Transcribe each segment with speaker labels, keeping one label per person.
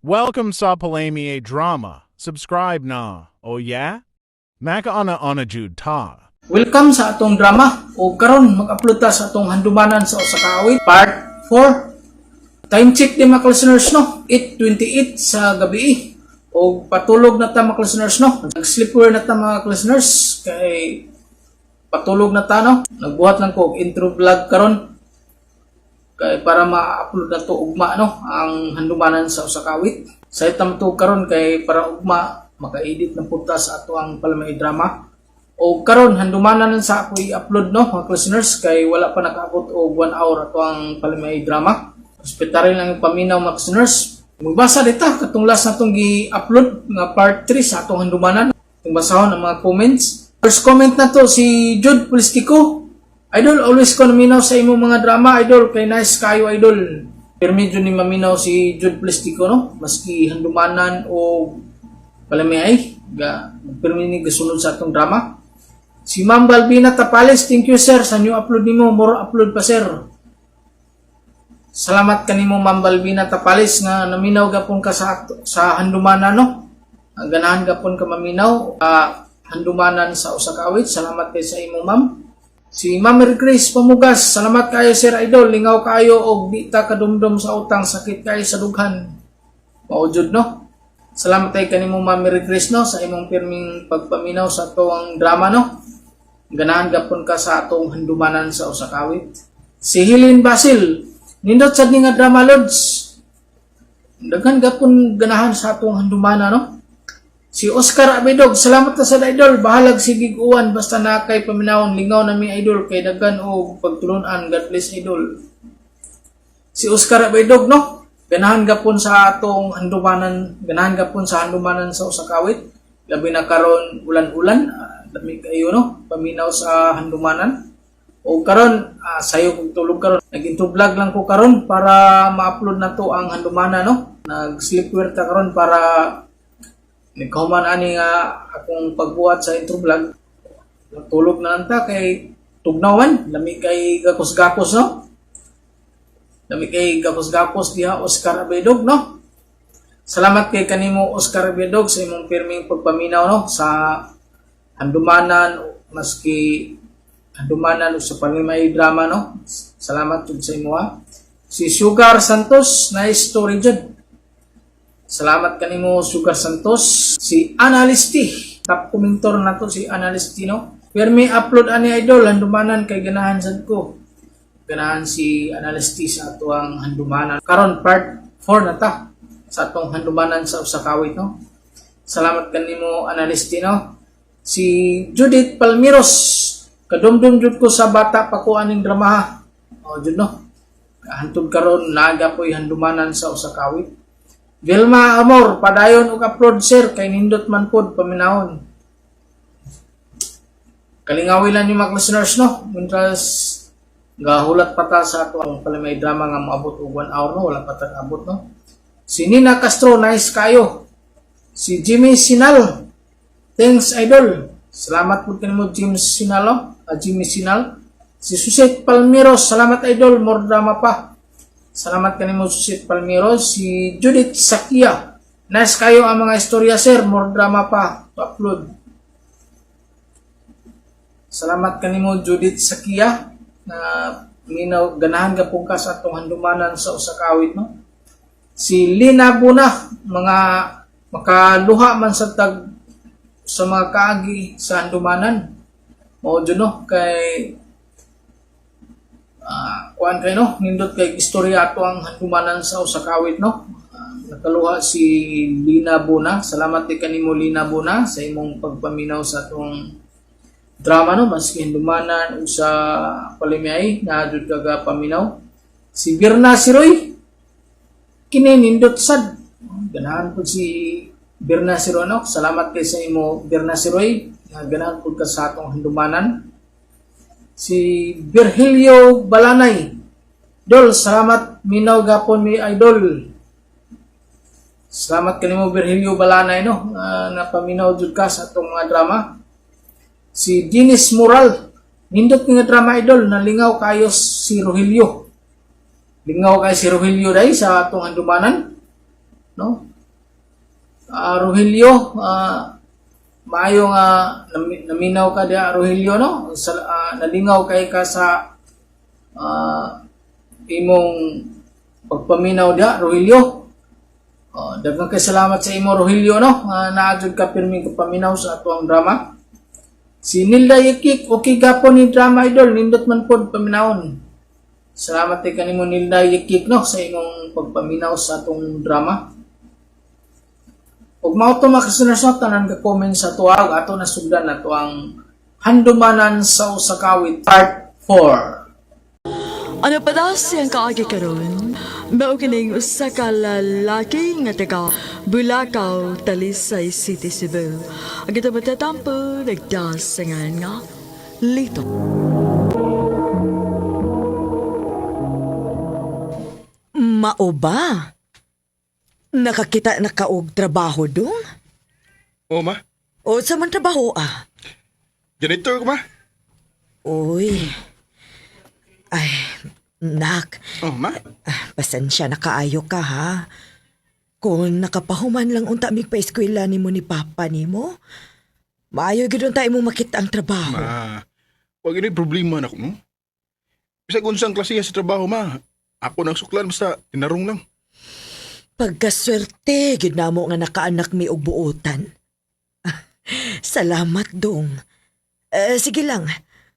Speaker 1: Welcome sa Palami Drama. Subscribe na. Oh yeah? Makaana ana jud ta.
Speaker 2: Welcome sa atong drama o karon mag-upload ta sa atong handumanan sa usa ka awit part 4. Time check di, mga listeners, no, 8:28 sa gabi o patulog na ta, mga listeners, no. Nag-sleepwear na ta, mga listeners, kay patulog na ta, no. Nagbuhat lang ko og intro vlog karon kay para ma-upload na to ugma, no, ang handumanan sa usa ka awit. Sa itam to karon kay para ugma maka-edit ng punta sa ato ang palamay drama. O karon handumanan sa ako i-upload, no, mga listeners, kay wala pa nakaabot og 1 hour ato ang palamay drama. Respetarin lang yung paminaw, mga listeners. Magbasa dita katong last natong gi-upload nga part 3 sa atong handumanan. Kung basahon ang mga comments. First comment na to si Jude Polistico. "Idol, always ko naminaw sa imong mga drama, idol. Kay nice kayo, idol." Pero medyo ni maminaw si Jude Polistico, no? Maski handumanan o palamay, ga, pero ni gasunod sa atong drama. Si Ma'am Balbina Tapales, "Thank you, sir, sa new upload nimo, more upload pa, sir." Salamat kanimo, Ma'am Balbina Tapales, nga naminaw gapon ka sa handumanan, no. Ang ganahan gapon ka maminaw handumanan sa usa ka awit. Salamat kay sa imo, ma'am. Si Ma'am Mary Grace Pamugas, "Salamat kayo, sir idol, lingaw kayo og di ta kadumdum sa utang, sakit kayo sa dughan." Mao jud, no. Salamat kay kanimo, Ma'am Mary Grace, no, sa imong pirming pagpaminaw sa atong drama, no. Ganahan gapon ka sa atong handumanan sa usa ka awit. Si Helen Basil, "Nindot sad ni nga drama, lods." Daghan gapon ganahan sa atong handumanan, no. Si Oscar Abidog, "Salamat na sa idol, bahalag sige uwan basta na kay paminawon, lingaw na mi, idol, kay daghan og pagtulunan, God bless, idol." Si Oscar Abidog, no, ganahan gapon sa atong handumanan, ganahan gapon sa handumanan sa usa ka awit. Labi na karon ulan-ulan, lami kayo, no, paminaw sa handumanan. O karon sayo kog tulog karon. Nag-intro vlog lang ko karon para ma-upload na to ang handumanan, no. Nag-sleepwear ta karon para nagkahuman ani nga akong pagbuhat sa intro vlog. Tulog na lang ta kay tugnawan, lami kay gakos-gakos, no. Lami kay gakos-gakos diha, Oscar Abedog, no. Salamat kay kanimo, Oscar Abedog, sa imong pirming pagpaminaw, no, sa handumanan, maski handumanan o sa pangimay drama, no. Salamat jud sa imo ha. Si Sugar Santos, "Nice story jud." Salamat kanimo, Sugar Santos. Si Analisti, top commentor na to si Analisti, no. "Pirmi upload ani, idol, handumanan, kay ganahan sad ko." Ganahan si Analisti sa atuang handumanan. Karon part 4 na ta sa atong handumanan sa usa ka awit, no. Salamat kanimo, Analisti, no. Si Judith Palmiros, "Kadumdum jud ko sa bata pa ko aning drama ha." O jud, no. Hantod karon naga po'y handumanan sa usa ka awit. Vilma Amor, "Padayon og upload, sir, kay nindot man pod paminawon." Kalingawi lang yung mga listeners, no. Mientras gahulat pa ta sa ato ang palamay drama nga moabot og 1 hour, no, wala pa ta abot, no. Si Nina Castro, "Nice kayo." Si Jimmy Sinal, "Thanks, idol." Salamat po kanimo, Jimmy Sinal, oh. Jimmy Sinal. Si Suset Palmiros, "Salamat, idol, more drama pa." Salamat kanimo, Suset Palmiros. Si Judith Sakia, "Nice kayo ang mga istorya, sir, more drama pa to upload." Salamat kanimo, Judith Sakia, na minaw ganahan ka po ka sa atong handumanan sa usa ka awit, no. Si Lina Buna, "Mga makaluha man sa tag sa mga kaagi sa handumanan." Mao jud, no, kay kuan kay, no, nindot kay istorya ato ang handumanan sa usa ka awit, no. Nakaluha si Lina Buna. Salamat kay kanimo, Lina Buna, sa imong pagpaminaw sa atong drama, no, maski handumanan o sa palimay na jud ka paminaw. Si Birna Siroy, "Kini nindot sad." Ganahan pud si Birna Siroy, no. Salamat kay sa imo, Birna Siroy, nga ganahan pud ka sa atong handumanan. Si Virgilio Balanay, "Dol, salamat, minaw gapon mi, idol." Salamat kanimo, Virgilio Balanay, no, nga napaminaw jud ka sa atong mga drama. Si Dennis Moral, "Nindot nga drama, idol, nalingaw kayo si Rogelio." Lingaw kay si Rogelio dai sa atong handumanan. No? Rogelio, maayo nga naminaw ka diha, Rogelio, no? Sa, nalingaw kay ka sa imong pagpaminaw diha, Rogelio. Oh, daghang kay salamat sa imo, Rogelio, no? Naa jud ka pirmi kapaminaw sa atuang drama. Si Nilda Yekik, okay gapon ni drama, idol, nindot man pod paminawon. Salamat kay kanimo, Nilda Yekik, no, sa imong pagpaminaw sa atong drama. Ug mao to, mga listeners, no, tanan ka comment sa tuwa ug ato na sugdan na ang Handumanan sa Usa ka Awit Part 4.
Speaker 3: Ano pa daw siyang kaagi karon? Mao kining usa ka lalaki nga taga Bulacau, Talisay City, Cebu. Ang ito matatampo, nagdasangan nga Lito.
Speaker 4: Mao ba? Nakakita na ka og trabaho dong?
Speaker 5: Oo, ma.
Speaker 4: O sa man trabaho ah?
Speaker 5: Janitor ko, ma.
Speaker 4: Uy. Ay, nak,
Speaker 5: Oh, ma.
Speaker 4: ah, pasensya na kaayo ka ha. Kung nakapahuman lang unta mig pa eskwela nimo ni papa nimo, maayo gid unta imong makita ang trabaho.
Speaker 5: Ma, wag ini problema na ko, no? Bisag unsang klase sa trabaho, ma. Ako nang suklan, basta tinarong lang.
Speaker 4: Pagkaswerte gid namo nga nakaanak mi og buotan. Salamat dong. Eh, sige lang.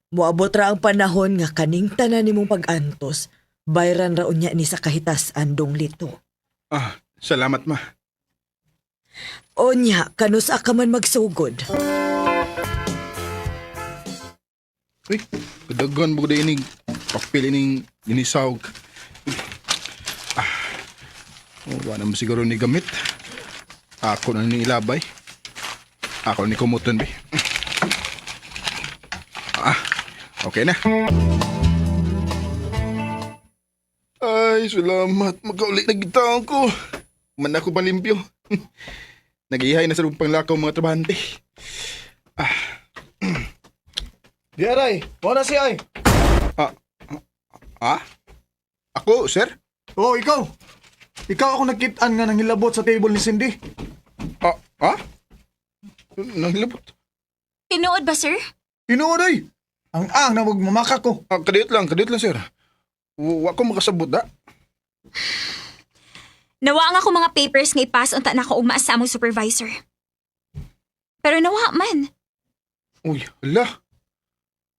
Speaker 4: Moabot ra ang panahon nga kaning tanan nimong pag-antos. Bayran ra unya ni sa kahitas-an, dong Lito.
Speaker 5: Ah, salamat, ma.
Speaker 4: Onya, kanusa ka man magsugod.
Speaker 5: Uy, kadaghan mo ko ining papel ining inisawg. Ah, oh, wala naman siguro ni gamit. Ako na ni ilabay. Ako na ni kumuton, be. Ah, okay na. Ay, salamat. Magkauli na gitaon ko. Man ako palimpyo. Nag-ihay na sa lupang lakaw mga trabahante.
Speaker 6: Diaray, mo na siya ay.
Speaker 5: Ah, ah? Ako, sir?
Speaker 6: Oh, ikaw. Ikaw ako nakitaan nga nangilabot sa table ni Cindy.
Speaker 5: Ah, ah? Nanghilabot.
Speaker 7: Tinuod ba, sir?
Speaker 6: Tinuod ay. Ang na magmamaka ko.
Speaker 5: Ah, kadiyot lang, sir. Wa ko makasabot, da.
Speaker 7: Nawa nga ako mga papers nga ipas unta na ako ugma sa among supervisor. Pero nawa man.
Speaker 5: Uy, hala.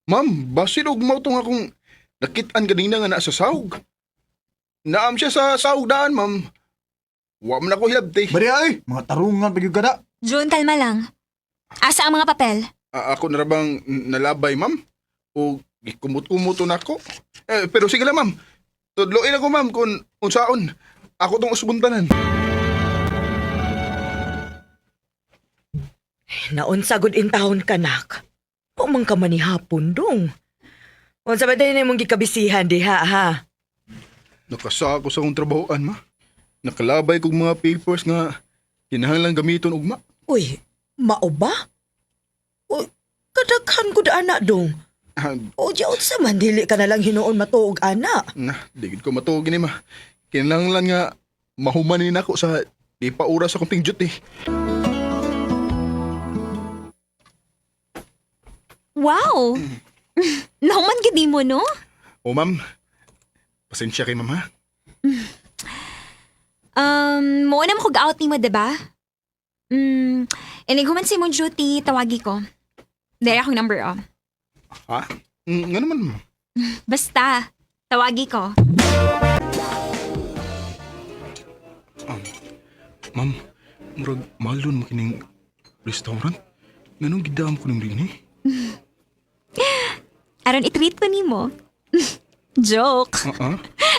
Speaker 5: Ma'am, basin og mao tong akong nakitaan ganina nga naa sa sahog. Naam siya sa sahog daan, ma'am. Wa man ako hilabti.
Speaker 6: Bari ay, mga tarungan pag kada.
Speaker 7: June, kalma lang. Asa ang mga papel?
Speaker 5: Ah, ako na ra bang nalabay, ma'am? O gikumot-kumot na ako? Eh, pero sige lang, ma'am. Tudloin ako, ma'am, kung unsaon. Ako tong usbuntanan.
Speaker 4: Naunsa gud in taon ka nak. Wa man ka manihapon dong. Unsa ba din imong gikabisihan diha ha?
Speaker 5: Nakasa ako sa akong trabahoan, ma. Nakalabay kog mga papers nga kinahanglan gamiton ugma.
Speaker 4: Uy, mao ba? Uy, kadaghan gud ana dong.
Speaker 5: Ah,
Speaker 4: O di unsa man dili ka na lang hinuon matuog ana.
Speaker 5: na, di gid ko matuog ni ma. Kinahanglan nga mahumanin ako sa di pa oras akong ting duty.
Speaker 7: Wow! Nahuman gid mo, no?
Speaker 5: O ma'am, pasensya kay ma'am ha.
Speaker 7: Mo na mo out nimo, diba? Inig human si mong duty, tawagi ko. Dere akong number, oh.
Speaker 5: Ha? Nga naman ma'am.
Speaker 7: Basta, tawagi ko.
Speaker 5: Ma'am, murag malon mo kining restaurant. Nganong gidam ko ning rini?
Speaker 7: Aron i-treat ko nimo. Joke.
Speaker 5: Ah, ah.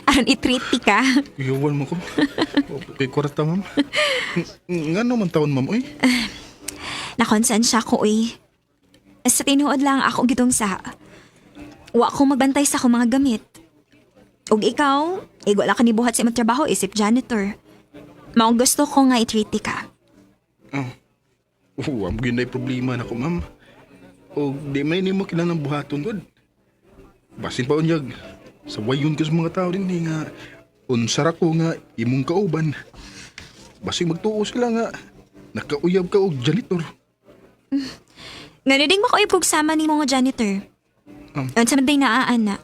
Speaker 7: Aron i-treat ti ka.
Speaker 5: Iyawan mo ko. Okay, kwarta ma'am. Nga naman taon ma'am, oy.
Speaker 7: Nakonsensya ko, uy. Sa tinuod lang ako gitong sa. Wa ko magbantay sa akong mga gamit. Ug ikaw, igwala ka ni buhat sa imong trabaho isip janitor. Mao gusto ko nga i-treat ti ka.
Speaker 5: Oh, ang ginay problema na ko, ma'am. O di man nimo kinahanglan buhaton gud. Basin pa unyag. Sa wayon ko sa mga tao din eh, nga unsara ko nga imong kauban. Basing magtuo sila nga Nakauyab ka og janitor.
Speaker 7: Nga ding makauyab kog sama ni mga janitor. Unsa man day naa ana?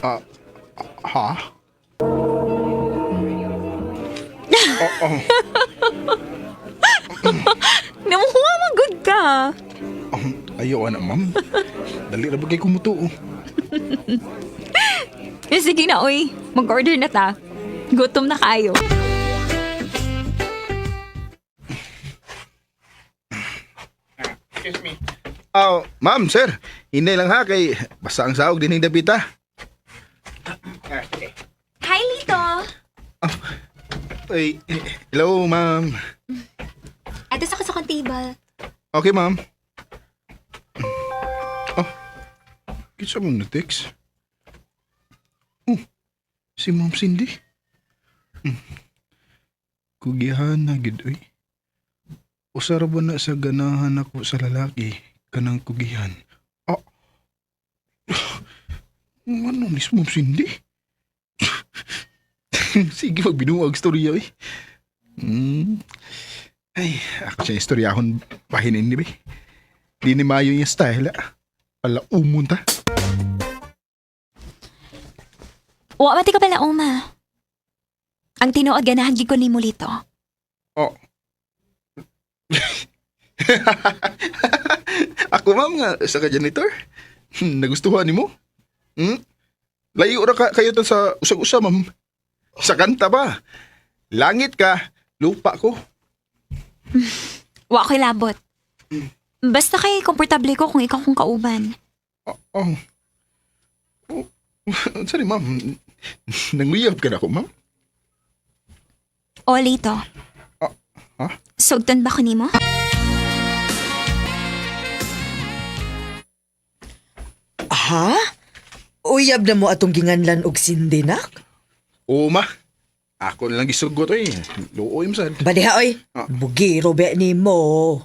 Speaker 5: Ha? Oh, oh.
Speaker 7: Namuha man good ka.
Speaker 5: Ayaw ana, ma'am. Dali ra ba kay kumutuo?
Speaker 7: Eh, sige na, oy. Mag-order na ta. Gutom na kaayo.
Speaker 5: Oh, ma'am, sir. Hinay lang ha kay basta ang saog din dapita.
Speaker 7: Hi, Lito.
Speaker 5: Ay, hello, ma'am.
Speaker 7: Ato sa kasakang table.
Speaker 5: Okay, ma'am. Oh, kinsa mong na-text? Oh, si Ma'am Cindy. Kugihan na gid oy. Usa ra ba na sa ganahan ako sa lalaki kanang kugihan? Ah. Ano ni si Ma'am Cindy? Sige, magbinuag storya oy. Ay, ako siya istorya akong pahinin ni ba? Di ni Mayo yung style, ah. Pala umon ta.
Speaker 7: Wa mati ka pala, Oma. Ang tinuod ganahan gid ko nimo, Lito.
Speaker 5: Oh. Ako ma'am nga, sa ka janitor. Nagustuhan ni mo? Hmm? Layo ra ka, kayo ta sa usag-usa, ma'am. Sa kanta ba? Langit ka, lupa ko.
Speaker 7: Wa ko'y labot. Basta kay komportable ko kung ikaw kong kauban.
Speaker 5: Oh. Oh. Oh. Sorry, ma'am. Nanguyab ka na ako, ma'am.
Speaker 7: O, Lito.
Speaker 5: Ah, ha?
Speaker 7: Sugtan ba ko nimo?
Speaker 4: Ha? Uyab na mo atong ginganlan og Cindy, nak?
Speaker 5: Oo, ma. Ako na lang gisugot, eh. Luoy mo sad.
Speaker 4: Baliha, oy.
Speaker 5: Ah.
Speaker 4: Bugiro be ni mo.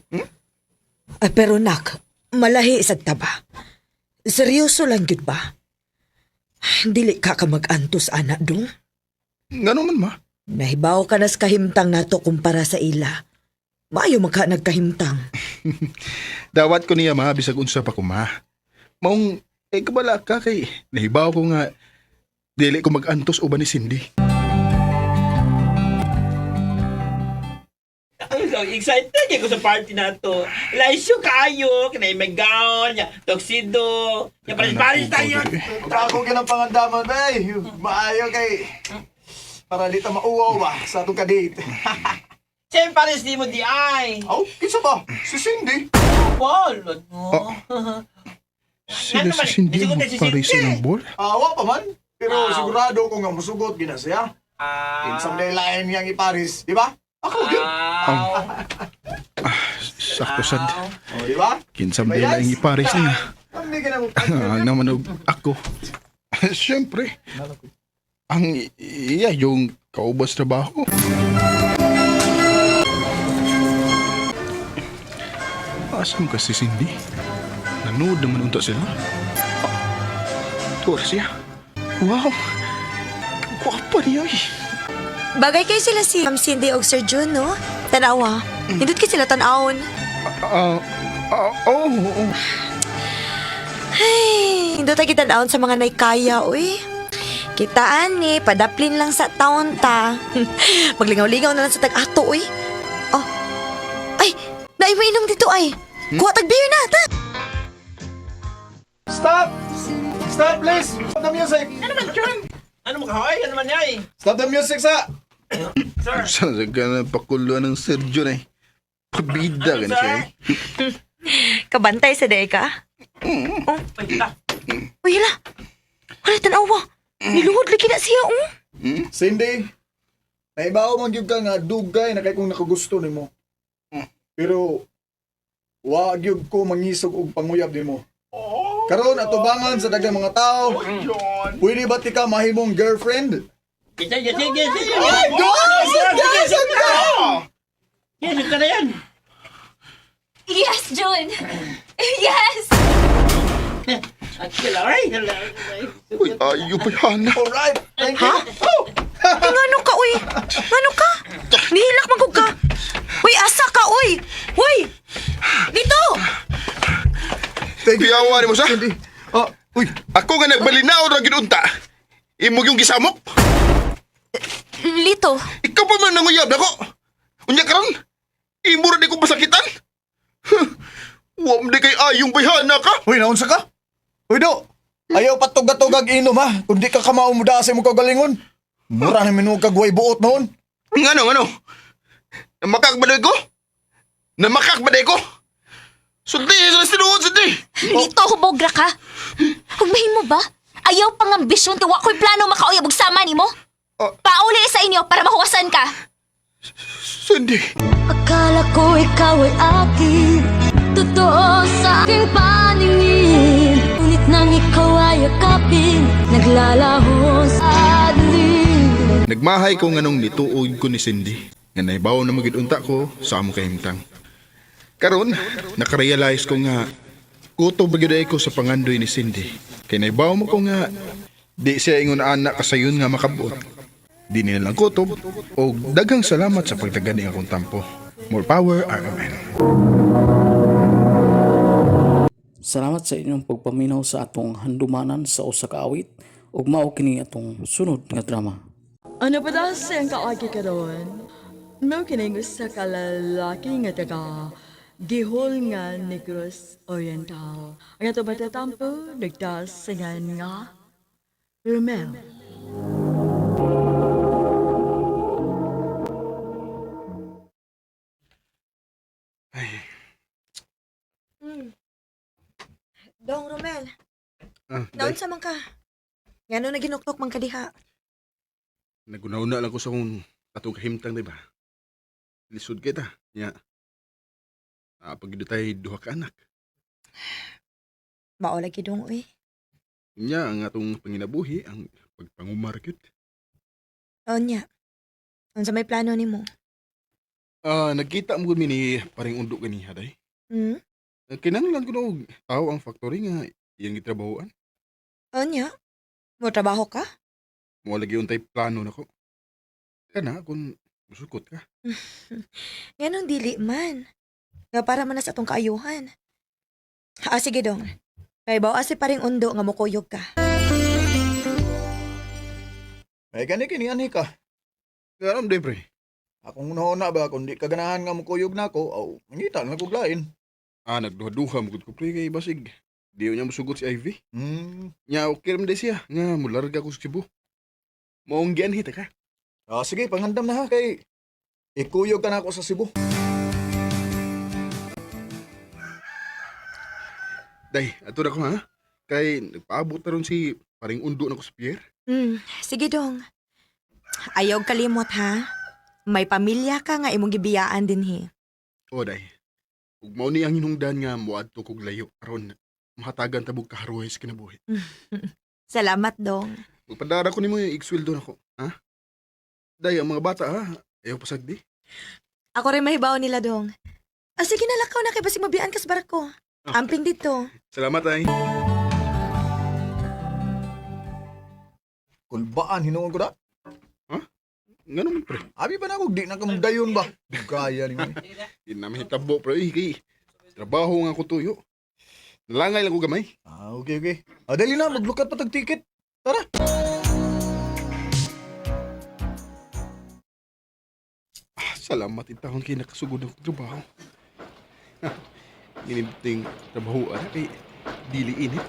Speaker 4: Ay, pero nak, malahi sad ta ba? Seryoso lang gyud ba? Dili ka ka mag-antos, anak dong.
Speaker 5: Ngano man, ma?
Speaker 4: Nahibaw ka nas kahimtang nato kumpara sa ila. Maayo man ka nagkahimtang.
Speaker 5: Dawat ko niya ma, bisag unsa pa ko ma. Maong, eh kabala ka kay nahibaw ko nga dili ko mag-antos uban ni Cindy.
Speaker 8: I'm so excited kay ko sa party na to. Laisyo kaayo, kanay may gown, ya, tuxedo. Ya pares-pares tayo.
Speaker 6: Ako ka ng pangandaman, bay. Maayo kay para di ta mauwaw ba sa atong kadate.
Speaker 8: Siyempre pares di mo di ay.
Speaker 6: Oh, kinsa ba? Si Cindy.
Speaker 8: Paul, ano?
Speaker 5: Sila
Speaker 8: Ano
Speaker 5: si
Speaker 8: man,
Speaker 5: Cindy
Speaker 8: isugot
Speaker 5: ang
Speaker 8: na si
Speaker 5: magpare
Speaker 8: Cindy.
Speaker 5: silang bol.
Speaker 6: Awa pa man. Pero
Speaker 8: Aw.
Speaker 6: sigurado ko nga musugot gina siya.
Speaker 8: Ah.
Speaker 6: Kinsam na lain niyang iparis, di ba? Ako gyud.
Speaker 8: Aw.
Speaker 5: Sakto sad.
Speaker 6: Oh, di ba?
Speaker 5: Kinsam dila ang ipares niya.
Speaker 6: Hindi ka na mo.
Speaker 5: Ang naman og ako. Siyempre. Ang iya yung kaubos trabaho. Asam ka si Cindy? Nanood naman unta sila. Ah, tuwar siya. Wow! Gwapa niya eh.
Speaker 4: Bagay kayo sila si Ma'am Cindy og Sir June, no? Tanawa. Hindot kay sila tan-awon.
Speaker 5: Ah, ah, oh, oh.
Speaker 4: Ay, hindot ay kitan-awon sa mga naikaya, uy. Kitaan ni, padaplin lang sa taon ta. Maglingaw-lingaw na lang sa tag-ato, uy. Oh. Ay, naimainom dito ay. Kuha tag beer na, ta.
Speaker 6: Stop! Stop, please! Stop the music!
Speaker 8: Ano mo kahoy? Ano man yan?
Speaker 6: Stop the music, sa!
Speaker 8: Sir.
Speaker 5: Saan ka na pakuluan ng Sergio na eh. Pabida ka na siya eh.
Speaker 4: Kabantay sa deka.
Speaker 8: Wait, ah.
Speaker 4: Uy, hala. Wala tanawa. Niluhod lagi na siya, oh.
Speaker 6: Cindy, naibaw man gyud ka nga dugay na kay kung nakagusto nimo. Pero wa gyud ko mangisog og panguyab nimo. Karon atubangan sa daghang mga tao. Pwede ba ti ka mahimong girlfriend?
Speaker 8: Sige, sige, sige, sige.
Speaker 6: Go! Sige, sige!
Speaker 8: Yes, ito na yan.
Speaker 7: Yes, June! Yes!
Speaker 8: Ay, hello.
Speaker 5: Uy, ayaw pa yan.
Speaker 6: Alright, thank you.
Speaker 4: Ay, ngano ka, uy? Ngano ka? Nihilak man ka. Uy, asa ka, uy?
Speaker 5: Yawa ni mo sa.
Speaker 6: Cindy. Ah, uy,
Speaker 5: Ako nga nagbalinaw ra gyud unta. Imo yung gisamok.
Speaker 7: Lito,
Speaker 5: Ikaw pa man nanguyab nako. Unya karon, imo ra di ko pasakitan. Huh. Wa man di kay ayong bayhana ka.
Speaker 6: uy, naunsa ka? Uy, do. Ayaw patugag-tugag inom ha. Kung di ka kamao mo sa imong kagalingon. Mura na minuog kag way buot noon.
Speaker 5: Ngano ngano? Namakak ba ko? Namakak ba ko? Sulti sa sinuod sulti.
Speaker 7: Lito, hubogra ka. Humahin mo ba? Ayaw pang ambisyon kay wa ko'y plano makauyab og sama nimo.
Speaker 5: Oh.
Speaker 7: Pauli sa inyo para mahuwasan ka.
Speaker 5: Cindy.
Speaker 9: Akala ko ikaw ay akin. Totoo sa aking paningin. Ngunit nang ikaw ay yakapin, naglalaho sa dilim.
Speaker 5: Nagmahay ko nganong nituog ko ni Cindy. Nga naibaw na magid unta ko sa among kahimtang. Karon, nakarealize ko nga kutob ba gyud ay ko sa pangandoy ni Cindy. Kay naibaw mo ko nga di siya ingon anak kasayon nga makabot. Di nila lang kutob o daghang salamat sa pagtagan akong tampo. More power, RMN.
Speaker 2: Salamat sa inyong pagpaminaw sa atong handumanan sa usa ka awit ug mao kini atong sunod nga drama.
Speaker 3: Ano pa daw siyang kaagi karon? Mao kining usa ka lalaki nga taga Gihol nga Negros Oriental. Ang ato matatampo nagtasingan nga Romel.
Speaker 4: Dong Romel,
Speaker 5: Ah,
Speaker 4: naunsa man ka? Ngano na ginuktok man ka diha?
Speaker 5: Nagunaw-na lang ko sa kung atong kahimtang, di ba? Lisod kita. Nya. Ah, pag tayo duha ka anak.
Speaker 4: Mao lagi dong uy.
Speaker 5: Nya ang atong panginabuhi ang pagpangumar gyud.
Speaker 4: Unya. Unsa may plano nimo?
Speaker 5: Ah, nagkita mo gud mi ni paring undo ganiha day.
Speaker 4: Hmm?
Speaker 5: Kinahanglan ko og tao ang factory nga iyang gitrabahoan.
Speaker 4: Unya. Mo trabaho ka?
Speaker 5: Mo lagi untay plano nako. Kana kung musukot ka.
Speaker 4: Nganong dili man? Nga para man na sa atong kaayuhan. Ah, sige dong. Kay bawa si paring undo nga mukuyog ka.
Speaker 6: May gani kini ani ka.
Speaker 5: Karon day pre.
Speaker 6: Akong una ba kung di ka ganahan nga mukuyog nako, aw mangita na kog lain.
Speaker 5: Ah, nagduha-duha mo gud ko pre kay basig. Di niya musugot si Ivy. Nya okay ra man day siya nga mularga ko sa Cebu. Maong gianhi ta ka.
Speaker 6: Ah, sige, pangandam na ha kay ikuyog ka na ako sa Cebu.
Speaker 5: Day, ato na ko ha. Kay nagpaabot na ron si paring undo na ko sa pier.
Speaker 4: Sige dong. Ayaw kalimot ha. May pamilya ka nga imong gibiyaan dinhi.
Speaker 5: O day. Ug mao ni ang hinungdan nga moadto kog layo aron mahatagan tabog kaharuhay sa kinabuhi.
Speaker 4: Salamat dong.
Speaker 5: Magpadara ko nimo yung igsweldo nako, ha? Day, ang mga bata ha, ayaw pasagdi.
Speaker 4: Ako rin mahibaw nila dong. Ah, sige na lakaw na kay basig mabiyaan ka sa barko. Amping dito.
Speaker 5: Salamat ay.
Speaker 6: Kulbaan hinuon ko da.
Speaker 5: Ngano man pre?
Speaker 6: Abi pa na ako di na kamudayon ba. Gaya ni mo.
Speaker 5: Di na mahitabo pre eh, kay trabaho nga ko tuyo. Nalangay lang ko gamay.
Speaker 6: Ah, okay, okay. Ah, dali na, maglukat pa tag ticket. Tara.
Speaker 5: Ah, salamat intahon kay nakasugod ang trabaho. Ginibting trabaho ara kay dili init.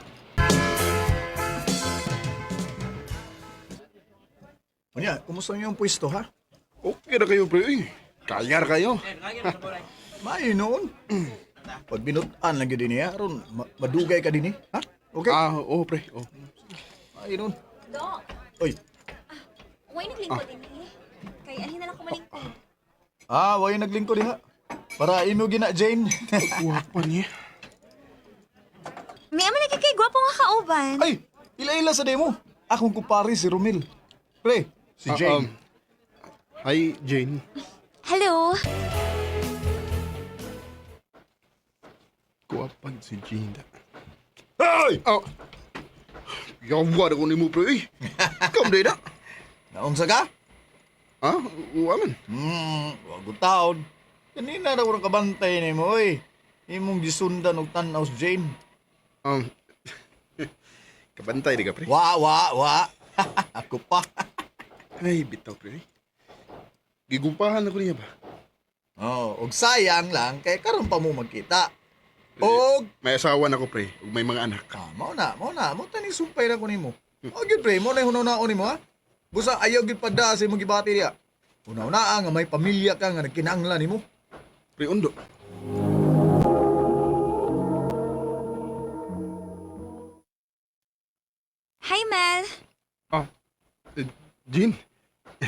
Speaker 6: Unya, kumusta niyo ang pwesto ha?
Speaker 5: Okay ra kayo pre. Eh. Kaya ra kayo.
Speaker 6: Maayo noon. Pag binutan lang gyud niya aron madugay ka dinhi, ha? Okay.
Speaker 5: Ah, oo pre. Oh.
Speaker 6: Maayo noon.
Speaker 7: Dong,
Speaker 6: Oy.
Speaker 7: way naglingkod dinhi. Kay anhin na lang ko malingkod.
Speaker 6: Ah, way naglingkod diha. Para imo gina Jane.
Speaker 5: Guwapa niya.
Speaker 7: May man lagi kay gwapo nga kauban.
Speaker 6: Ay, ila-ila sa demo. Akong kumpare si Romil. Pre, si
Speaker 5: Ah,
Speaker 6: Jane.
Speaker 5: hi, Jane.
Speaker 7: Hello.
Speaker 5: Guwapa si Jane. Ay! Oh. Yawa na ko nimo pre. Eh. Come day na.
Speaker 6: Naunsa ka?
Speaker 5: Ah, uwa man.
Speaker 6: Wag taon. Kanina raw ang kabantay nimo oy. Imong gisundan og tan-aw si Jane.
Speaker 5: Kabantay di ka, pre.
Speaker 6: Wa, wa, wa. Ako pa.
Speaker 5: Ay, bitaw, pre. Gigumpahan ako niya ba?
Speaker 6: Oh, og sayang lang kay karon pa mo magkita. Og
Speaker 5: May asawa na ko, pre. Ug may mga anak.
Speaker 6: ah, mao na, mao na, mo tani sumpay na ko nimo. O gyud pre, mo na hunaw-naon nimo ha. Busa ayaw gyud pada sa imong gibati diya. Una-una nga may pamilya ka nga nagkinahanglan nimo.
Speaker 5: Pre, undo.
Speaker 7: Hi, Mel.
Speaker 5: Ah, eh, Jean,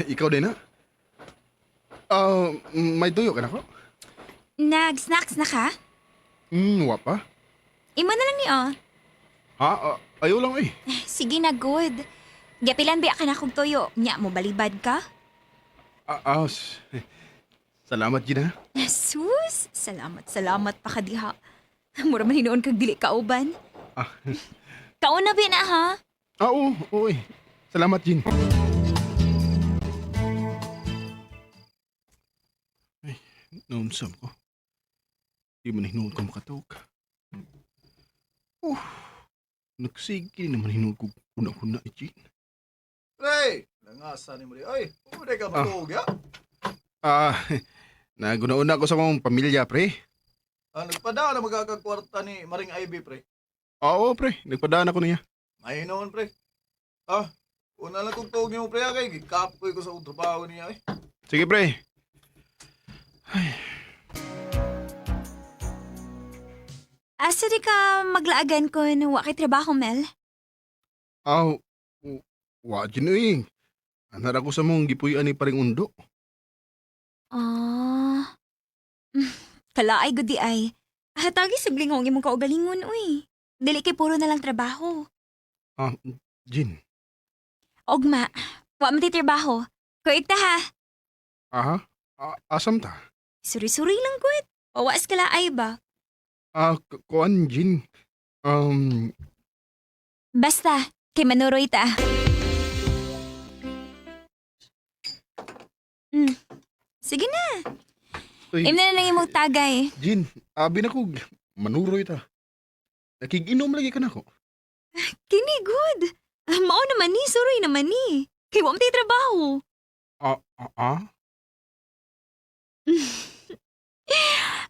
Speaker 5: ikaw din ha? Ah, may tuyo ka na ko?
Speaker 7: Nag-snacks na ka?
Speaker 5: Wa pa.
Speaker 7: Imo na lang ni oh.
Speaker 5: Ha? Ah, ayaw lang eh.
Speaker 7: Sige na, good. Gapilan biya ka na kong tuyo. Nya mo balibad ka?
Speaker 5: Ah, ah, salamat, Jean ha.
Speaker 7: Sus, salamat, salamat pa ka diha. Mura man hinuon kag dili kauban.
Speaker 5: Ah,
Speaker 7: Kaon na bi na ha?
Speaker 5: ah oo, oo eh. Salamat, Jean. Ay, naunsam ko. Di man hinuon ko makatawag. Oh, nagsige naman hinuon ko una-una, eh, Jean.
Speaker 6: Pre, langasa nimo di. Oy, pwede ka matuog ya.
Speaker 5: Ah, naguna-una ko sa akong pamilya, pre.
Speaker 6: Ah, nagpada na magkakakwarta ni Maring Ivy pre.
Speaker 5: Oo, pre. Nagpadaan ako niya.
Speaker 6: May noon pre. Ah, una lang kong tuog nimo pre ah, kay gikapoy ko sa akong trabaho niya eh.
Speaker 5: Sige, pre.
Speaker 7: Asa di ka maglaagan kun wa kay trabaho, Mel?
Speaker 5: Aw, wa dyan eh. Anar ako sa mong gipuy-an ni paring undo.
Speaker 7: Ah. Kalaay gud di ay. Hatagi sigling ang imong kaugalingon uy. Dili kay puro na lang trabaho.
Speaker 5: Ah, Jin.
Speaker 7: Ogma, wa man ti trabaho. Kuig ta ha.
Speaker 5: Aha. Asam ta?
Speaker 7: Suri-suri lang gud. Pawas kalaay ba?
Speaker 5: Ah, kuan, Jin. Um,
Speaker 7: Basta, kay manuroy ta. Sige na.
Speaker 5: uy,
Speaker 7: Im na lang imong tagay.
Speaker 5: Jin, abi na ko, manuroy ta. Nakiginom lagi ka na ko.
Speaker 7: Kini good. Ah, mao naman ni, suroy naman ni. Kay wa man tay trabaho.
Speaker 5: Ah, ah, ah?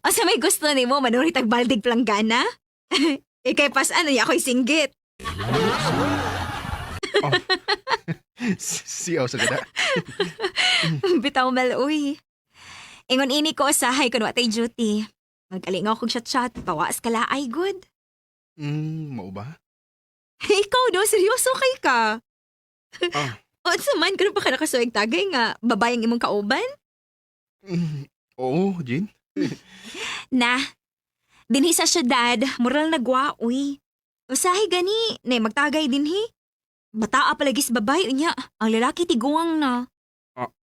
Speaker 7: Asa may gusto nimo manuroy tag baldig planggana? Ikay pas ano ya ako'y singgit.
Speaker 5: Oh. Siyaw sa gada.
Speaker 7: Bitaw Mel, uy. Ingon ini ko usahay kun wa tay duty. Magalingaw kog chat-chat, pawas kalaay good.
Speaker 5: Mao ba?
Speaker 7: Ikaw do, seryoso kay ka.
Speaker 5: Ah.
Speaker 7: Unsa man karon pa ka nakasuig tagay nga babayang imong kauban?
Speaker 5: Oo, Jin.
Speaker 7: Na. Dinhi sa syudad, mural nagwa, uy. Usahay gani, nay magtagay dinhi. Bataa palagi sa babay, unya. Ang lalaki tiguang na.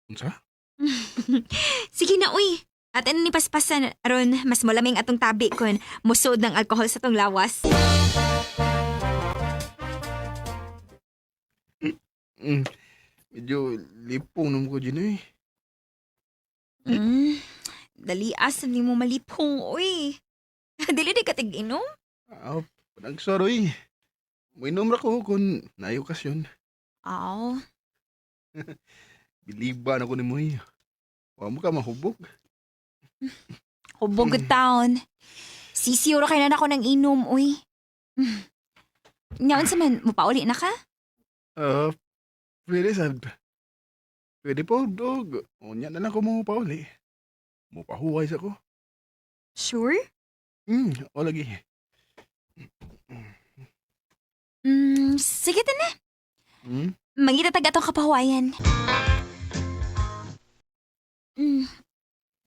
Speaker 5: Unsa?
Speaker 7: Sige na, uy. At ano ni paspasan, aron mas malaming atong tabi kun musod ng alkohol sa tong lawas.
Speaker 5: Medyo lipong naman ko, Jin eh.
Speaker 7: Dali asa ni mo malipong, uy. Dili di ka tig-inom?
Speaker 5: Ah, panagsaro eh. Mainom ra ko kung naay okasyon.
Speaker 7: Aw,
Speaker 5: Biliba na ko ni mo eh. Wa mo ka mahubog.
Speaker 7: hubog taon. Sisiyo ra kay na ako ng inom, uy. Ngaon sa man, mupauli na ka?
Speaker 5: Ah, pwede sad. Pwede po, dog. Unya na lang ko mo pauli. Mupahuway sa ko.
Speaker 7: Sure?
Speaker 5: O lagi.
Speaker 7: Sige ta na.
Speaker 5: Hmm?
Speaker 7: Mangitatag atong kapahuwayan.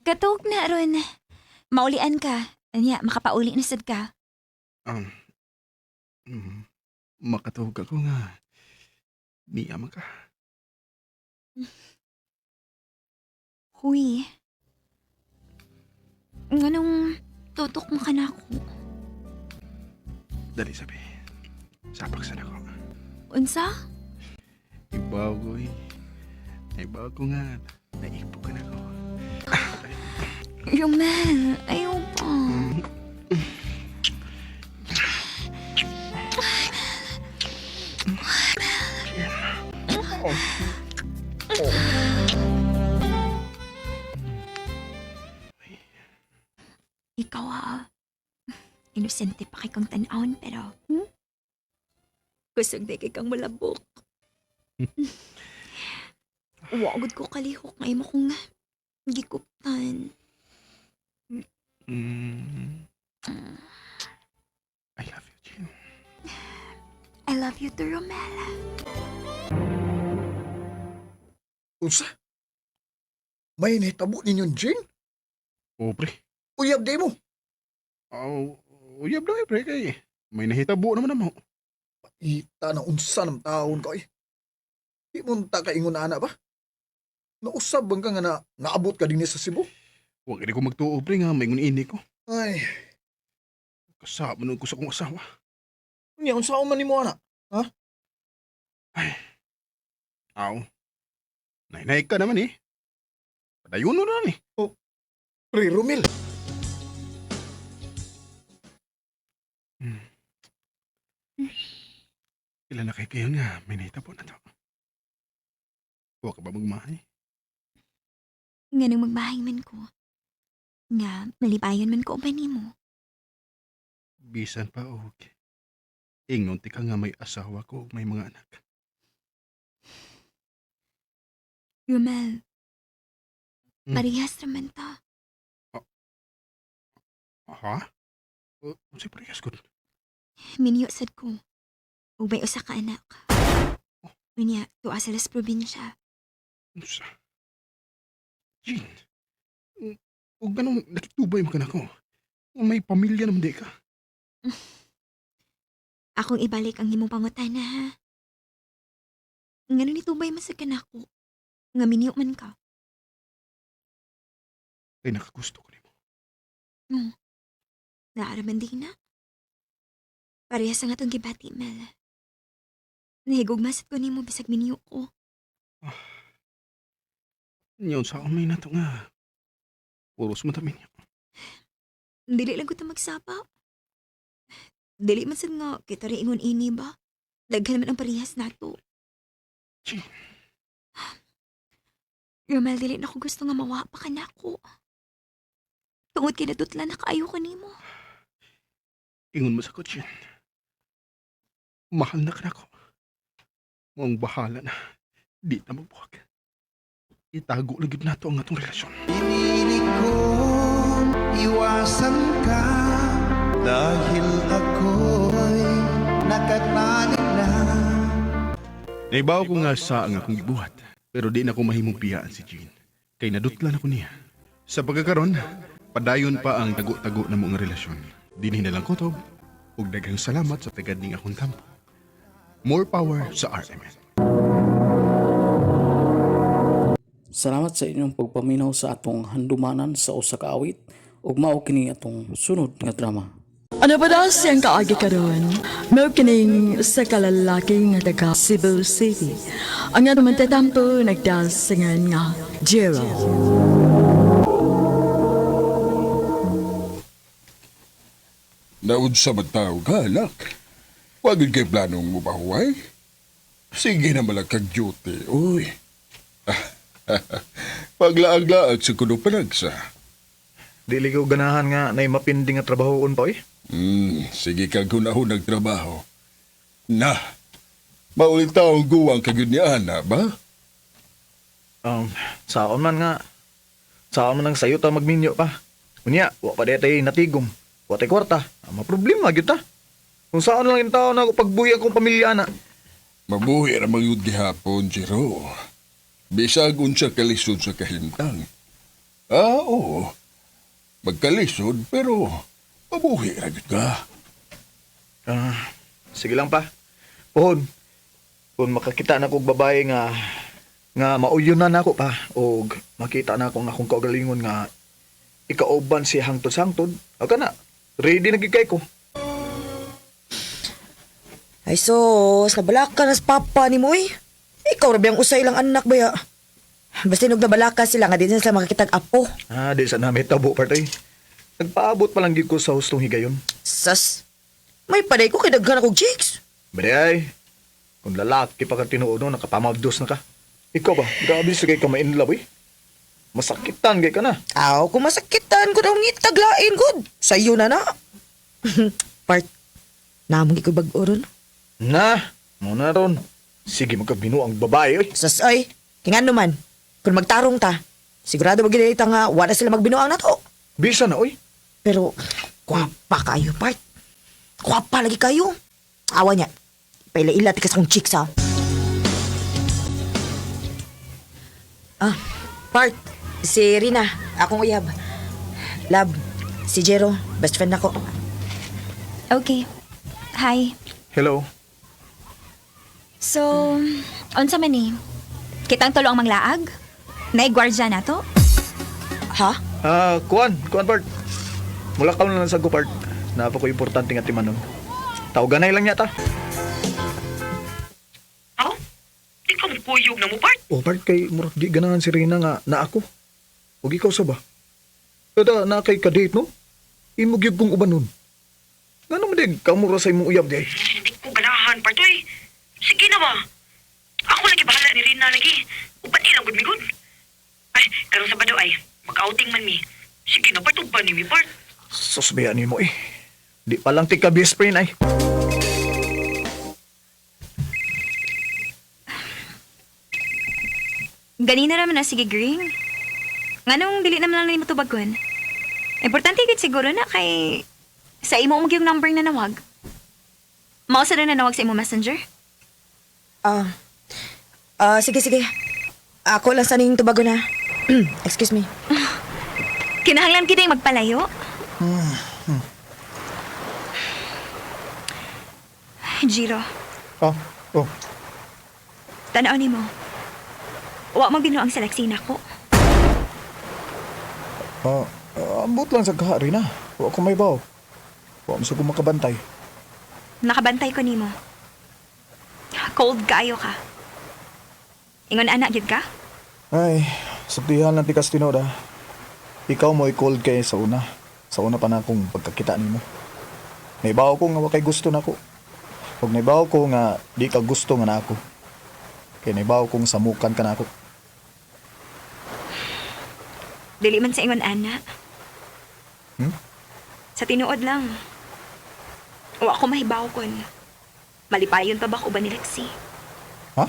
Speaker 7: Katog na ron. Maulian ka. Anya, makapauli na sad ka.
Speaker 5: Um, makatawag ako nga. Niya man ka.
Speaker 7: Huy. Nganong tutok mo ka na ako?
Speaker 5: Dali sabi. Sapak sana ko.
Speaker 7: Unsa?
Speaker 5: Ibaw ko eh. Ibaw ko nga. Naipo ka na ko.
Speaker 7: Romel, ayaw pa. Inosente pa kay kang tan-awon pero Kusog di kay kang malabok. Wa gud ko kalihok nga imo kong gikuptan.
Speaker 5: I love you, Jean.
Speaker 7: I love you too, Romel.
Speaker 6: Unsa? May nahitabo ninyo, Jane?
Speaker 5: Oh, pre.
Speaker 6: Uyab di mo.
Speaker 5: Aw, uyab lang eh, pre. Kay may nahitabo naman namo.
Speaker 6: Ita na unsa ng taon ka, eh. Di mo ta kaingon na ana ba? Nausab bang ka nga na naabot ka din sa Cebu?
Speaker 5: Huwag ko magtuo, pre, nga may ini ko.
Speaker 6: Ay,
Speaker 5: Kasama nun ko sa kong asawa.
Speaker 6: unya unsa man nimo ana?
Speaker 5: Aw. Nainay ka naman eh. Padayon mo na eh.
Speaker 6: Pre Romel.
Speaker 5: Ilan na kay kayo nga, may nahitabo na to. Huwag ka ba magmahay?
Speaker 7: Nga nang magmahay man ko. Nga malipayon man ko uban nimo.
Speaker 5: Bisan pa og. Ingnon ti ka nga may asawa ko ug may mga anak.
Speaker 7: Romel.
Speaker 5: Hmm.
Speaker 7: Parehas raman ta.
Speaker 5: Ha? O, unsay parehas gud?
Speaker 7: Minyo sad ko. Ug may usa ka anak. Unya, tuwa sila sa probinsya.
Speaker 5: Unsa? Jean. Ug ganong nakitubay mo ka nako. May pamilya naman di ka.
Speaker 7: Akong ibalik ang imong pangutana ha. Ngano nitubay man sa kanako? Nga minyo man ka.
Speaker 5: Kay nakagusto ko nimo.
Speaker 7: Naaraman din na. Parehas ang atong gibati, Mel. Nahigugma sad ko nimo bisag minyo ko.
Speaker 5: Nyon sa umay na to nga. Puros mo tamin niya.
Speaker 7: Dili lang ko ta magsapa. Dili man sad nga kita rin ingon ini ba? Daghan man ang parehas nato.
Speaker 5: Jean.
Speaker 7: Romel, dili na ko gusto nga mawa pa ka nako. Tungod kay natutla na kaayo ko nimo.
Speaker 5: Ingon mo sa kotse. Mahal na ka nako. Mong bahala na. Di na magbuhag. Itago lang gyud nato ang atong relasyon.
Speaker 10: Pinili kong iwasan ka dahil ako'y nakatanim na.
Speaker 5: Naibaw ko nga sa ang akong gibuhat, pero di na ko mahimong piyaan si Jean. Kay nadutlan ako niya. Sa pagkakaron, padayon pa ang tago-tago na mga relasyon. Dinhi na lang kutob, ug daghang salamat sa tagad ning akong tampo. More power sa RMN.
Speaker 2: Salamat sa inyong pagpaminaw sa atong handumanan sa usa ka awit ug mao kini atong sunod nga drama.
Speaker 3: Ano pa daw siyang kaagi karon? Mao kining sa kalalaki nga taga Cebu City. Ang atong mantatampo nagdasingan nga Gerald.
Speaker 11: Naud sa matao ka, anak. Wag yun kay planong mo bahuay. Sige na malakag duty, uy. Paglaag-laag sa kuno panagsa.
Speaker 6: Dili ko ganahan nga nay mapindi nga trabahoon pa oy.
Speaker 11: Sige kag hunahon nagtrabaho. Na, maulit taong guwang kagud ni Ana, ba?
Speaker 6: Saon man nga. Saon man ang sayo ta magminyo pa. Unya, wa pa detay natigom. Wa tay kwarta. Ah, maproblema gyud ta. Kung saan lang yung tao na ako pagbuhi akong pamilya na.
Speaker 11: Mabuhi ra magyud gihapon, Jero. Bisag unsa kalisod sa kahimtang. Ah, oo. Magkalisod, pero mabuhi ra gyud ka.
Speaker 6: Ah, sige lang pa. Pohon, kung makakita na kog babae nga nga mauyon na nako pa og makita na akong akong kaugalingon nga ikauban si hangtod sangtod, o kana, ready na gid kay ko.
Speaker 4: Ay sus, nabalaka na sa papa ni mo eh. Ikaw rabi ang usay lang anak ba ya? Basta inog nabalaka sila nga di na sila makakitag apo.
Speaker 6: Ah, di sa namin tabo partay. Nagpaabot pa lang gid ko sa hustong higayon.
Speaker 4: Sas, may paday ko kay daghan akong chicks.
Speaker 6: Bade ay, kung lalaki pa ka tinuod no, nakapamabdos na ka. Ikaw ba, grabe sa kay ka ma-inlove eh. Masakitan kay ka na.
Speaker 4: Aw, kung masakitan ko daw ngitaglain gud. Sayo na na. Part, naamong iko'y bag-o ron.
Speaker 6: Na, muna ron. Sige, magkabinu ang babae, oy.
Speaker 4: Sus, oy, kingan naman. Kung magtarong ta, sigurado magginilita nga wala sila magbinuang na to.
Speaker 6: Bisa na, oy.
Speaker 4: Pero, kwapa kayo, part. Kwapa lagi kayo. Awa niya. Paila-ila ti ka sa kong chicks, ha? Ah, part. Si Rina, akong uyab. Love, si Jero, best friend nako.
Speaker 7: Okay. Hi.
Speaker 6: Hello.
Speaker 7: So, unsa man ni? Kitang tulo ang manglaag? Naigwardya na to?
Speaker 4: Ha?
Speaker 6: Ah, kuan, kuan part. Mula ka na lang sa part. Napa ko importante nga timanon. Tawganay lang niya ta.
Speaker 8: Aw, di ka mo kuyog na mo, Bart.
Speaker 6: O part kay murag di ganahan si Rina nga na ako. Ug ikaw sa ba? Kada na kay kadate no? Imo gyud kong uban nun. Ngano man dig kamura sa imong uyab di ay?
Speaker 12: Hindi ko ganahan, Partoy. Sige na ba? Ako lagi bahala ni Rina lagi. Uban nilang gud migud. Ay, karon Sabado ay, mag-outing man mi. Sige na, Bart, uban ni mi, Bart.
Speaker 6: Susbihan nimo eh. Di pa lang tika best friend ay.
Speaker 7: Ganina naman na sige green. Nganong dili naman lang nimo tubagon? Importante gid siguro na kay sa imo mo yung number na nawag. Mao sa na nanawag sa imo messenger?
Speaker 4: Ah, ah, sige, sige. Ako lang sa ning tubago na. Excuse me.
Speaker 7: Kinahanglan kita yung magpalayo. Jiro,
Speaker 6: Oh, oh.
Speaker 7: tanaw nimo. Wa mo binuang sa Lexi nako.
Speaker 6: Ah, ambot lang sa kaha Rina. Wa ko may baw. Wa mo sa ko makabantay.
Speaker 7: Nakabantay ko nimo. Cold kayo ka. Ingon anak gid ka?
Speaker 6: Ay, sukdihan lang tikas tinuod ah. Ikaw mo'y cold kay sa una. Sa una pa na akong pagkakita nimo. Naibaw ko nga wa kay gusto nako. Ug naibaw ko nga di ka gusto nga nako. Kay naibaw kong samukan ka nako.
Speaker 7: Dili man sa ingon ana.
Speaker 6: Hmm?
Speaker 7: Sa tinuod lang. Wa ko mahibaw kon. Malipayon pa ba ko ba ni Lexi?
Speaker 6: Ha?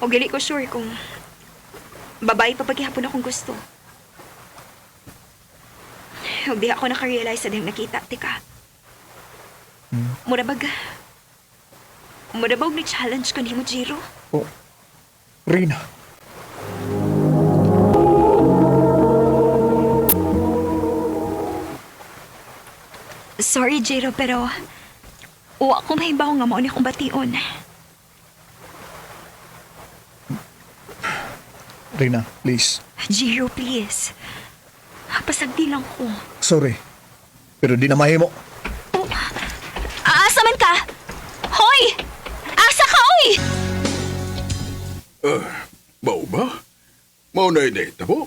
Speaker 7: O dili ko sure kung babae pa paghihapon akong gusto. Ug di ako nakarealize sa dihang nakita, tika. Mura bag... Mura bag ni-challenge ko nimo, Jiro.
Speaker 6: Oh. Rina.
Speaker 7: Sorry, Jiro, pero... Wa ko mahibaw nga mao ni akong bation.
Speaker 6: Rina, please.
Speaker 7: Jiro, please. Pasagdi lang ko.
Speaker 6: Sorry. Pero di na mahimo.
Speaker 7: Oh, aasa man ka? Hoy! Asa ka, oy!
Speaker 11: Mao ba? Mao na inahitabo.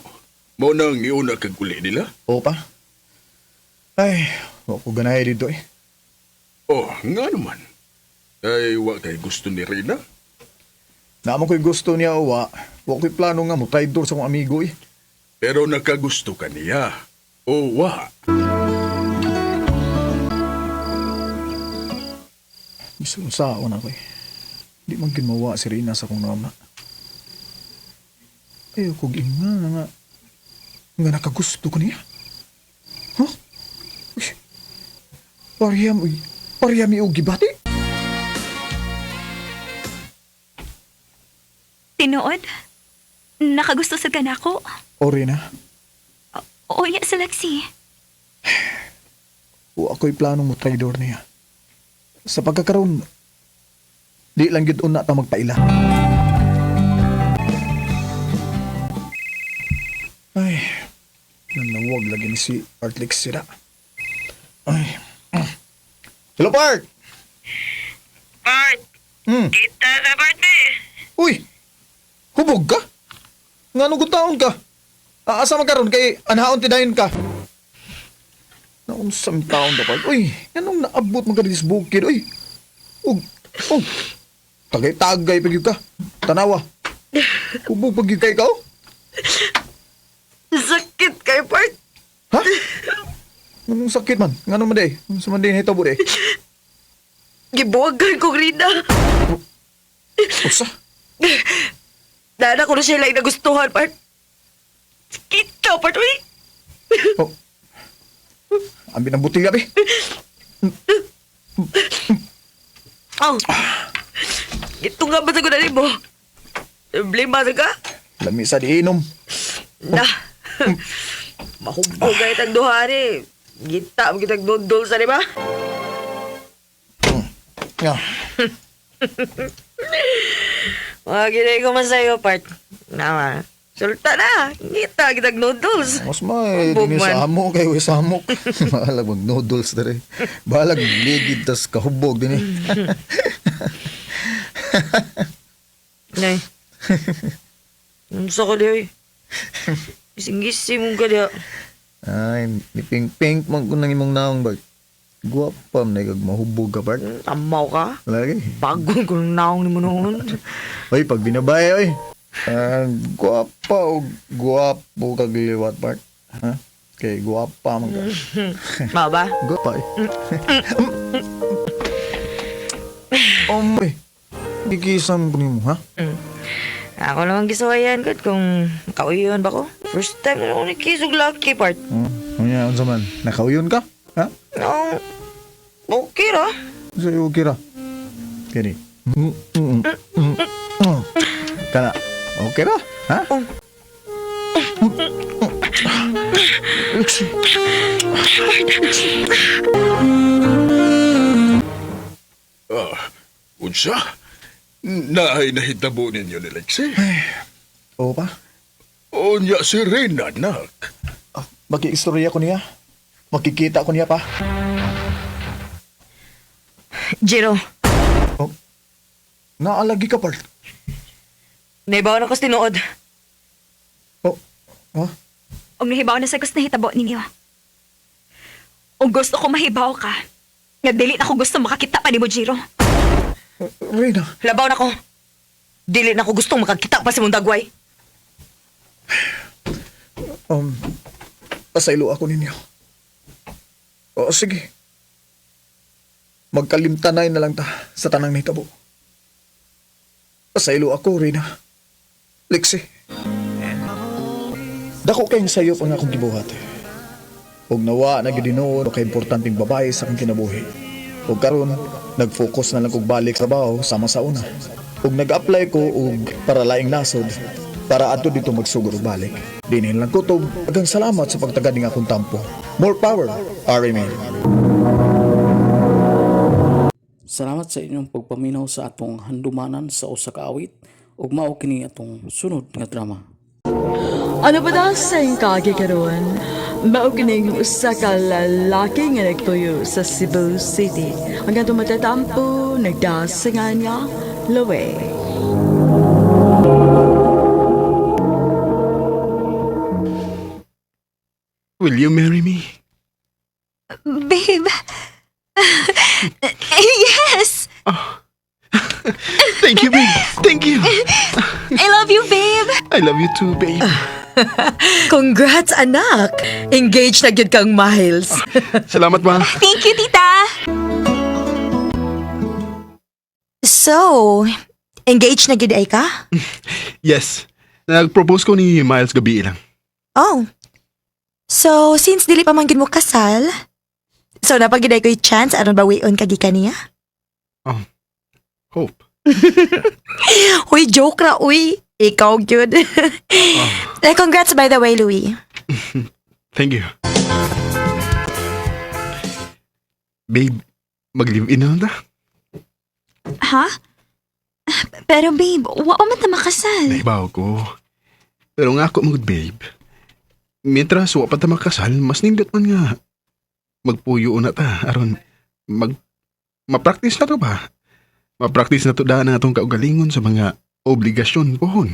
Speaker 11: Mao na ang iuna kag uli nila.
Speaker 6: Oo pa. Ay, wa ko ganahe dito eh.
Speaker 11: Oh, nga naman. Ay, wa kay gusto ni Rina.
Speaker 6: Naamo ko'y gusto niya o wa. Wa ko'y plano nga mo traidor sa akong amigo eh.
Speaker 11: Pero nakagusto ka niya. O wa.
Speaker 6: Bisan unsaon ako eh. Di man gyud mawa si Rina sa akong nama. Ayaw kog inga na nga. Nga nakagusto ko niya. Huh? Uy. Pareham, uy. Pareham og gibati.
Speaker 7: Tinuod? Nakagusto sa kanako?
Speaker 6: O Rina,
Speaker 7: O iya sa Lexi.
Speaker 6: wa ako'y planong mo traidor niya. Sa pagkakaroon, di lang gyud una ta magpaila. Ay, nanawag lagi ni si Artlix sira. Ay. Hello, Park!
Speaker 12: Bart, kita sa Bart, eh.
Speaker 6: Uy! Hubog ka? Nga nung taon ka? Aasa man karon kay anhaon tidayon ka. Naunsang taon ka pa. Uy, anong naabot mo ka dito sa bukid? Uy, ug, ug, tagay-tagay pag ka. Tanawa. Hubog pag ka ikaw?
Speaker 4: Sakit kay Bart.
Speaker 6: Ha? Anong sakit man? Ngano man day? Sa man day nahitabo day?
Speaker 4: Gibuwagan ko, Rina.
Speaker 6: Usa?
Speaker 4: Dana ko na siya lang nagustuhan, part. Kita, part, uy.
Speaker 6: Oh. Ambi ng butilya, be.
Speaker 4: Oh. Ito nga ba sa gunani mo? Problema sa ka?
Speaker 6: Lami sa diinom.
Speaker 4: Na. Mahumbog kayo tag duha ni. Gita mo kitag dondol sa di ba?
Speaker 6: Ya.
Speaker 4: Mga ginay ko man sa'yo, part. Nawa. Sulta na. Gita kitag noodles.
Speaker 6: Mas may
Speaker 4: Hubog
Speaker 6: dinhi
Speaker 4: man.
Speaker 6: sa amo kay sa amok. Bahalag mag noodles dere. Bahalag ligid tas kahubog dinhi.
Speaker 4: Nay. Unsa ka diay? Gising-gising mong ka diha.
Speaker 6: Ay, ni pink pink man ko nang imong naong bag. Guwapa man kag mahubog ka part.
Speaker 4: Tamaw ka?
Speaker 6: Lagi.
Speaker 4: Bago ko ng naong ni mo noon.
Speaker 6: Oy, pag binabay oy. Ah, guwapa o guwapo kag liwat part. Ha? Kay guwapa man ka.
Speaker 4: Mao ba?
Speaker 6: Guwapa eh. Oy. Gikisam ko nimo ha?
Speaker 4: Ako naman gisuwayan gud kung makauyon ba ko. First time na ako nikisog lucky part.
Speaker 6: Unya unsa man? Nakauyon ka? Ha?
Speaker 4: No. Okay ra.
Speaker 6: Sa okay ra. Kini. Mm, mm, mm, mm. Kana. Okay ra? Ha?
Speaker 11: Ah, unsa? Naay nahitabo ninyo ni Lexie.
Speaker 6: Oo pa.
Speaker 11: Unya si Rina, nak.
Speaker 6: Ah, makiistorya ko niya. Makikita ko niya pa.
Speaker 4: Jiro,
Speaker 6: Oh. Naalagi ka, part.
Speaker 4: naibaw na ko sa tinuod.
Speaker 6: Oh. Ha?
Speaker 7: Og nahibaw na sa gusto nahitabo ninyo. Og gusto ko mahibaw ka. Nga dili na ko gusto makakita pa nimo, Jiro.
Speaker 6: Reyna.
Speaker 4: Labaw na ko. Dili na ko gustong makakita pa si mong dagway.
Speaker 6: Pasaylo ako ninyo. Oo, sige. Magkalimtanay na lang ta sa tanang nahitabo. Pasaylo ako, Reyna. Lexi. Dako kayong sayop ang akong gibuhat. Ug nawa na gyud hinuon kay importanteng babae sa akong kinabuhi. Ug karon nag-focus na lang kog balik sa trabaho sama sa una. Ug nag-apply ko og para laing nasod para adto dito magsugod og balik. Dinhin lang kutob. Daghang salamat sa pagtagad ning akong tampo. More power, RMN.
Speaker 2: Salamat sa inyong pagpaminaw sa atong handumanan sa usa ka awit ug mao kini atong sunod nga drama.
Speaker 3: Ano ba daw sa iyong kaagi karon? Mao kining usa ka lalaki nga nagtuyo sa Cebu City. Ang katong matatampo, nagdasingan nga, Loe.
Speaker 5: Will you marry me?
Speaker 7: Babe. Yes!
Speaker 5: Thank you, babe. Thank you.
Speaker 7: I love you, babe.
Speaker 5: I love you too, babe.
Speaker 4: Congrats, anak! Engaged na gyud kang Miles.
Speaker 5: Salamat, ma.
Speaker 7: Thank you, tita.
Speaker 4: So, engaged na gyud ay ka?
Speaker 5: Yes. Nag-propose ko ni Miles gabi lang.
Speaker 4: Oh. So, since dili pa man gyud mo kasal, so napagid ay ko'y chance aron bawion ka gikan niya?
Speaker 5: Hope.
Speaker 4: Uy, joke ra, uy. Ikaw gyud. Eh, congrats by the way, Louie.
Speaker 5: Thank you. Babe, mag-live-in na lang ta.
Speaker 7: Ha? Pero babe, wa pa man ta makasal.
Speaker 5: Naibaw ko. Pero nga ako magud, babe. Mientras wa pa ta makasal, mas nindot man nga. Magpuyo na ta aron mag ma-practice na to ba? Ma-practice na to daan ang atong kaugalingon sa mga obligasyon pohon.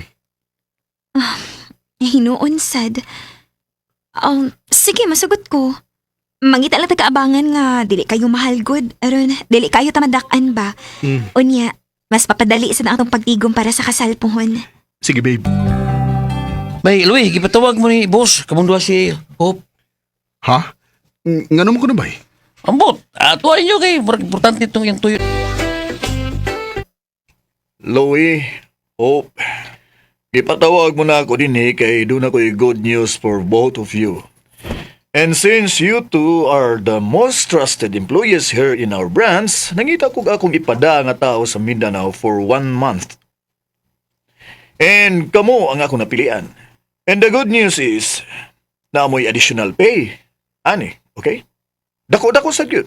Speaker 7: Hinuon sad. Sige, masugot ko. Mangita lang taga-abangan nga dili kayo mahal good. Aron, dili kayo tamadak-an ba? Unya, mas papadali sa na atong pagtigom para sa kasal pohon.
Speaker 5: Sige, babe.
Speaker 8: Bay, Louie, gipatawag mo ni boss. Kamong duha si Hope.
Speaker 5: Ha? Ngano mo ko na ba eh?
Speaker 13: Ambot, ato ninyo kay murag importante itong iyang tuyo.
Speaker 6: Louie, Hope, ipatawag mo na ako din eh, kay doon ako'y good news for both of you. And since you two are the most trusted employees here in our branch, nangita ko akong ipada nga tao sa Mindanao for one month. And kamo ang akong napilian. And the good news is, naamoy additional pay. Ani, okay? Dako-dako sa gyud.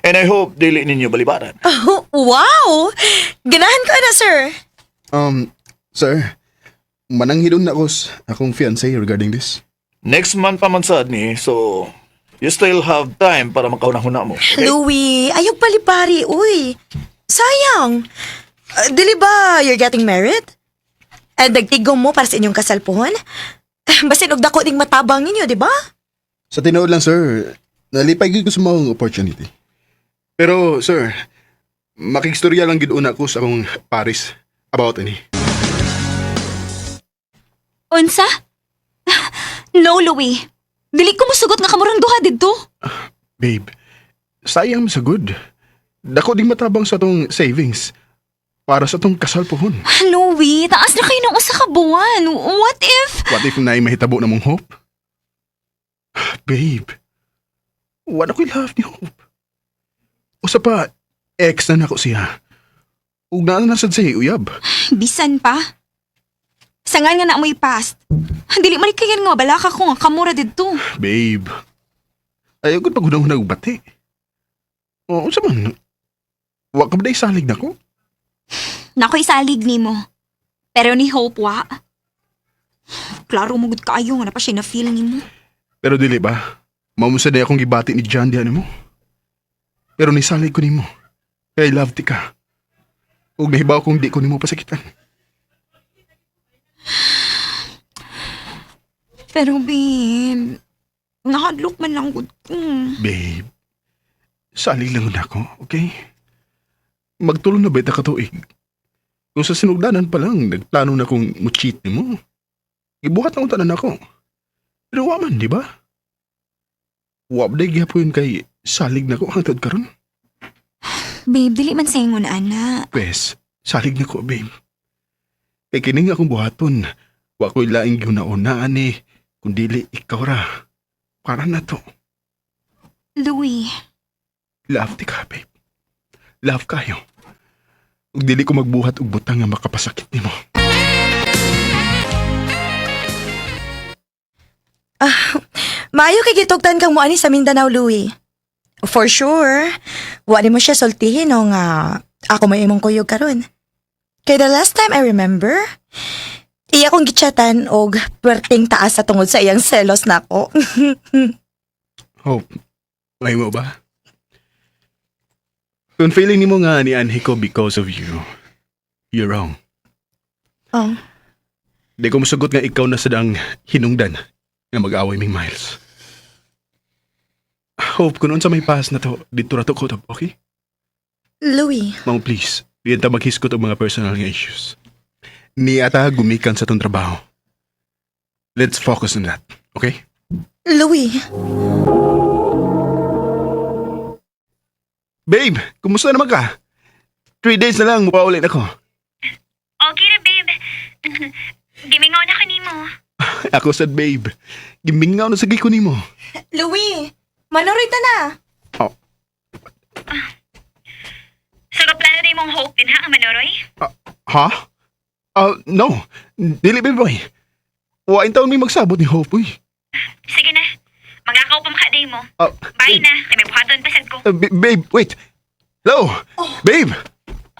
Speaker 6: And I hope dili ninyo balibaran.
Speaker 4: Oh, wow! Ganahan ko na, sir.
Speaker 5: Sir, mananghidon na ko sa akong fiancé regarding this.
Speaker 6: Next month pa man sad ni, so you still have time para makahuna-huna mo. Okay?
Speaker 4: Louie, ayaw palipari, uy. Sayang. Dili ba you're getting married? And nagtigom mo para sa inyong kasal pohon? Basin og dako ning matabang ninyo, di ba?
Speaker 5: Sa tinuod lang, sir, nalipay gyud ko sa maong opportunity. Pero, sir, makigstorya lang gid una ko sa akong Paris about ini.
Speaker 7: Unsa? No, Louie. Dili ko musugot nga kamurang duha didto.
Speaker 5: Babe, sayang sa good. Dako ding matabang sa tong savings para sa tong kasal pohon.
Speaker 7: Louie, taas na kayo ng usa ka buwan. What if?
Speaker 5: What if naay mahitabo na mong Hope? Babe, wala ko'y love ni Hope. Usa pa, ex na nako siya. Ug naa na sad siya uyab.
Speaker 7: Bisan pa. Sangan nga na amoy past. Dili man kayan nga balaka ko nga kamura didto.
Speaker 5: Babe, ayaw ko paghunang-hunang og bati. Oo, unsa man? Wa ka ba day salig nako?
Speaker 7: Nakoy salig nimo. Pero ni Hope wa. Klaro mo gud kaayo nga na pa siya na feel nimo.
Speaker 5: Pero dili ba? Mao mo sa day akong gibati ni John diyan nimo. Pero nisalig ko nimo. Kay love ti ka. Ug nahibaw kong di ko nimo pasakitan.
Speaker 7: Pero babe, nahadlok man lang gud ko.
Speaker 5: Babe, salig lang na ako, okay? Magtulong na ba ita katuig? Kung sa sinugdanan pa lang, nagplano na kong mo-cheat nimo. Ibuhat na utanan ako. Pero wa man, di ba? Wa ba day gihapon kay salig na ko hangtod karon?
Speaker 7: Babe, dili man sa ingon ana.
Speaker 5: Pwes, salig na ko, babe. Kay kining akong buhaton, wa ko'y laing gihuna-unaan eh, kung dili ikaw ra. Para na to.
Speaker 7: Louie,
Speaker 5: Love ti ka, babe. Love kayo. Ug dili ko magbuhat og butang nga makapasakit nimo.
Speaker 4: Maayo kay gitugtan kang muani sa Mindanao, Louie. For sure, wa nimo siya sultihin no nga ako may imong kuyog karon. Kay the last time I remember, iya kong gitchatan og perting taas sa tungod sa iyang selos nako.
Speaker 5: Hope, may mo ba? Kung feeling nimo nga ni anhi ko because of you, you're wrong.
Speaker 4: Oh.
Speaker 5: Di ko musugot nga ikaw na sad ang hinungdan nga mag-away ming Miles. Hope, kung sa may past na to, dito ra to ko, okay?
Speaker 4: Louie,
Speaker 5: Ma'am, please, di ta maghiskot og mga personal nga issues. Niata gumikan sa tong trabaho. Let's focus on that, okay?
Speaker 4: Louie,
Speaker 5: Babe, kumusta naman ka? 3 days na lang, mukha ako.
Speaker 12: Okay ra, babe. Gimingaw na kanimo.
Speaker 5: Ako sad, babe. Gimingaw na sa ko nimo.
Speaker 4: Louie, manuroy ta na.
Speaker 5: Oh,
Speaker 12: So, plano din mong Hope din ha, ang manoroy?
Speaker 5: Ha? Ah, no. Dili, babe, boy. Wa taon may magsabot ni Hope, uy.
Speaker 12: Sige na. Maglakaw pa makaday mo.
Speaker 5: Ah,
Speaker 12: Bye na, kay may buhaton pa sad ko.
Speaker 5: Babe, wait. Hello? Babe!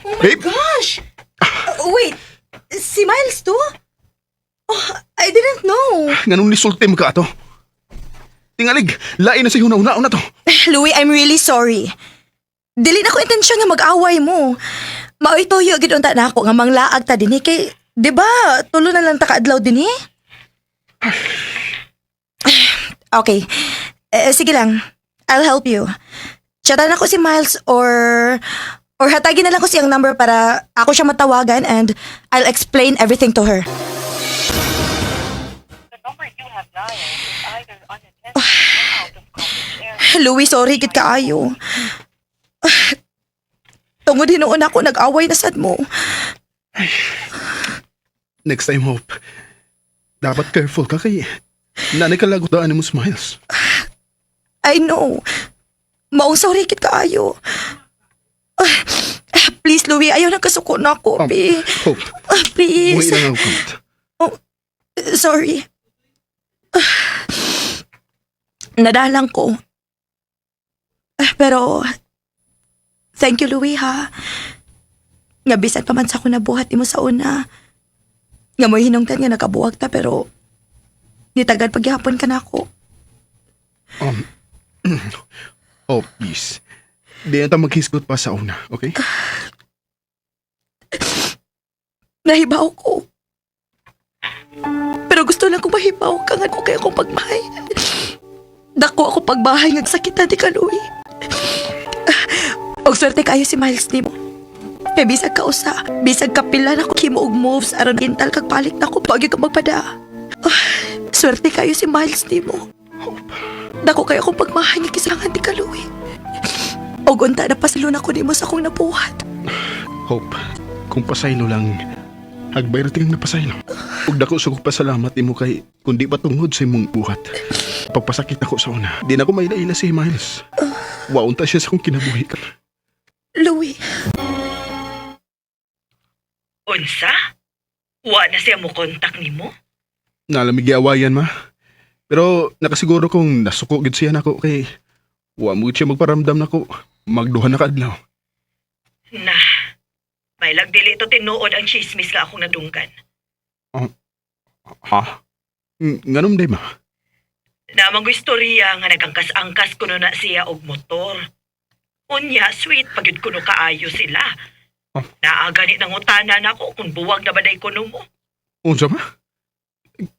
Speaker 4: Oh my
Speaker 5: Babe?
Speaker 4: gosh! Wait, si Miles to? Oh, I didn't know.
Speaker 5: Nganong nisulti mo ka ato? Tingalig, lain na sa huna-huna na to.
Speaker 4: Louie, I'm really sorry. Dili na ko intensyon nga mag-away mo. Maoy tuyo gid unta na ako nga manglaag ta dinhi kay 'di ba? Tulo na lang ta kaadlaw dinhi. Okay. Eh, sige lang. I'll help you. Chatan ako si Miles or hatagin na lang ko siyang number para ako siya matawagan and I'll explain everything to her. Louie, sorry gid kaayo. Tungod hinuon ako nag-away na sad mo.
Speaker 5: Next time, Hope. Dapat careful ka kay nanay kalagot daan mo smiles.
Speaker 4: I know. Maong sorry gid kaayo. Please, Louie, ayaw na kasuko na ako, pi.
Speaker 5: Hope,
Speaker 4: Please.
Speaker 5: buhi lang ang kamot.
Speaker 4: Oh, sorry. Nadalang ko. Pero, thank you, Louie, ha. Nga bisan pa man sa ako nabuhat nimo sa una. Nga mo'y hinungdan nga nakabuwag ta, pero nitagad paghihapon ka na ako.
Speaker 5: Oh, please. Di na ta maghisgot pa sa una, okay?
Speaker 4: Nahibaw ko. Pero gusto lang kong mahibaw ka nga ko kaya akong pagmahay. Dako ako pagbahay nga sakitan di ka, Louie. Og swerte kayo si Miles nimo. Kay bisag ka usa, bisag ka pila na ko himo og moves aron intal kag palit na ko pagi ka magpada. Swerte kayo si Miles nimo. Dako kayo akong pagmahay nga kisangan di ka, Louie. Og unta na pasalon ako nimo sa akong nabuhat.
Speaker 5: Hope, kung pasaylo lang, hagbay ra tingang napasaylo. Ug dako sa kong pasalamat nimo kay kundi pa tungod sa imong buhat. Pagpasakit ako sa una, di na ko maila-ila si Miles. Waunta siya sa akong kinabuhi.
Speaker 4: Louie.
Speaker 12: Unsa? Wa na siya mo kontak nimo?
Speaker 5: Nalamig awayan ma. Pero nakasiguro kong nasuko gid siya nako kay wa mo gid siya magparamdam nako. Magduha na kaadlaw.
Speaker 12: Na, may lagdili to tinuod ang chismis nga akong nadunggan.
Speaker 5: Ha? Nganom day ma?
Speaker 12: Namang istorya nga nagangkas-angkas kuno na siya og motor. Unya, sweet pagyud kuno kaayo sila.
Speaker 5: Oh.
Speaker 12: Naa gani nangutana nako kung buwag na ba day kuno mo.
Speaker 5: Unsa ma?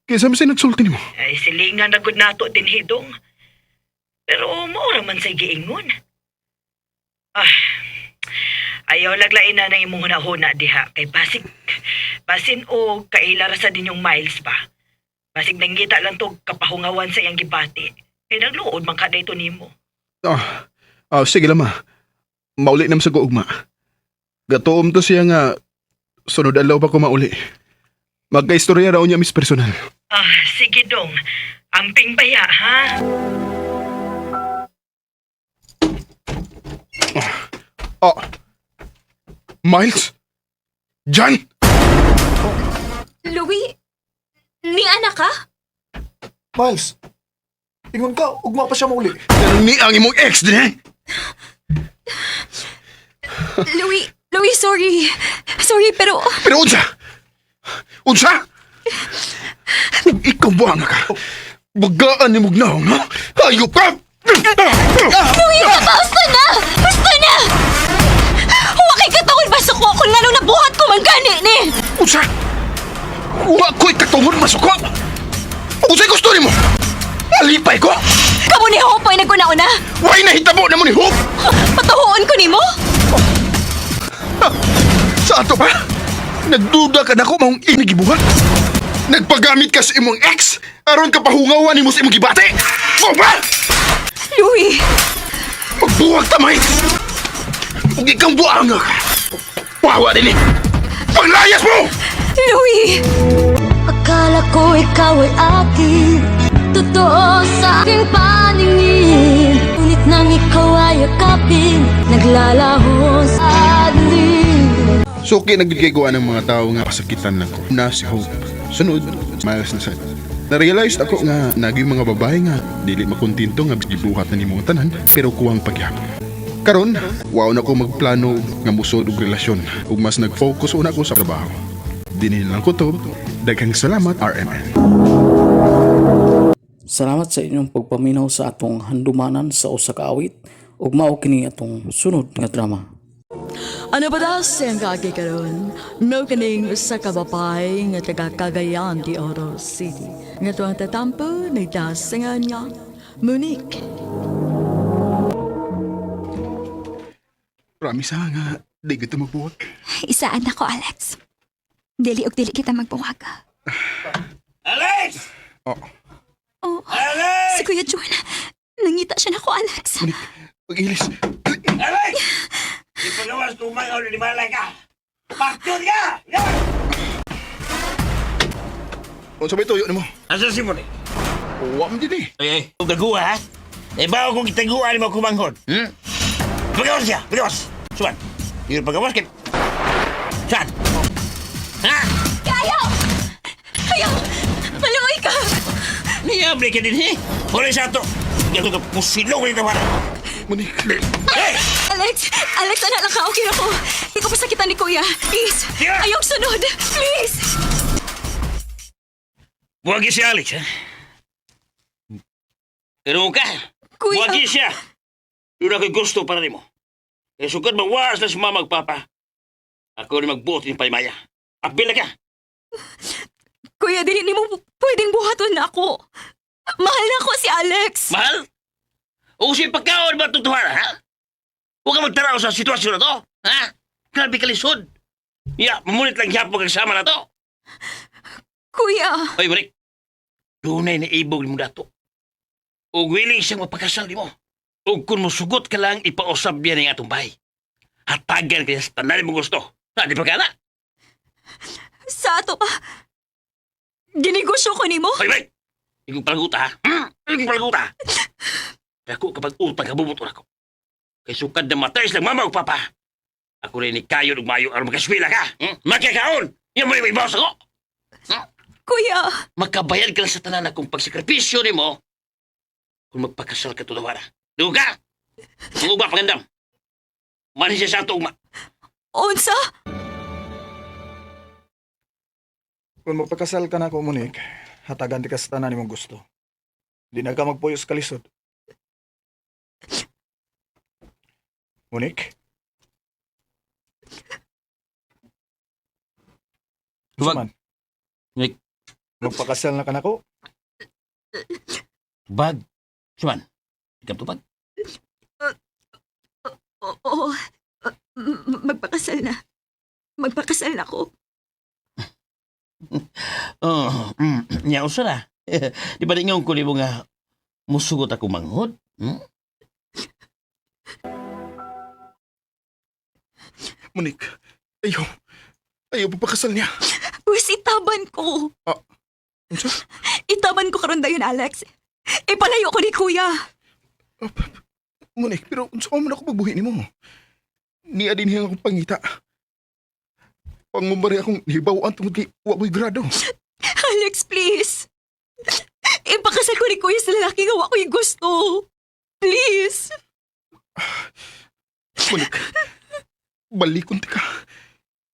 Speaker 5: Kaysa man siya nagsulti nimo.
Speaker 12: Ay, silingan na gud nato din hidong. Pero mao ra man say giingon. Ah, ayaw laglain na ng imong hunahuna diha kay basig basin o kaila ra sa dinyong miles ba. Basig nangita lang to kapahungawan sa iyang gibati. Kay nagluod man ka dayto nimo.
Speaker 5: Sige lang ma. Mauli nam sa guugma. Gatuom to siya nga sunod adlaw pa ko mauli. Magkaistorya raw niya mis personal.
Speaker 12: Sige dong. Amping baya ha.
Speaker 5: Oh. Miles? John?
Speaker 7: Louie, ni anak ka?
Speaker 6: Miles, ingon ka, ugma pa siya mauli.
Speaker 5: Ganun ni ang imong ex din eh.
Speaker 7: Louie, Louie, sorry. Sorry, pero
Speaker 5: Pero unsa? Unsa? Kung ikaw ba nga ka? Bagaan ni Mugnaw, ha? Hayop ka!
Speaker 7: Louie, basta na! Basta na! Huwag kay katungod masuko kung nganong nabuhat ko man gani ni!
Speaker 5: Unsa? Wa ko'y katungod masuko! Unsa'y gusto nimo? Alipay ko?
Speaker 7: Kamo ni Hope ay naguna-una!
Speaker 5: Why nahitabo na mo ni Hope?
Speaker 7: Patuhoon ko nimo?
Speaker 5: Sa ato pa? Nagduda ka na ko maong inigibuhat? Nagpagamit ka sa imong ex? Aron ka pahungawan nimo sa imong gibati? Mo ba?
Speaker 7: Louie!
Speaker 5: Magbuwag ta, Miles! Ug ikang buanga ka! Pawa din eh! Panglayas mo!
Speaker 7: Louie!
Speaker 9: Akala ko ikaw ay akin, totoo sa aking paningin. Ngunit nang ikaw ay yakapin, naglalaho sa dilim.
Speaker 5: Suki nagigagawa ng mga tao nga pasakitan lang ko. Na si Hope. Sunod, Miles na sad. Na-realize ako nga naging mga babae nga dili makontento nga gibuhat na nimo ang tanan pero kuwang pagyapon. Karon, wow na ko magplano nga musod og relasyon ug mas nag-focus una ko sa trabaho. Dinhi lang ko to. Daghang salamat RMN.
Speaker 2: Salamat sa inyong pagpaminaw sa atong handumanan sa usa ka awit ug mao kini atong sunod nga drama.
Speaker 3: Ano ba daw siyang kaagi karon? No kaning usa ka babae nga taga Cagayan de Oro City. Nga tuwang tatampo nagdasingan nga Monique.
Speaker 5: Promise ha nga di kita magbuwag.
Speaker 7: Isaan ako, Alex. Dili og dili kita magbuwag.
Speaker 8: Alex!
Speaker 5: Oh.
Speaker 7: Oh,
Speaker 8: Alex!
Speaker 7: si Kuya Juan. Nangita Nangita siya nako, Alex.
Speaker 5: Pag-ilis.
Speaker 13: Alex! Ipagawas tumayo ni malay ka! Pakyon ka!
Speaker 5: Unsa may tuyo nimo?
Speaker 13: Asa si Monique?
Speaker 5: Wa man din eh.
Speaker 13: Ay, ay, kung gaguha, ha? Eh, bago kong itaguan mo kumanghod. Hmm? Pagawas siya! Pagawas! Suman! Yun, pagawas ka. Saan? Ha?
Speaker 7: Ayaw! Ayaw! Maluoy ka!
Speaker 13: Niyable ka din, eh? Huli sa ato! Hindi ako kapusilong nito, para.
Speaker 5: Monique.
Speaker 13: Hey!
Speaker 7: Alex! Alex, anak lang ka. Okay ako. Hindi ko pasakitan ni Kuya. Please!
Speaker 13: Yeah.
Speaker 7: Ayaw sunod! Please!
Speaker 13: Buwagi si Alex, ha? Pero ka!
Speaker 7: Kuya!
Speaker 13: Buwagi siya! Yun ako'y gusto para nimo. Kaya sukad mawas na si mama ug papa. Ako rin magbuot ng palimaya. Apila ka!
Speaker 7: Kuya, dili nimo pwedeng buhaton na ako. Mahal na ako si Alex.
Speaker 13: Mahal? O si pagkaon ba tutuhan, ha? Huwag ka magtaraw sa sitwasyon na to, ha? Grabe ka lisod. Ya, mamulit lang siya pagkasama na to.
Speaker 7: Kuya!
Speaker 13: Oy, Monique. Dunay na ibog ni mo dato. O willing siyang mapakasal ni mo. O kung musugot ka lang, ipausap niya ng atong bahay. Hatagan kaya sa tanan mo gusto. Ha, di ba ka na?
Speaker 7: Sa ato pa. Ginegosyo ko nimo?
Speaker 13: Oy, Monique! Ikong palaguta, ha? Hmm? Ikong palaguta! Dako kapag utang kabubuto ako. Kay sukad na matay silang mama o papa. Ako rin ni kayo ug mayo aron makaswila ka. Hmm? Makakaon! Yan mo rin may boss ako.
Speaker 7: Kuya!
Speaker 13: Makabayad ka lang sa tanan akong pagsakripisyo ni mo kung magpakasal ka tulawara. Dugo ka! Ang ugma pangandam. Manin siya sa ato ugma.
Speaker 7: Unsa?
Speaker 6: Kung magpakasal ka na ako, Monique, hatagan di ka sa tanan nimong gusto. Di na ka magpuyo sa kalisod. Monique?
Speaker 13: Duwag.
Speaker 6: Suman.
Speaker 13: Monique.
Speaker 6: Magpakasal na ka nako?
Speaker 13: Tubag. Suman. Ikaw tubag.
Speaker 7: Oo. Magpakasal na. Magpakasal na ako.
Speaker 13: Oh, nya usa na. Di ba ningon ko nimo nga musugot ako manghod? Hmm?
Speaker 5: Monique. Ayaw. Ayaw papakasal niya.
Speaker 7: Pwes itaban ko.
Speaker 5: Ah, unsa?
Speaker 7: Itaban ko karon dayon, Alex. Ipalayo ko ni Kuya.
Speaker 5: Monique, pero unsa man ako pagbuhi nimo? Niya din hiyang akong pangita. Pangumari akong hibawan tungod kay wa ko'y grado.
Speaker 7: Alex, please. Ipakasal ko ni Kuya sa lalaki nga wa ko'y gusto. Please.
Speaker 5: Monique, balikon ti ka.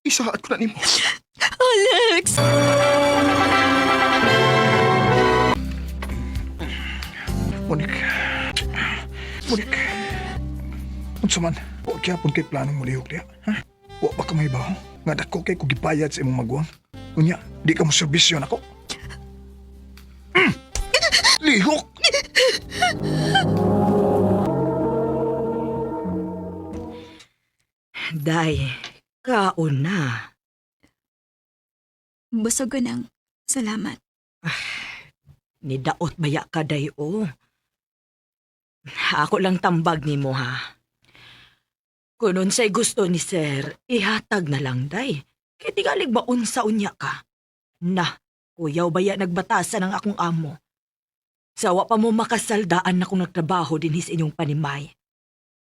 Speaker 5: Isaat ko na nimo.
Speaker 7: Alex!
Speaker 6: Monique. Monique. Unsa man, wa gyapon kay planong mulihok diha, ha? Wa ba ka may baho? Nga dako kay kog gibayad sa imong maguwang. Unya, di ka mo serbisyo nako.
Speaker 5: Lihok!
Speaker 12: Day, kaon na.
Speaker 7: Busog ko nang. Salamat.
Speaker 12: Nidaot baya ka, day, o. Ako lang tambag nimo ha. Kung unsay gusto ni sir, ihatag na lang, day. Kay tingalig ba unsa unya ka? Na, kuyaw baya nagbatasan ang akong amo. Sawa pa mo makasaldaan na kung nagtrabaho dinhi sa inyong panimay.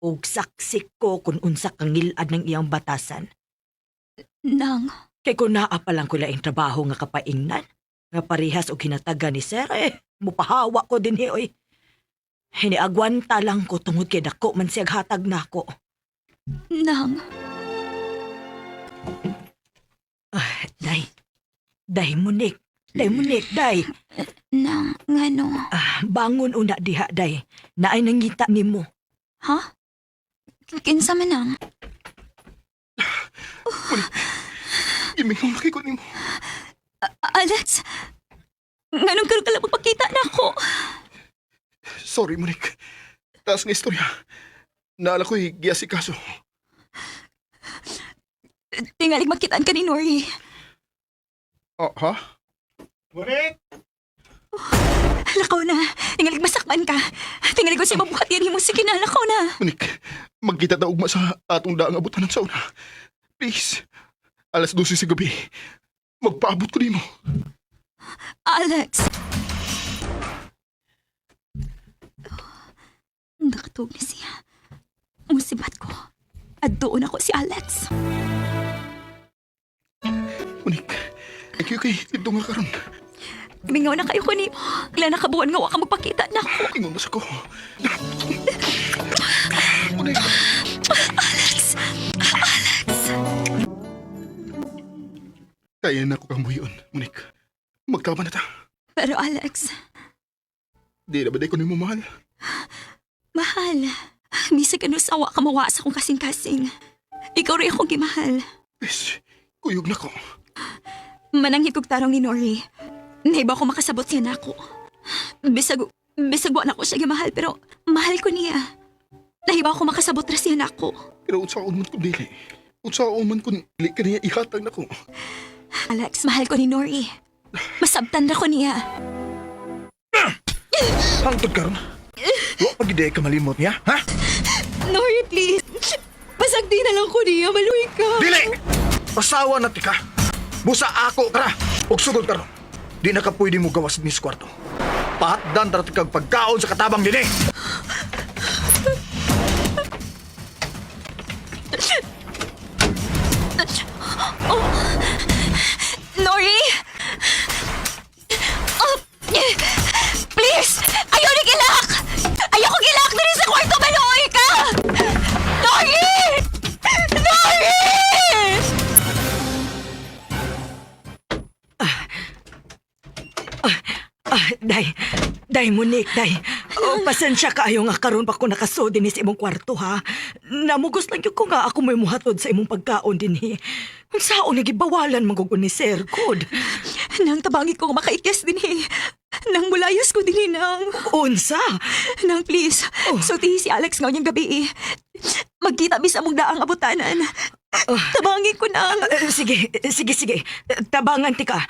Speaker 12: Og saksik ko kung unsa kang ngilad ng iyang batasan.
Speaker 7: Nang,
Speaker 12: Kay kung naa pa lang ko laing trabaho nga kapaingnan, nga parehas og hinatagan ni sir, eh, mupahawa ko din oy. Hiniagwanta lang ko tungod kay dako man siyag hatag nako.
Speaker 7: nang.
Speaker 12: Ah, day, day munik, day munik, day.
Speaker 7: Nang, ngano?
Speaker 12: Ah, bangon una diha, day. Naay nangita nimo.
Speaker 7: Ha? Kinsa man nang?
Speaker 5: Gimingaw na kay ko nimo.
Speaker 7: Alex! Nganong karon ka lang magpakita na ako?
Speaker 5: Sorry, Monique. Taas nga istorya. Naala ko'y giasikaso.
Speaker 7: Tingalig makitaan ka ni Nori.
Speaker 5: Ah, ha?
Speaker 6: Monique!
Speaker 7: Lakaw Lakaw na. Tingalig masakman ka. Tingalig ko siya mabuhat yan mo. Sige na, lakaw na.
Speaker 5: Monique, magkita ta ugma sa atong daang abutan sa una. Please, 12:00 sa gabi. Magpaabot ko nimo.
Speaker 7: Alex! Nakatug na siya. Musibat ko. At doon ako si Alex.
Speaker 5: Monique, thank you kay dito nga karon.
Speaker 7: Mingaw na kayo ko ni mo. Kailan nakabuan nga wa ka magpakita na ako.
Speaker 5: Ingon mas ako. Monique,
Speaker 7: Alex! Alex!
Speaker 5: kaya na ko kang buhion, Monique. Magtama na ta.
Speaker 7: Pero Alex,
Speaker 5: Di na ba di ko nimo mahal?
Speaker 7: mahal. Bisag ano sawa ka mawa sa akong kasing-kasing. Ikaw rin akong gimahal.
Speaker 5: Please, kuyog na ko.
Speaker 7: Mananghid kog tarong ni Nori. Naiba ko makasabot siya nako. Bisag, bisag wa na ko siya gimahal pero mahal ko niya. Nahiba ko makasabot ra siya nako.
Speaker 5: Pero unsaon man kung dili. Unsaon man kung dili ka niya ihatag nako.
Speaker 7: Alex, mahal ko ni Nori. Masabtan ra ko niya.
Speaker 6: Hangtod karon. Wa pa gid ka malimot niya, ha?
Speaker 7: Nori, please. Pasagdi na lang ko niya. Maluwi ka.
Speaker 6: Dili! Pasawa na tika. Busa ako kara. Ug sugod karon. Di na ka pwede mo gawas ni sa kwarto. Pahatdan ra tikag pagkaon sa katabang dinhi.
Speaker 7: Nori! Oh, please! Ayaw ni gilak! Ayaw ko gilak diri sa kwarto! Maluoy ka! Nori! Nori!
Speaker 12: Ah, day. Day, Monique, day. Oh, pasensya kaayo nga karon pa ko nakasod dinhi sa imong kwarto, ha? Namugos lang gyud ko nga ako may muhatod sa imong pagkaon dinhi. Unsaon nagibawalan man gud ni Sir Good.
Speaker 7: Nang tabangi ko makaikyas din eh. Nang mulayas ko din eh, nang.
Speaker 12: Unsa?
Speaker 7: Nang please, oh. Sultihi si Alex ngayong gabi eh. Magkita mi sa among daang abutanan. Tabangi ko nang.
Speaker 12: Sige, sige, sige. Tabangan ti ka.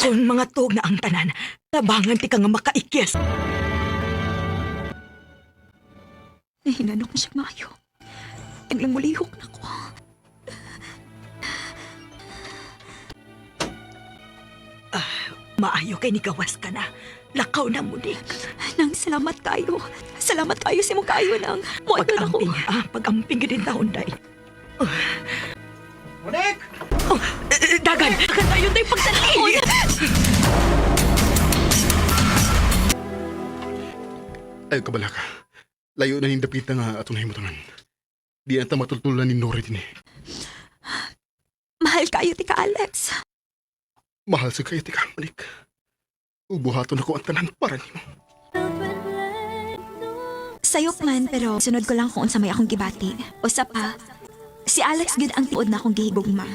Speaker 12: Kung mga tuog na ang tanan, tabangan ti ka nga makaikyas.
Speaker 7: Nahinanok na siya maayo. Ang mulihok na ko.
Speaker 12: Maayo kay nigawas ka na. Lakaw na, Monique.
Speaker 7: Nang salamat kayo. Salamat kayo sa imong kayo nang. Mo na ko.
Speaker 12: Pag-amping, ah, pag-amping gid taon, day.
Speaker 6: Monique!
Speaker 12: Oh, dagan, dagan tayo day pagdali.
Speaker 5: Ay, kabala ka. Layo na yung dapita nga atong nahimutangan. Di na ta matultulan ni Nori din eh.
Speaker 7: Mahal kayo ti ka Alex.
Speaker 5: Mahal sa kayo, tika, Monique. Ubuhaton ako ang tanan para nimo.
Speaker 7: Sayop man pero sunod ko lang kung unsa may akong gibati. Usa pa, si Alex gid ang tiod na akong gihigugma.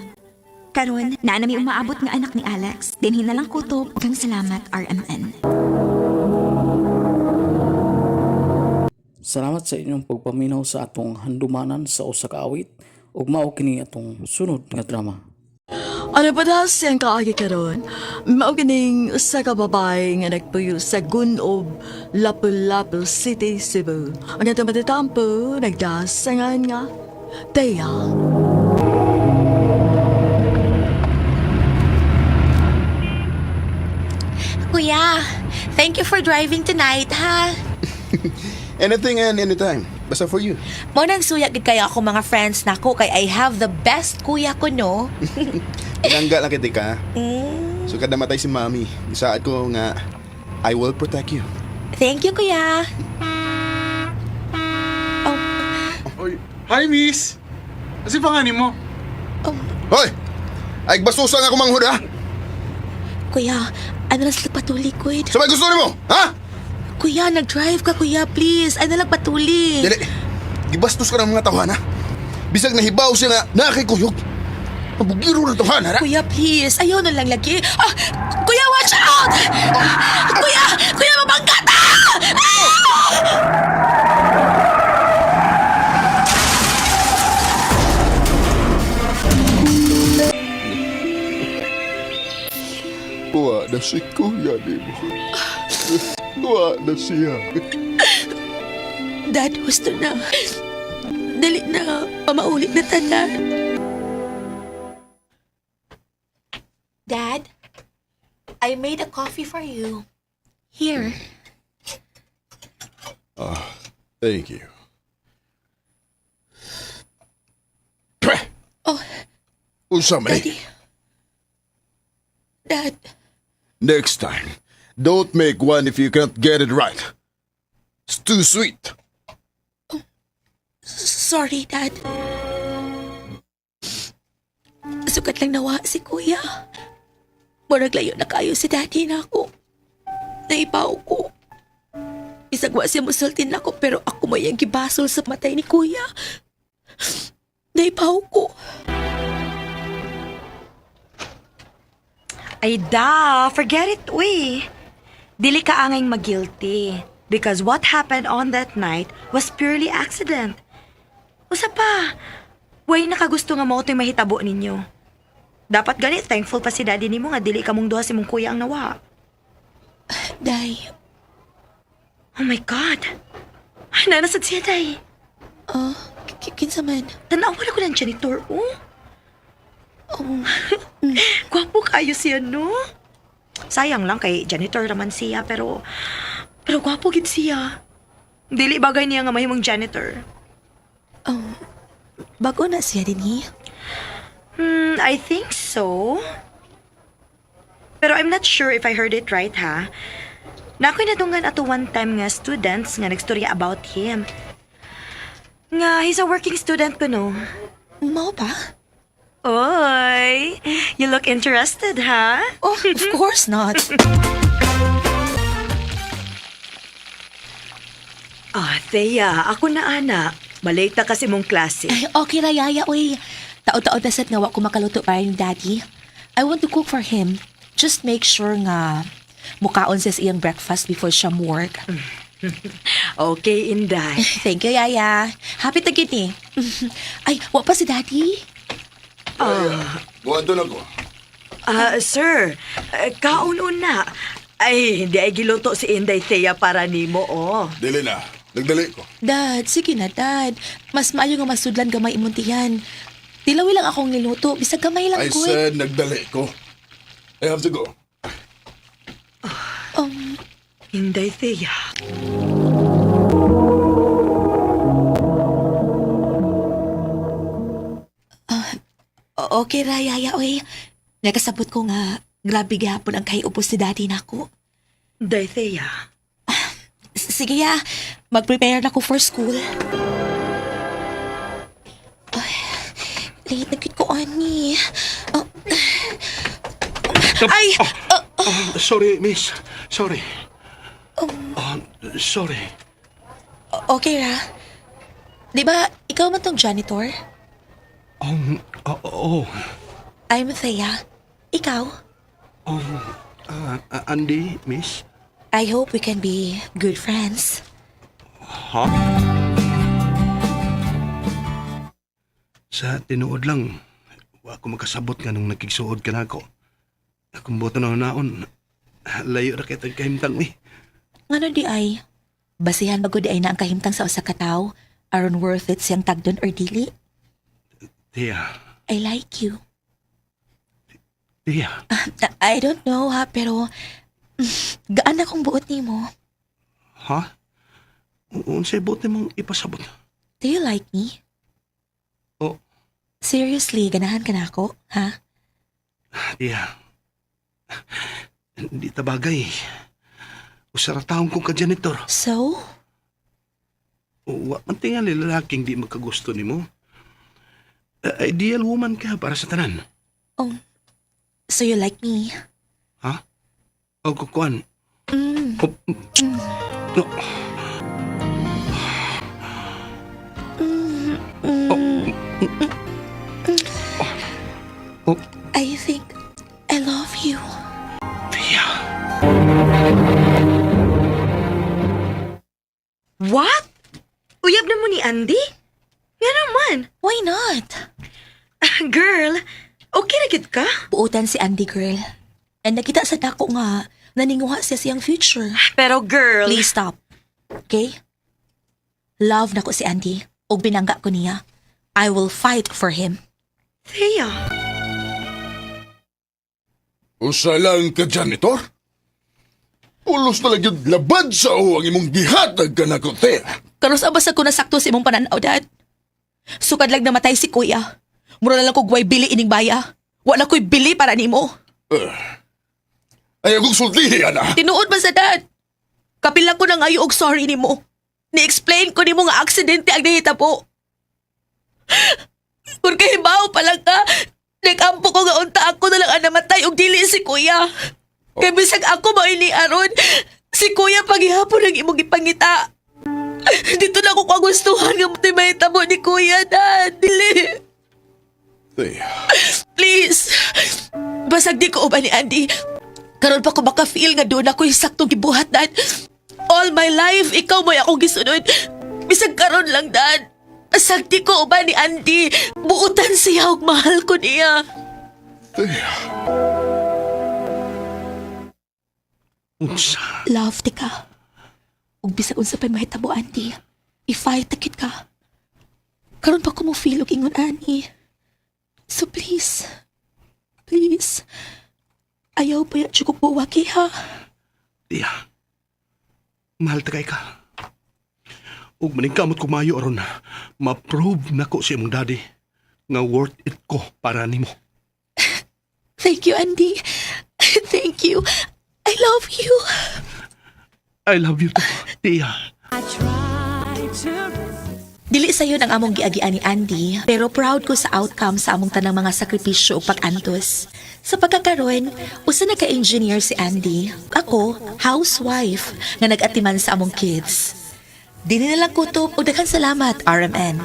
Speaker 7: Karon, naa na mi umaabot nga anak ni Alex. Dinhi na lang kutob. Kang salamat, RMN.
Speaker 2: Salamat sa inyong pagpaminaw sa atong handumanan sa usa ka awit ug mao kini atong sunod nga drama.
Speaker 3: Ano pa daw siyang kaagi karon? Mao kining usa ka babae nga nagpuyo sa Gunob, Lapu-Lapu City, Cebu. Ang atong matatampo, nagdasangan nga, Taya.
Speaker 4: Kuya, thank you for driving tonight, ha?
Speaker 5: Anything and anytime. Basta for you.
Speaker 4: Mo nang suya gid kayo ako mga friends nako kay I have the best kuya ko, no?
Speaker 5: Pinangga lang kita ka. So kada matay si mami, isaad ko nga, I will protect you.
Speaker 4: Thank you, kuya.
Speaker 14: Oy, hi miss. Kasi panganin mo?
Speaker 5: Hoy! Ay, basusa nga kumanghod ha!
Speaker 4: Kuya, ano lang sila patuli, kuya?
Speaker 5: Sabay gusto nimo, ha?
Speaker 4: Kuya, nag-drive ka, kuya, please. Ano lang patuli?
Speaker 5: Dili, gibastos ka ng mga tawhana. Bisag nahibaw siya nga nakikuyog. Mabugiro ng tawhana, ra?
Speaker 4: Kuya, please. Ayaw na lang lagi. Ah, kuya, watch out! Kuya! Kuya, mabangga ta! Ah!
Speaker 11: Wa na si kuya nimo. Wa na siya.
Speaker 15: Dad, husto na. Dali na, pamaulit na tanan. Dad, I made a coffee for you. Here.
Speaker 11: Ah, thank you.
Speaker 15: Oh,
Speaker 11: Unsa man eh?
Speaker 15: Daddy. Dad,
Speaker 11: Next time, don't make one if you can't get it right. It's too sweet.
Speaker 15: Sorry, Dad. Sukat lang nawa si Kuya. Murag layo na kayo si Daddy na ako. Naibaw ko. Bisag wa siya musulti nako pero ako may ang gibasol sa matay ni Kuya. Naibaw ko.
Speaker 4: Ay da, forget it, uy. Dili ka angay mag-guilty. Because what happened on that night was purely accident. Usa pa, way nakagusto nga mao to'y mahitabo ninyo. Dapat gani thankful pa si daddy nimo nga dili kamong duha si mong kuya ang nawa.
Speaker 15: Day,
Speaker 4: Oh my God! Ay, naa na sad siya, Day.
Speaker 15: oh, kinsa man?
Speaker 4: Tanawa na ko ng janitor, oh.
Speaker 15: Oh,
Speaker 4: Gwapo kayo siya, no? Sayang lang kay janitor naman siya, pero... Pero gwapo gid siya. Dili bagay niya nga mahimong janitor.
Speaker 15: Oh, bago na siya dinhi.
Speaker 4: I think so. Pero I'm not sure if I heard it right, ha? Naa ko'y nadunggan ato one time nga students nga nagstorya about him. Nga, he's a working student kuno.
Speaker 15: Mao ba?
Speaker 4: Oy, you look interested, ha?
Speaker 15: Oh, of course not.
Speaker 12: Ah, Thea, ako na ana. Malate na kasi mong klase.
Speaker 15: Ay, okay ra, Yaya, uy. Taod-taod na sad nga wa ko makaluto para ni Daddy. I want to cook for him. Just make sure nga mukaon siya sa iyang breakfast before siya work.
Speaker 12: Okay, Inday.
Speaker 15: Thank you, Yaya. Happy ta gid ni. Ay, wa pa si Daddy.
Speaker 12: Ah,
Speaker 11: Buhaton ako.
Speaker 12: ah, sir, kaon una. Ay, hindi ay giluto si Inday Thea para nimo, oh.
Speaker 11: Dili na. Nagdali ko.
Speaker 15: Dad, sige na, Dad. Mas maayo nga masudlan gamay imong tiyan. Tilawi lang akong niluto, bisag gamay lang
Speaker 11: I
Speaker 15: ko.
Speaker 11: said nagdali ko. I have to go.
Speaker 12: Inday Thea.
Speaker 15: Okay ra, Yaya, oy. Nakasabot ko nga, grabe gihapon ang kaiubos si Daddy nako.
Speaker 12: Inday Thea.
Speaker 15: Sige ya, mag-prepare na ko for school. Ay, late na gid ko, ani. Oh. Ay!
Speaker 16: Oh, sorry, miss. Sorry. Oh, sorry.
Speaker 15: Okay ra. Di ba, ikaw man tong janitor?
Speaker 16: Oh, oh,
Speaker 15: I'm Thea. Ikaw?
Speaker 16: Oh, Andy, miss?
Speaker 15: I hope we can be good friends.
Speaker 16: Ha? Sa tinuod lang, wa ko makasabot nga nung nakigsuod ka nako. Akong boto na naon, layo ra kay kahimtang eh.
Speaker 15: Ngano di ay? Basihan ba gud ay na ang kahimtang sa usa ka tawo aron worth it siyang tagdon or dili?
Speaker 16: Tia,
Speaker 15: I like you.
Speaker 16: Tia,
Speaker 15: I don't know ha, pero gaan akong buot nimo.
Speaker 16: Ha? Unsay buot nimong ipasabot?
Speaker 15: Do you like me?
Speaker 16: Oh.
Speaker 15: Seriously, ganahan ka na ako, ha?
Speaker 16: Tia, hindi ta bagay. Usa ra taon kong ka-janitor.
Speaker 15: So?
Speaker 16: Wa man tingali lalaking di magkagusto nimo. Ideal woman ka para sa tanan.
Speaker 15: Oh, so you like me?
Speaker 16: Ha? O kukuan. Oh, no. Oh.
Speaker 15: I think I love you.
Speaker 16: Tia.
Speaker 4: What? Uyab na mo ni Andy? Nga naman.
Speaker 15: Why not?
Speaker 4: Girl, okay na gid ka?
Speaker 15: Buotan si Andy, girl. And nakita sa dako nga, Naninguha siya siyang future.
Speaker 4: Pero girl...
Speaker 15: Please stop. Okay? Love na ko si Andy. Ug binangga ko niya. I will fight for him.
Speaker 4: Thea.
Speaker 11: Usa lang ka janitor? Pulos na lang yun labad sa o ang imong gihatag ka na ko, Thea.
Speaker 15: Karos abasa ko nasakto sa imong pananaw, Dad. Sukad lang namatay si Kuya. Mura na lang ko guway bili ining baya. Wala ko'y bili para nimo.
Speaker 11: Ay, akong sultihi, ana.
Speaker 15: Tinuod ba sa dad? Kapila ko na ngayo og sorry nimo. Ni-explain ko nimo nga aksidente ang nahitabo. Kung kahibaw pa lang ka, nag-ampo ko nga unta ako na lang ang namatay og dili si kuya. Kay bisag ako maini aron, si kuya paghihapon ang imong gipangita. Dito na ako kagustuhan nga matay mahitabo ni kuya, dad. Dili.
Speaker 11: Thea.
Speaker 15: Please. Basag di ko uban ni Andy. Karon pa ko maka-feel nga doon ako yung saktong gibuhat, Dad. All my life, ikaw mo'y akong gisunod. Bisag karon lang, Dad. Basag di ko uban ni Andy. Buutan siya og mahal ko niya.
Speaker 11: Thea.
Speaker 16: Unsa?
Speaker 15: Love, di ka. Ug bisag unsa pa'y mahitabo, Andy. I-fight takit ka. Karon pa ko mo feel og ingon ani. So please, please, ayaw pa yan cukup buwaki ha.
Speaker 16: Thea. Mahal ta kay ka. Ug maningkamot ko maayo aron ma-prove nako sa imong daddy nga worth it ko para nimo.
Speaker 15: Thank you, Andy. Thank you. I love you.
Speaker 16: I love you too, Thea.
Speaker 15: Dili sayon ang among giagian ni Andy, pero proud ko sa outcome sa among tanang mga sakripisyo ug pag-antos. Sa pagkakaroon, usa na ka-engineer si Andy. Ako, housewife, nga nag-atiman sa among kids. Dili na lang kutob ug daghang salamat, RMN.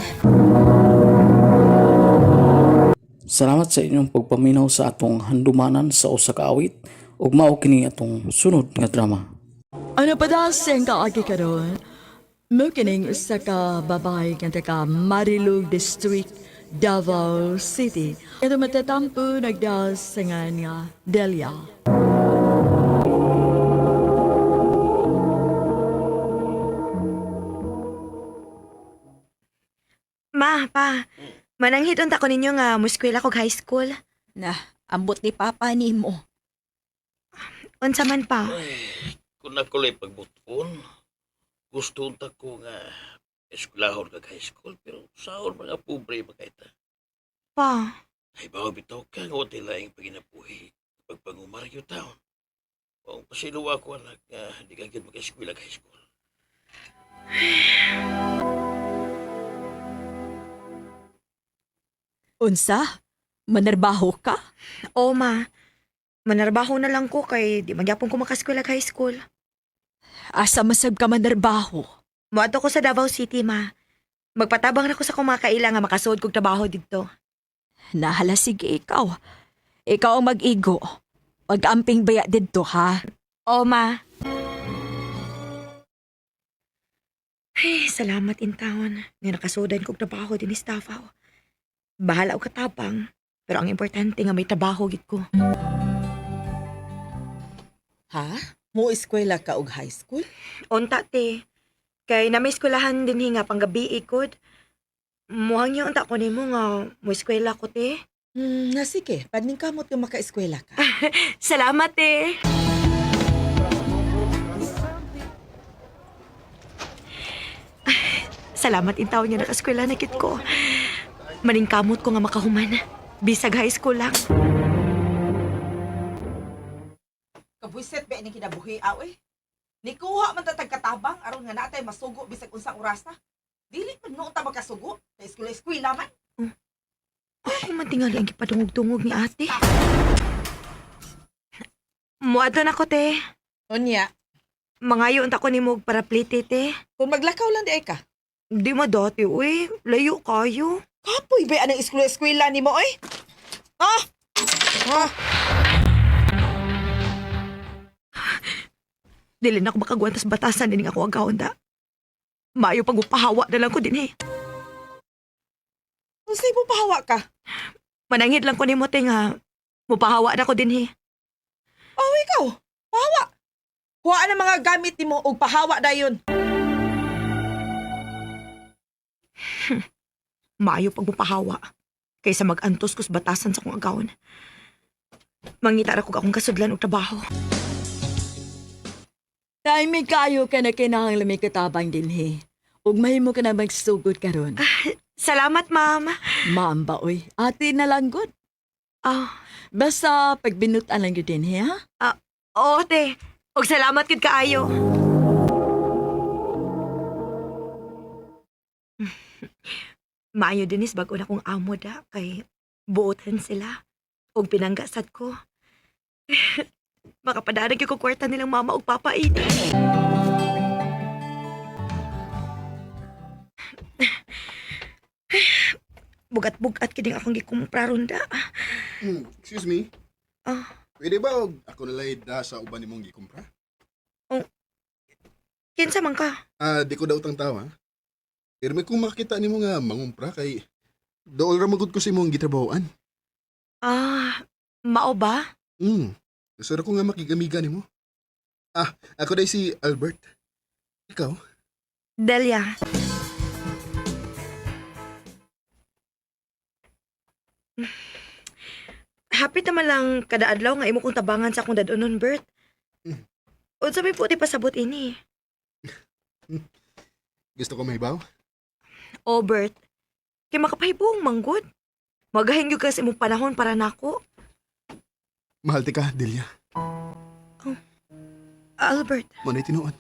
Speaker 2: Salamat sa inyong pagpaminaw sa atong handumanan sa usa ka awit ug mao kini atong sunod nga drama.
Speaker 3: Ano pa daw siyang kaagi karon? Mao kining usa ka babae nga taga Marilog District, Davao City. Ito matatampo nagdaos sa nga nga Delia.
Speaker 4: Ma, pa. Mananghit unta ko ninyo nga muskwela kog high school.
Speaker 7: Na, ambot ni Papa nimo.
Speaker 4: Unsa man pa?
Speaker 13: Ay, kung ako la'y pagbuton, gusto unta ko nga eskwelahon kag high school, pero saon mga pobre makaita.
Speaker 4: Pa.
Speaker 13: Ay, bawa bitaw ka nga wala laing paginabuhi pagpangumaryo taon. Ang pasiluwa ko anak nga di ka gyud maka-eskwela high school.
Speaker 3: Unsa? Manarbaho ka?
Speaker 4: Oo, ma. Manarbaho na lang ko kay di magyapon ko makaskwela high school.
Speaker 3: Asa masab ka manarbaho?
Speaker 4: Moadto ko sa Davao City, ma. Magpatabang na ko sa kumakaila nga makasuod kog trabaho didto.
Speaker 3: Nahala sige ikaw. Ikaw ang mag-igo. Pag-amping baya didto ha.
Speaker 4: Oo, ma. Ay, salamat in town. Nga nakasudan kog trabaho din ni Davao. Bahala og katabang. Pero ang importante nga may trabaho gid ko.
Speaker 17: Ha? Mo eskwela ka og high school?
Speaker 4: Unta te. Kay na may eskwelahan din nga panggabi ikod. Muhang yung unta ko nimo nga mo eskwela ko te.
Speaker 17: Na sige, paningkamot nga makaeskwela ka.
Speaker 4: Salamat te. Salamat in taon nga nakaskwela na kit ko. Maningkamot ko nga makahuman. Bisag high school lang.
Speaker 17: Kabwiset ba ining kinabuhi aw eh? Nikuha man tatag katabang aron nga natay masugo bisag unsang orasa. Dili man noon ta makasugo. Sa eskwela-eskwela man.
Speaker 4: Ako man tingali ang gipadungog-dungog ni ate. Muadto na ko te.
Speaker 17: Unya,
Speaker 4: Mangayo unta ko nimo og paraplite te.
Speaker 17: kung maglakaw lang di ay ka.
Speaker 4: Di mo dati, uy. Layo kayo.
Speaker 17: Kapoy ba anang eskwela-eskwela nimo oy? Ah! Ah!
Speaker 4: Dili na ako makagwantas batasan din ako ang da. Maayo pag upahawa na lang ko din eh.
Speaker 17: Unsay mo pahawa ka?
Speaker 4: Manangit lang ko nimo te nga mupahawa na ko din eh.
Speaker 17: Oh, ikaw. Pahawa. Kuha ang mga gamit nimo og pahawa dayon.
Speaker 4: Maayo pag mupahawa kaysa mag-antos kus batasan sa kong agawon. Mangita ra kog akong kasudlan og trabaho.
Speaker 3: Time kayo ka na kinahanglan may katabang dinhi. Ug mahimo ka na magsugod karon.
Speaker 4: Salamat, ma'am.
Speaker 3: Ma'am ba oy? Ate na lang gud.
Speaker 4: Ah,
Speaker 3: Basta pagbinutan lang gyud dinhi ha.
Speaker 4: ah, oo, te. Og salamat gid kaayo. Maayo dinis bag-o na kong amo da kay buotan sila. Og pinanggasad ko. Makapadarag yung kwarta nilang mama og papa ini. Bugat-bugat kining akong gikumpra ronda.
Speaker 5: Excuse me.
Speaker 4: Ah.
Speaker 5: Pwede ba og ako nalay da sa uban nimong gikumpra?
Speaker 4: Kinsa man ka?
Speaker 5: Ah, di ko daw utang tawa. Pero may kung makita nimo nga mangumpra kay dool ra magud ko sa imong gitrabahoan.
Speaker 4: Ah, mao ba?
Speaker 5: Gusto ra ko nga makigamiga nimo. Ah, ako day si Albert. Ikaw?
Speaker 4: Delia. Happy naman lang kada adlaw nga imo kong tabangan sa akong dadunon, Bert. Unsa may puti pasabot ini?
Speaker 5: Gusto ko mahibaw?
Speaker 4: Oh, Bert. Kay makapahibong manggod. Magahin gyud ka sa imong panahon para nako.
Speaker 5: Mahal ti ka, Delia.
Speaker 4: Albert,
Speaker 5: Manay tinuod.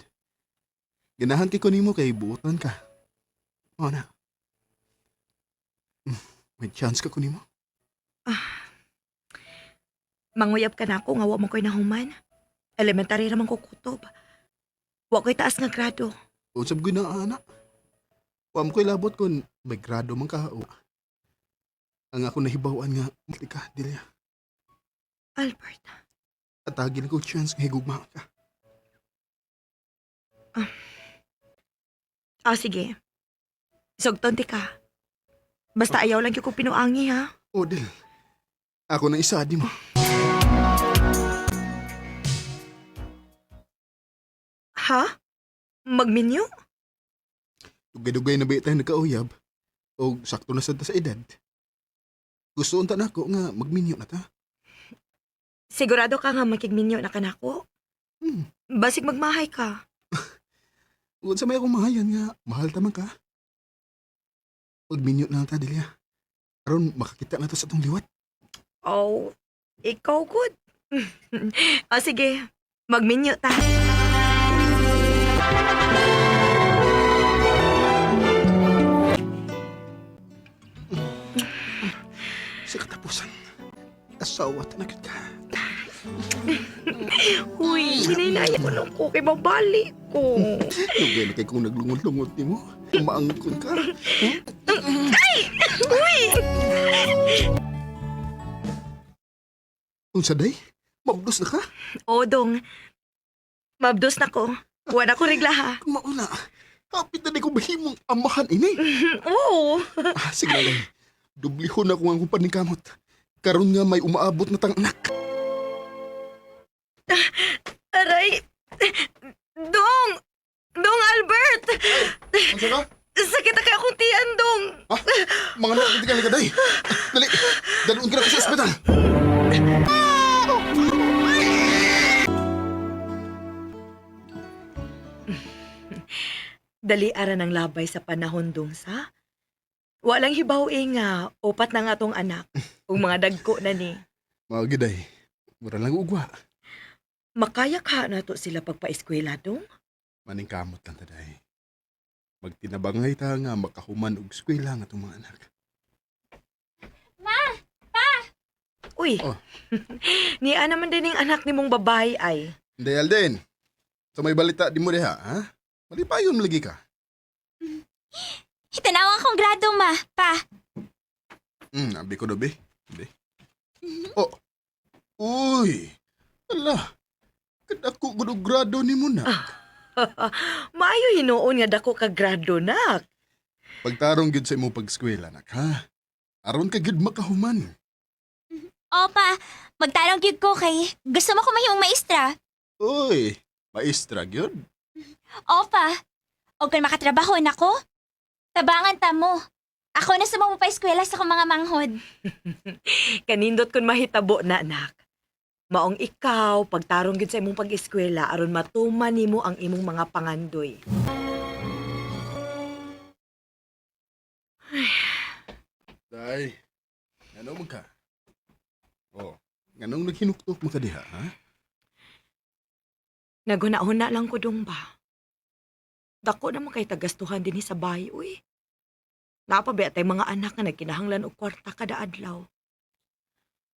Speaker 5: Ganahan kay ko nimo kay buotan ka. Mao na. May chance ka ko nimo.
Speaker 4: manguyab ka nako nga wa man ko'y nahuman. Elementary ra man ko kutob. Wa ko'y taas nga grado.
Speaker 5: Usab ko na ana. Wa mo ko'y labot kun may grado man ka o. Ang ako nahibaw-an nga mahal ti ka, Delia.
Speaker 4: Albert,
Speaker 5: Atagin ko chance nga higugma ka.
Speaker 4: ah sige. Sugton ti ka. Basta ayaw lang gyud ko pinuangi ha.
Speaker 5: O, Del. Ako na isa di mo.
Speaker 4: Ha? Magminyo?
Speaker 5: Dugay-dugay na ba tayo nagkauyab? O sakto na sad ta sa edad? Gusto unta na ako nga magminyo na ta.
Speaker 4: Sigurado ka nga makigminyo na kanako?
Speaker 5: Hmm.
Speaker 4: Basig magmahay ka.
Speaker 5: Ug sa may akong mahayan nga, mahal ta man ka. Magminyo na lang ta, Delia. Aron makakita na to sa atong liwat.
Speaker 4: Oh, ikaw good. Ah, sige, magminyo ta.
Speaker 5: Sa katapusan, asawa ta na gyud ka.
Speaker 4: Uy, hinahinaya ko nung ko kay mabali ko.
Speaker 5: Dugay na kay kung naglungot-lungot nimo. Maangkon ka.
Speaker 4: Ay! Uy!
Speaker 5: Unsa day? Mabdos na ka?
Speaker 4: O, dong. Mabdos na ko. Wala ko regla ha.
Speaker 5: Mauna. Hapit na di ko mahimong amahan ini.
Speaker 4: Oo.
Speaker 5: Ah, sige lang. Dublihon ako ang akong paningkamot. Karon nga may umaabot na tang anak.
Speaker 4: Aray! Dong! Dong Albert!
Speaker 5: Unsa ka?
Speaker 4: Sakit na kay akong tiyan, Dong.
Speaker 5: Ah, mga anak, hindi ka nagaday. Dali, dalun ka na ko sa ospital.
Speaker 4: Dali ara ng labay sa panahon dong sa. Walang hibaw eh nga, upat na nga tong anak. Ug mga dagko na ni.
Speaker 5: Mga giday, mura lang ugwa.
Speaker 4: Makaya ka na to sila pagpaeskwela dong?
Speaker 5: Maningkamot lang taday. Magtinabangay ta nga makahuman og eskwela nga itong mga anak.
Speaker 7: Ma! Pa!
Speaker 4: Uy,
Speaker 5: Oh.
Speaker 4: niya naman din yung anak ni mong babae ay.
Speaker 5: Hindi, Alden. Sa may balita di mo diha, ha? Malipayon lagi ka.
Speaker 7: Tanawa akong grado, ma. Pa.
Speaker 5: Abi ko dobi. Abi. Oh. Uy. Ala. Kadako gud og grado nimo na.
Speaker 4: Maayo hinuon nga dako ka grado nak.
Speaker 5: Pagtarong gyud sa imong pagskwela nak, ha? Aron ka gyud makahuman.
Speaker 7: O, pa. Magtarong gyud ko kay gusto mo ko mahimong maestra.
Speaker 5: Uy.
Speaker 11: Maestra gyud.
Speaker 7: Opa, og kung makatrabaho nako, tabangan ta mo. Ako na sa mga eskwela sa akong mga manghod.
Speaker 12: Kanindot kun mahitabo na, anak. Maong ikaw, pagtarong gyud sa imong pag-eskwela aron matuman nimo ang imong mga pangandoy.
Speaker 11: Day, ngano man ka? Oh, nganong naghinuktok man ka diha, ha?
Speaker 12: Naghuna-huna lang ko dong ba. Dako naman kay tagastuhan dinhi sa bahay, uy. Naa pa tay mga anak nga nagkinahanglan og kwarta kada adlaw.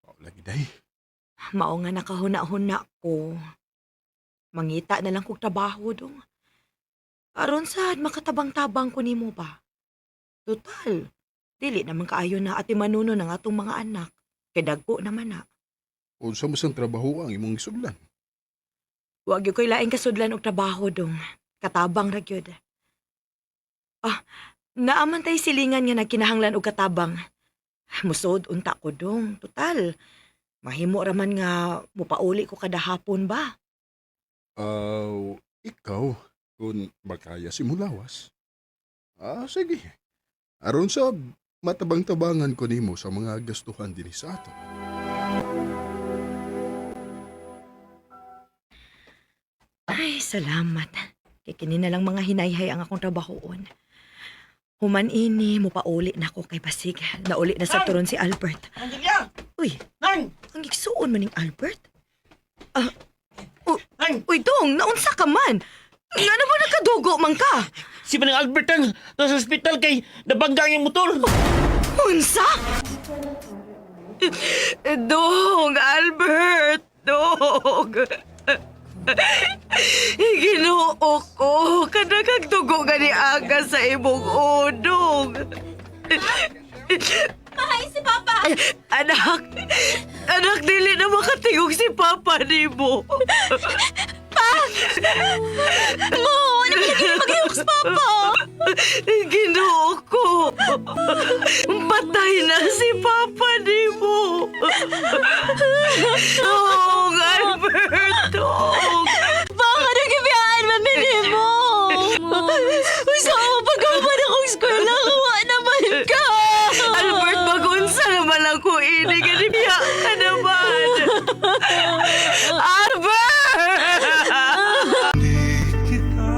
Speaker 11: Oh, lagi day.
Speaker 12: Mao nga nakahuna-huna ko. Mangita na lang kog trabaho dong. Aron sad makatabang-tabang ko nimo ba? Total, dili naman kaayo na ati manuno ng atong mga anak. Kay dagko naman na.
Speaker 11: Unsa mo sang trabaho ang imong isudlan?
Speaker 12: Wa gyud ko'y laing kasudlan og trabaho dong. Katabang ra gyud. Ah, naaman tay silingan nga nagkinahanglan og katabang. Musod unta ko dong. Total, mahimo ra man nga mupauli ko kada hapon ba?
Speaker 11: Aw, ikaw, kung makaya si mulawas. Ah, sige. Aron sa matabang-tabangan ko nimo sa mga gastuhan dinhi sa ato.
Speaker 12: Ay, salamat. Kay kini na lang mga hinayhay ang akong trabahoon. Human ini, mupauli na ako kay Basig. Nauli na sa turon si Albert.
Speaker 8: Angelia!
Speaker 12: Uy,
Speaker 8: Nang!
Speaker 12: ang igsuon man ning Albert? Ah, uy, dong, naunsa ka man? Nga na ba nakadugo man ka?
Speaker 8: Si Manang Albert ang nasa ospital kay nabangga ang iyang motor.
Speaker 12: Unsa? Dong, Albert, dong. Ginoo ko, kanagagdugo gani aga sa imong udong.
Speaker 7: Mahay si Papa!
Speaker 12: Anak, anak, dili na makatingog si Papa nimo.
Speaker 7: Pa! Mo, ano ba lagi maghihok si Papa?
Speaker 12: Ginoo ko. Patay na si Papa nimo. Dong, Alberto.
Speaker 7: Baka nagibiyaan man mo. Uy, sa ako pag-uman akong eskwela, kawa naman ka.
Speaker 12: Albert, magunsa naman lang ko ini. Ganibiya ka naman. Albert!
Speaker 10: Kita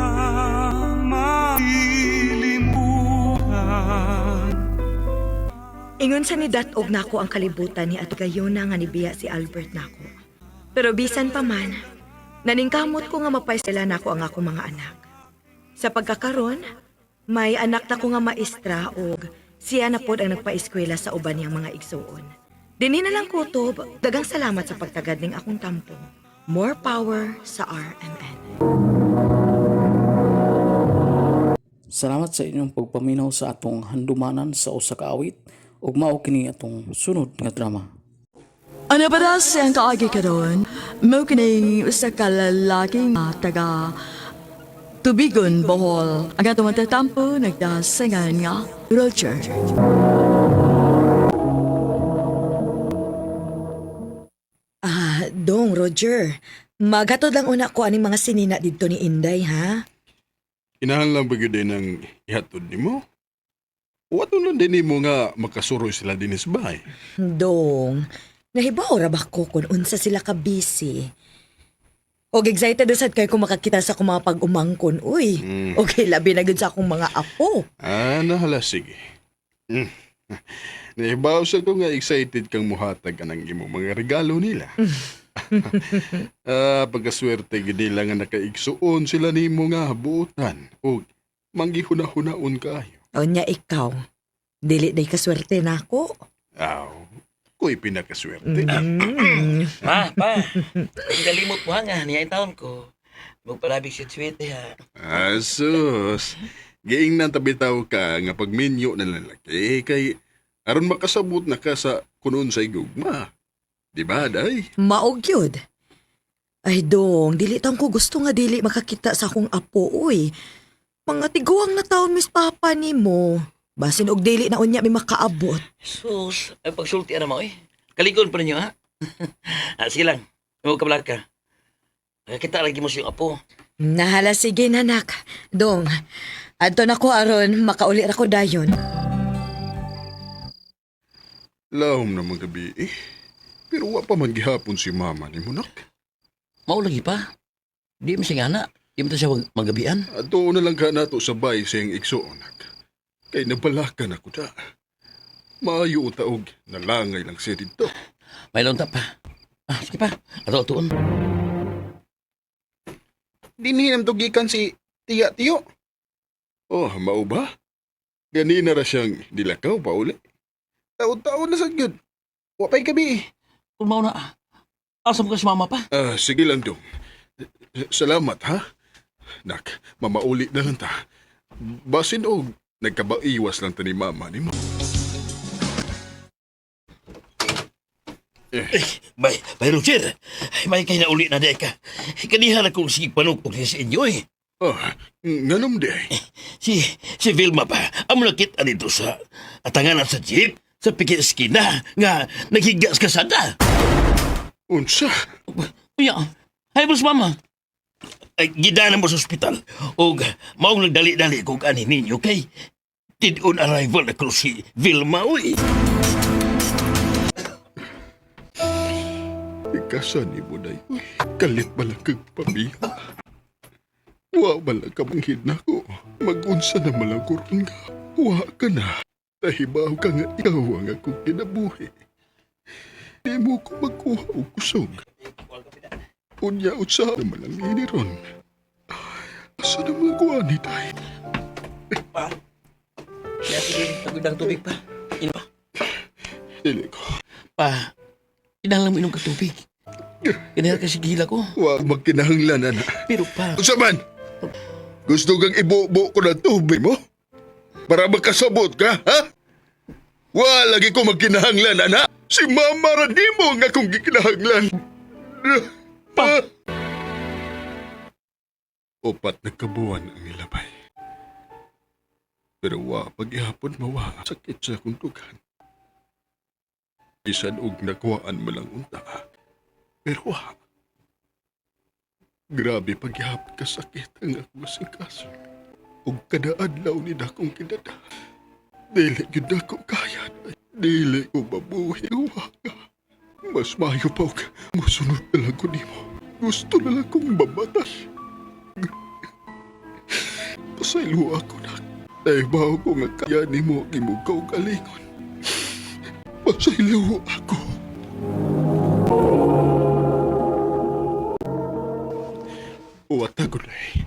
Speaker 10: malilimutan.
Speaker 12: Ingon sa ni datog nako ang kalibutan ni at gayuna nga nibiya si Albert nako. Pero bisan pa man, naningkamot ko nga mapaisela nako ang akong mga anak. Sa pagkakaron, may anak na ko nga maestra og siya na pod ang nagpaeskwela sa uban niyang mga igsuon. Dinhi na lang kutob, dagang salamat sa pagtagad ning akong tampo. More power sa RMN.
Speaker 2: Salamat sa inyong pagpaminaw sa atong handumanan sa usa ka awit ug mao kini atong sunod nga drama.
Speaker 3: Ano ba daw siyang kaagi karon? Mao kining usa ka lalaki nga taga Tubigon, Bohol. Ang atong tatampo nagdasangan nga Roger.
Speaker 12: Ah, dong Roger. Maghatod lang una ko aning mga sinina didto ni Inday, ha?
Speaker 11: Kinahanglan ba gyud din ang ihatod nimo? Wato lang din nimo nga makasuroy sila dinhi sa bahay.
Speaker 12: Dong, nahibaw ra ba ko kung unsa sila ka busy? Og excited na sad kayo kung makakita sa akong mga pag-umangkon, uy. Okay, labi na gud sa akong mga apo.
Speaker 11: Ah, nahala, sige. Nahibaw sa ko nga excited kang muhatag anang imong mga regalo nila. Ah, pagkaswerte gid nila nga nakaigsuon sila nimo nga buotan ug manggihuna-hunaon kaayo.
Speaker 12: Unya ikaw, dili day kaswerte nako.
Speaker 11: Aw, ko'y pinakaswerte.
Speaker 13: Ma, pa. Ang kalimot mo ha nga, niya taon ko. Magparabig siya swete ha.
Speaker 11: Asus. Giingnan tabitaw ka nga pagminyo na lalaki kay aron makasabot na ka sa kunon sa gugma. Di ba, day?
Speaker 12: Maog yun. Ay dong, dili taon ko gusto nga dili makakita sa akong apo, uy. Mga tiguang na taon, Miss Papa nimo. Basin og dili na unya may makaabot.
Speaker 13: Sus, ay pagsulti ana mo eh. Kaligon pa ninyo ha. Ah, sige lang, huwag ka ka. Kita lagi mo siyang apo.
Speaker 4: Nahala sige nanak. Dong, adto na ko aron makauli ra ko dayon.
Speaker 11: Lahom naman gabi eh. Pero wa pa man gihapon si mama ni Munak.
Speaker 13: Mao lagi pa. Di mo siya nga na. Di mo ta siya magabian.
Speaker 11: Ato na lang ka nato sa bay sa iyang igsoon, nak. Kay nabalakan ako da. Maayo utaog, nalangay lang siya dito.
Speaker 13: May ta pa. Ah, sige pa. Ato atuon.
Speaker 5: Dinhi nam tugikan si Tiya Tiyo.
Speaker 11: Oh, mao ba? Ganina ra siyang dilakaw pa uli.
Speaker 5: Taon-taon na sa gyud. Wa pa'y gabi eh.
Speaker 13: Kung mao na, asa mo ka si mama pa?
Speaker 11: Ah, sige lang dong. Salamat ha. Nak, mamauli na lang ta. Basin og nagkabaiwas lang ta ni mama nimo.
Speaker 13: Eh, bay, Roger. Ay, may kay nauli na di ka. Kaniha na kong sige panukpok niya sa inyo eh.
Speaker 11: Oh, nganom di ay.
Speaker 13: Si Vilma pa, amo nakita dito sa atanganan sa jeep, sa pikit eskina, nga naghigas ka sada.
Speaker 11: Unsa?
Speaker 13: Uya, hay boss mama. Ay, gidana mo sa ospital. Og maong nagdali-dali kog ani ninyo kay did on arrival na ko si Vilma, uy.
Speaker 11: Ikasa ni mo day. Kalit ba lang kag pamiya? Wa ba lang ka manghid na ko? Magunsa na malang ko ron ka. Wa ka na. Nahibaw ka nga ikaw ang akong kinabuhi. Di mo ko magkuha og kusog. Unya utsa na malang ini ron. Asa na malang kuha ni tay?
Speaker 8: Pa. Kaya sige, tagod ang tubig pa. Ino pa.
Speaker 11: Dili ko.
Speaker 13: Pa, kinahanglan mo inom ka tubig. Kinahanglan kasi gila ko.
Speaker 11: Wa magkinahanglan ana.
Speaker 13: Pero pa,
Speaker 11: Unsa man? Gusto kang ibubo ko ng tubig mo? Para makasabot ka, ha? Wa lagi ko magkinahanglan, ana. Si Mama ra nimo ang akong gikinahanglan.
Speaker 13: Pa!
Speaker 11: 4 na kabuwan ang nilabay. Pero wa paghihapon mawa sakit sa akong dugan. Bisan og nakuhaan mo lang unta. Pero wa. Grabe paghihapon kasakit ang akong asingkaso. Og kada adlaw ni dakong kinada. Dili gyud ako kaya. Dili ko mabuhi. Wa ka. Mas mayo pa og musunod na lang ko nimo. Gusto na lang kong mamatay. Pasaylo ako na. Nahibaw ko nga kaya nimo ang imong kaugalingon. Pasaylo ako. Uwata ko na eh.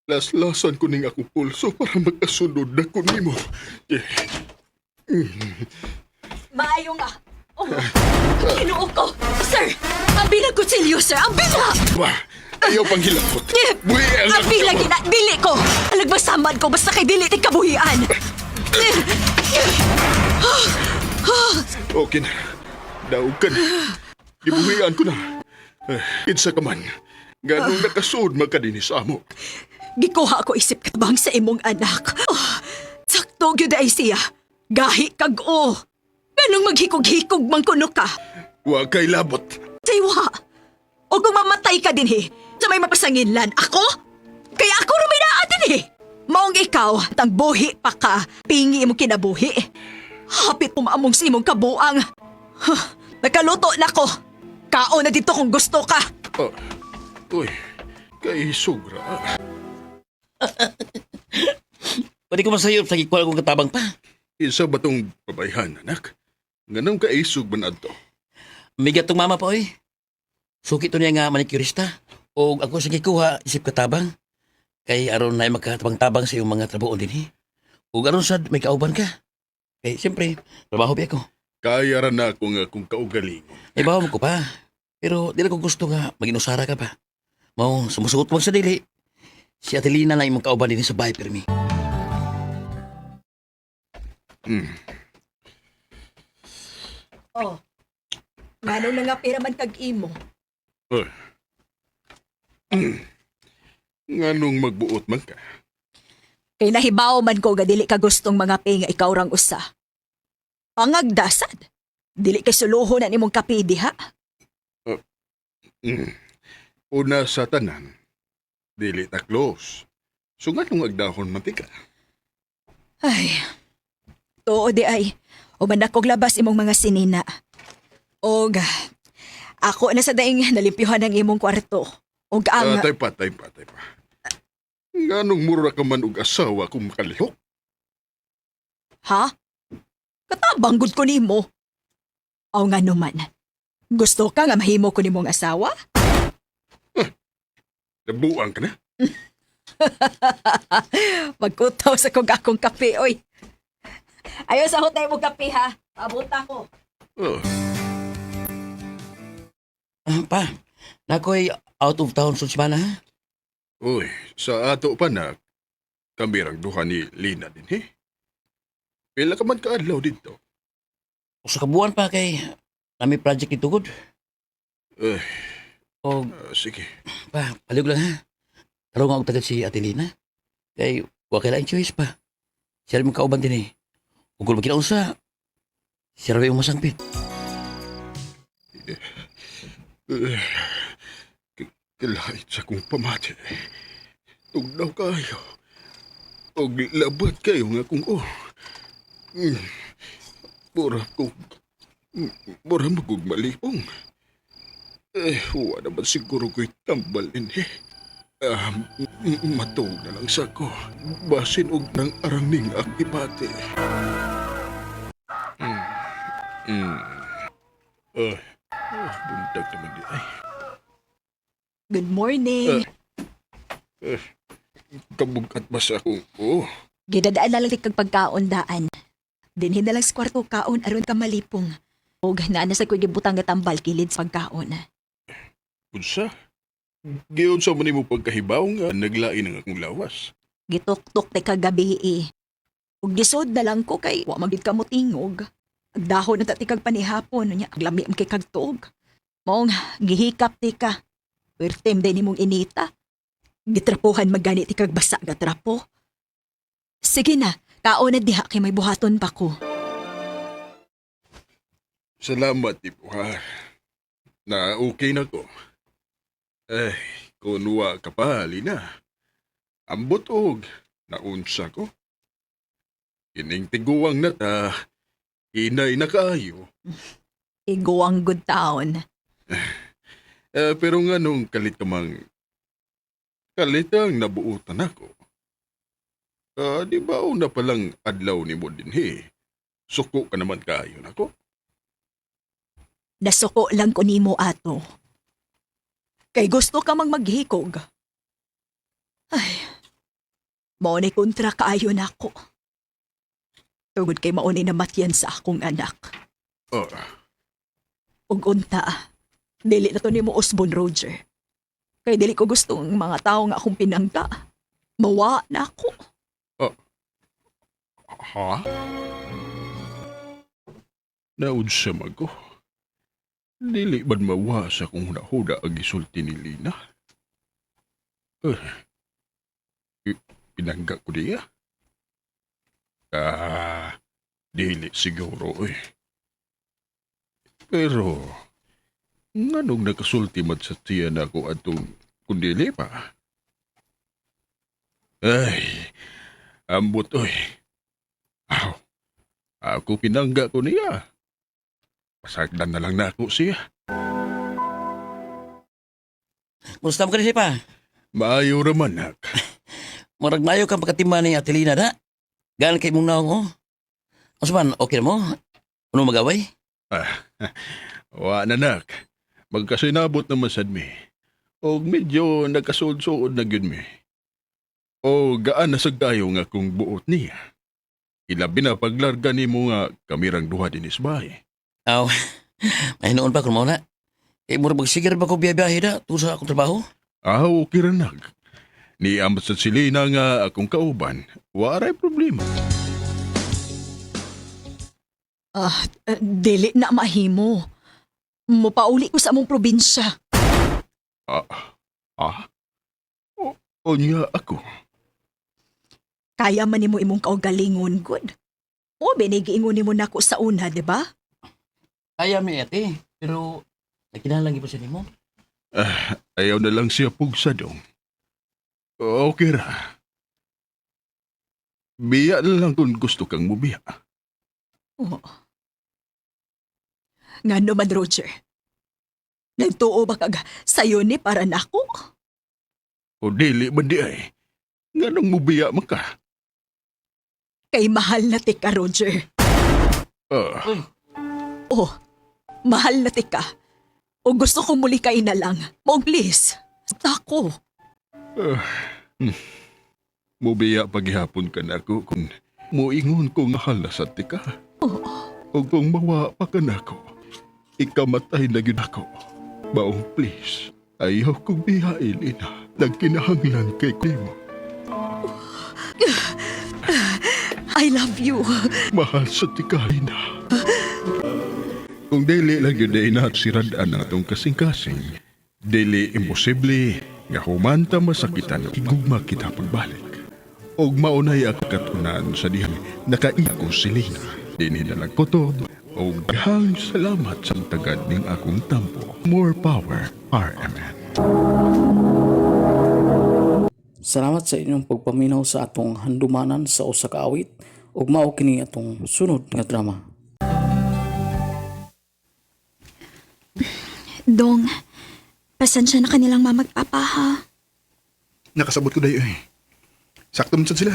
Speaker 11: Laslasan ko ning akong pulso para magkasunod na ko nimo. Eh.
Speaker 3: Maayo nga. Oh, Ginoo ko. Sir, ang bilang kutsilyo, sir. Ang bila!
Speaker 11: Ba, ayaw pang hilakot. Buhi ang
Speaker 3: Ang bila gina, dili ko. Alagmasamad ko basta kay dili ti kabuhian.
Speaker 11: Okay na. Daog ka na. Gibuhian ko na. Eh, kinsa ka man. Ganong nakasuod man ka dinhi sa amo.
Speaker 3: Gikuha ko isip katabang sa imong anak. Oh, sakto gyud ay siya. Gahi kag o. Ganong maghikog-hikog man kuno ka.
Speaker 11: Wa kay labot.
Speaker 3: Saywa. O kung mamatay ka dinhi, sa may mapasanginlan ako? Kaya ako ruminaa dinhi. Maong ikaw, tang buhi pa ka, pingi imong kinabuhi. Hapit umaamong sa imong kabuang. Huh, nakaluto na ko. Kaon na dito kung gusto ka.
Speaker 11: Oh. Uy, kay sugra.
Speaker 13: Pwede ko masayop sa gikuha kong katabang pa.
Speaker 11: Isa ba tong babayhan, anak? Nganong kaisog man adto?
Speaker 13: Migat tong mama pa, oy. Suki to niya nga manicurista. O ako sa gikuha, isip katabang. Kay aron na makatabang-tabang sa iyong mga trabaho din, eh. O aron sad, may kauban ka. Kay siyempre, trabaho pa ako.
Speaker 11: Kaya ra na ako nga akong kaugalingon.
Speaker 13: Ay, bawa mo ko pa. Pero di na ko gusto nga maginusara ka pa. Mao, sumusuot mo sa dili. Si Ate Lina na imong kauban din sa bahay, pirmi.
Speaker 3: Oh. Ngano na nga pera man kag imo?
Speaker 11: Uy. Nganong magbuot man ka?
Speaker 3: Kay nahibaw man ko ga dili ka gustong mga pe nga ikaw rang usa. Pangagdasad. Dili kay suluhon na nimong kape diha.
Speaker 11: Una sa tanan, dili ta close. So nganong agdahon man tika?
Speaker 7: Ay, tuo di ay. Uban akong labas imong mga sinina. Og, ako na sa daing nalimpyuhan ang imong kwarto. Og ang
Speaker 11: Ah, tay pa, tay pa, tay pa. Nganong mura ka man og asawa kung makalihok?
Speaker 7: Ha? Katabang gud ko nimo. Aw nga naman. Gusto ka nga mahimo ko nimong asawa?
Speaker 11: Nabuang ka na?
Speaker 7: Magkutaw sa kong akong kape, oy. Ayo sa hotel mo kape ha. Pabuta ko.
Speaker 11: Oh.
Speaker 13: Ah, pa, nakoy out of town sa semana ha?
Speaker 11: Uy, sa ato pa na, kami rang duha ni Lina din, he? Pila ka man kaadlaw dito?
Speaker 13: Usa ka buwan pa kay nami project ni Tugod.
Speaker 11: Eh,
Speaker 13: O,
Speaker 11: sige.
Speaker 13: Pa, palihog lang ha. Tarong og tagad si Ate Lina. Kay wa kay laing choice pa. Siya rin kauban din eh. Ug kung magkinaunsa, siya rin yung masangpit.
Speaker 11: Eh, Kalahit sa kong pamati. Tugnaw kayo. Og labat kayo nga kung oh. Mura kong... Mura magug malipong. Eh, wa naman siguro ko'y tambalin eh. Ah, matug na lang sa ko. Basin og nang arang ning akipate. Ay, ah, buntag naman di ay.
Speaker 7: Good morning.
Speaker 11: Eh, kabugat ba sa akong oh?
Speaker 7: Gidadaan na lang kag pagkaon daan. Dinhi na lang sa kwarto kaon aron ka malipong. Og naa na sa ko'y gibutang nga tambal kilid sa pagkaon.
Speaker 11: Unsa? Giyon sa man nimo pagkahibaw nga naglain ang akong lawas.
Speaker 7: Gituktok tay kagabi eh. Ug lisod na lang ko kay wa magid ka motingog. Agdahon na ta ti kag panihapon nya aglami man kay kag tuog. Maong gihikap ti ka. Pertem din nimong inita. Gitrapuhan magani ti kag basa nga trapo. Sige na, kaon na diha kay may buhaton pa ko.
Speaker 11: Salamat, tipo ha. Na okay na ko. Eh, kunwa ka pa, Lina. Ambot og, naunsa ko. Ining tiguang na ta, inay na kaayo.
Speaker 7: Iguang good town.
Speaker 11: Eh, pero nga nung kalit ka mang... Kalit ang nabuutan ako. Ah, di ba una palang adlaw ni mo din he? Suko ka naman kayo nako.
Speaker 7: Nasuko lang ko nimo ato. Kay gusto ka mang maghikog. Ay, mao ni kontra kaayo nako. Tungod kay mao ni namatyan sa akong anak.
Speaker 11: Oh,
Speaker 7: Ug unta, dili na to nimo Osborne Roger. Kay dili ko gusto ang mga tao nga akong pinangga. Mawa na ako.
Speaker 11: Ha? Naunsa man ko. Dili man mawa sa kung huda ang gisulti ni Lina. Eh, pinangga ko diya. Ah, dili siguro eh. Pero, nganong nakasulti man sa tiyan ako atong kundili pa? Ay, ambot oy. Aw, ako pinangga ko niya. Pasagdan na lang na ako siya.
Speaker 13: Kumusta mo ka rin pa?
Speaker 11: Maayo raman, nak.
Speaker 13: Murag mayo kang pagkatima ni Ate Lina da. Gaan kay mong naong oh. Unsa man, okay na mo? Ano magaway?
Speaker 11: Ah, wa na, nak. Magkasinabot naman sad mi. Og medyo nagkasuod-suod na gyud mi. O gaan na sad kayo nga kung buot niya. Ilabi na paglarga nimo nga kamirang duha dinis bahay.
Speaker 13: Aw, may noon pa kung mauna. Eh, murag magsigar ba ko biyahe da tungkol sa akong trabaho?
Speaker 11: Ah, okay ra nag. Ni amat sa silina nga akong kauban, waray problema.
Speaker 7: Ah, dili na mahimo. Mupauli ko sa among probinsya.
Speaker 11: Ah, ah? O, unya ako.
Speaker 7: Kaya man nimo imong kaugalingon, good. O binigiingon nimo nako sa una, di ba?
Speaker 13: Kaya mi ate, pero nagkinahanglan gyud pa siya nimo.
Speaker 11: Ah, ayaw na lang siya pugsa dong. Okay ra. Biya na lang kung gusto kang mubiya.
Speaker 3: Oo. Nga naman, Roger. Nagtuo ba kag sayo ni para nako?
Speaker 11: O dili man di ay. Nga nang mubiya man ka.
Speaker 3: Kay mahal na tika, Roger.
Speaker 11: Ah,
Speaker 3: Oh, mahal na tika. O gusto ko muli kay na lang. Mong please, ako.
Speaker 11: ah, hmm. Mubiya paghihapon ka na ako kung muingon ko nga halasat ti ka.
Speaker 3: Oo.
Speaker 11: O kung mawa pa ka na ako, ikamatay na yun ako. Maong please, ayaw kong bihain, ina. Nagkinahanglan kay mo.
Speaker 3: I love you.
Speaker 11: Mahal sa tika, ina. Kung dili lang yun ay natsiradaan ang atong kasing-kasing, dili imposible nga humanta masakitan higugma kita pagbalik. Og maunay ang katunan sa dihang nakaiko si Lina. Dinhi na lang kutob og daghang salamat sa tagad ning akong tampo. More power, RMN.
Speaker 2: Salamat sa inyong pagpaminaw sa atong handumanan sa usa ka awit ug mao kini atong sunod nga drama.
Speaker 7: Dong, pasensya na kanilang mamagpapa ha.
Speaker 5: Nakasabot ko dayo eh. Sakto man sad sila.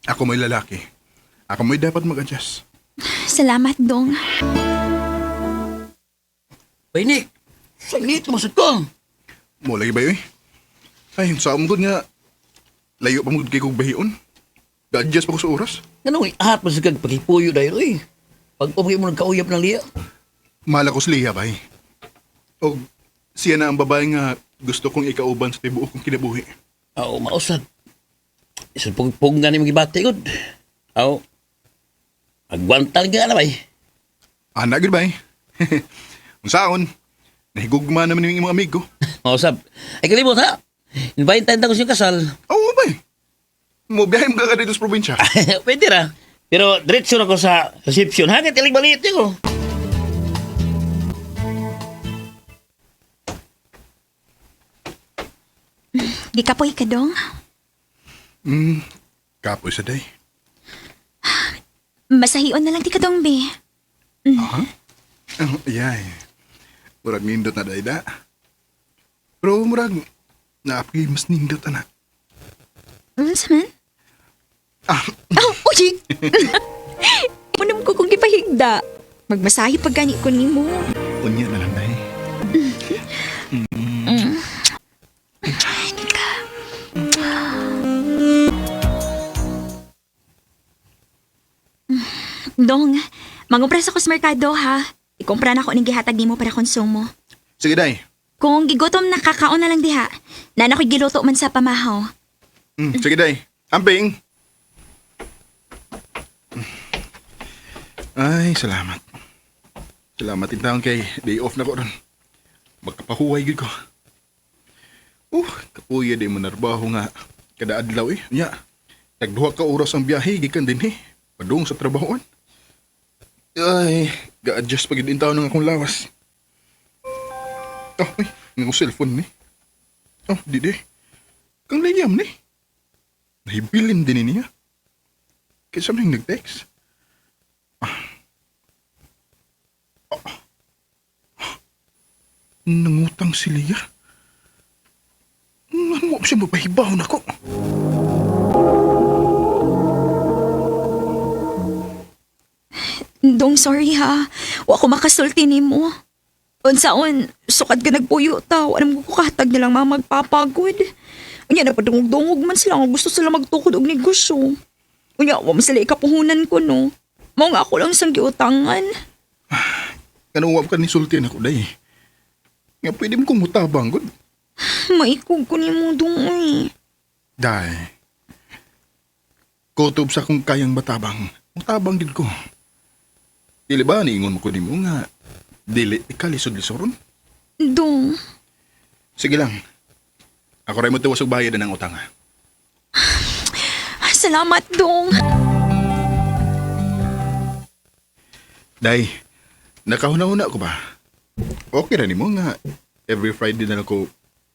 Speaker 5: Ako may lalaki. Ako may dapat mag-adjust.
Speaker 7: Salamat, Dong.
Speaker 13: Bay, Nick! Saglit mo sa ko!
Speaker 5: Mo lagi ba yun eh? Ay, sa among nga, layo pa mo kay kong bahion. Ga-adjust pa ko sa oras.
Speaker 13: Ganun, ihat mo sa kag paghipuyo dahil, uy. Pag umay mo nagkauyap ng liya.
Speaker 5: Mahal ako si Leah, bay. O, siya na ang babae nga gusto kong ikauban sa tibuok kong kinabuhi.
Speaker 13: Oo, mausad. Isang pugpug nga ni magibati, god. Oo. Agwantan ka na, bay.
Speaker 5: Ana, good bay. Unsaon, nahigugma naman yung imong amigo.
Speaker 13: Mausab. Ay, kalimot, ha? Invite tayo ko siyang kasal.
Speaker 5: Oo, bay. Mo biyahe mo ka dito sa probinsya.
Speaker 13: Pwede ra. Pero diretso na ko sa reception. Hanggat ilig maliit ko.
Speaker 7: Gikapoy ka, Dong.
Speaker 5: Kapoy sa day.
Speaker 7: Masahion na lang di ka, Dong, be.
Speaker 5: Oh, yay. Murag nindot na day da. Pero murag, naapigay mas nindot ana.
Speaker 7: Unsa man?
Speaker 5: Ah,
Speaker 7: Oh, uy! Munam ko kung gipahigda. Magmasahi pag gani ko nimo.
Speaker 5: Unya na lang day.
Speaker 7: Dong, mangupras ako sa merkado ha. Ikumpra na ako ning gihatag nimo para konsumo.
Speaker 5: Sige day.
Speaker 7: Kung gigutom na kakaon na lang diha. Nana ko'y giluto man sa pamahaw.
Speaker 5: Sige day. Amping. Ay, salamat. Salamat in taon kay day off na ko ron. Magkapahuway gid ko. Kapuya di mo narbaho nga. Kada adlaw eh. Nya, tagduha ka oras ang biyahe gikan dinhi. Padung sa trabahoan. Ay, ga-adjust pa gid in taon ng akong lawas. Oh, ay, ng akong cellphone ni. Oh, di di. Kang layam ni. Nahibilin din niya. Kaysa may nag-text. Ah. Ah. Nangutang si Leah. Ano siya mapahibaw na ko?
Speaker 7: Dong, sorry ha. Wa ko makasulti nimo. Unsaon, sukad ka nagpuyo ta. Alam ko kahatag nilang mga magpapagod. Unya, napadungog-dungog man sila. Nga gusto sila magtukod og negosyo. Unya, wa man sila ikapuhunan ko, no. Mao nga ako lang sang giutangan.
Speaker 5: Kanuwap ka ni sulti na ko, day. Nga pwede mo kong mutabang, god.
Speaker 7: Maikog ko nimo, Dong, uy.
Speaker 5: Day. Kutob sa kung kayang matabang. Mutabang gid ko. Dili ba niingon mo ko nimo nga dili ikalisod-lisoron?
Speaker 7: Dong,
Speaker 5: Sige lang. Ako rin mo tuwas og bayad ng utang. Ha?
Speaker 7: salamat, Dong.
Speaker 5: Day, nakahuna-huna ko ba? Okay ra nimo nga Every Friday na lang ko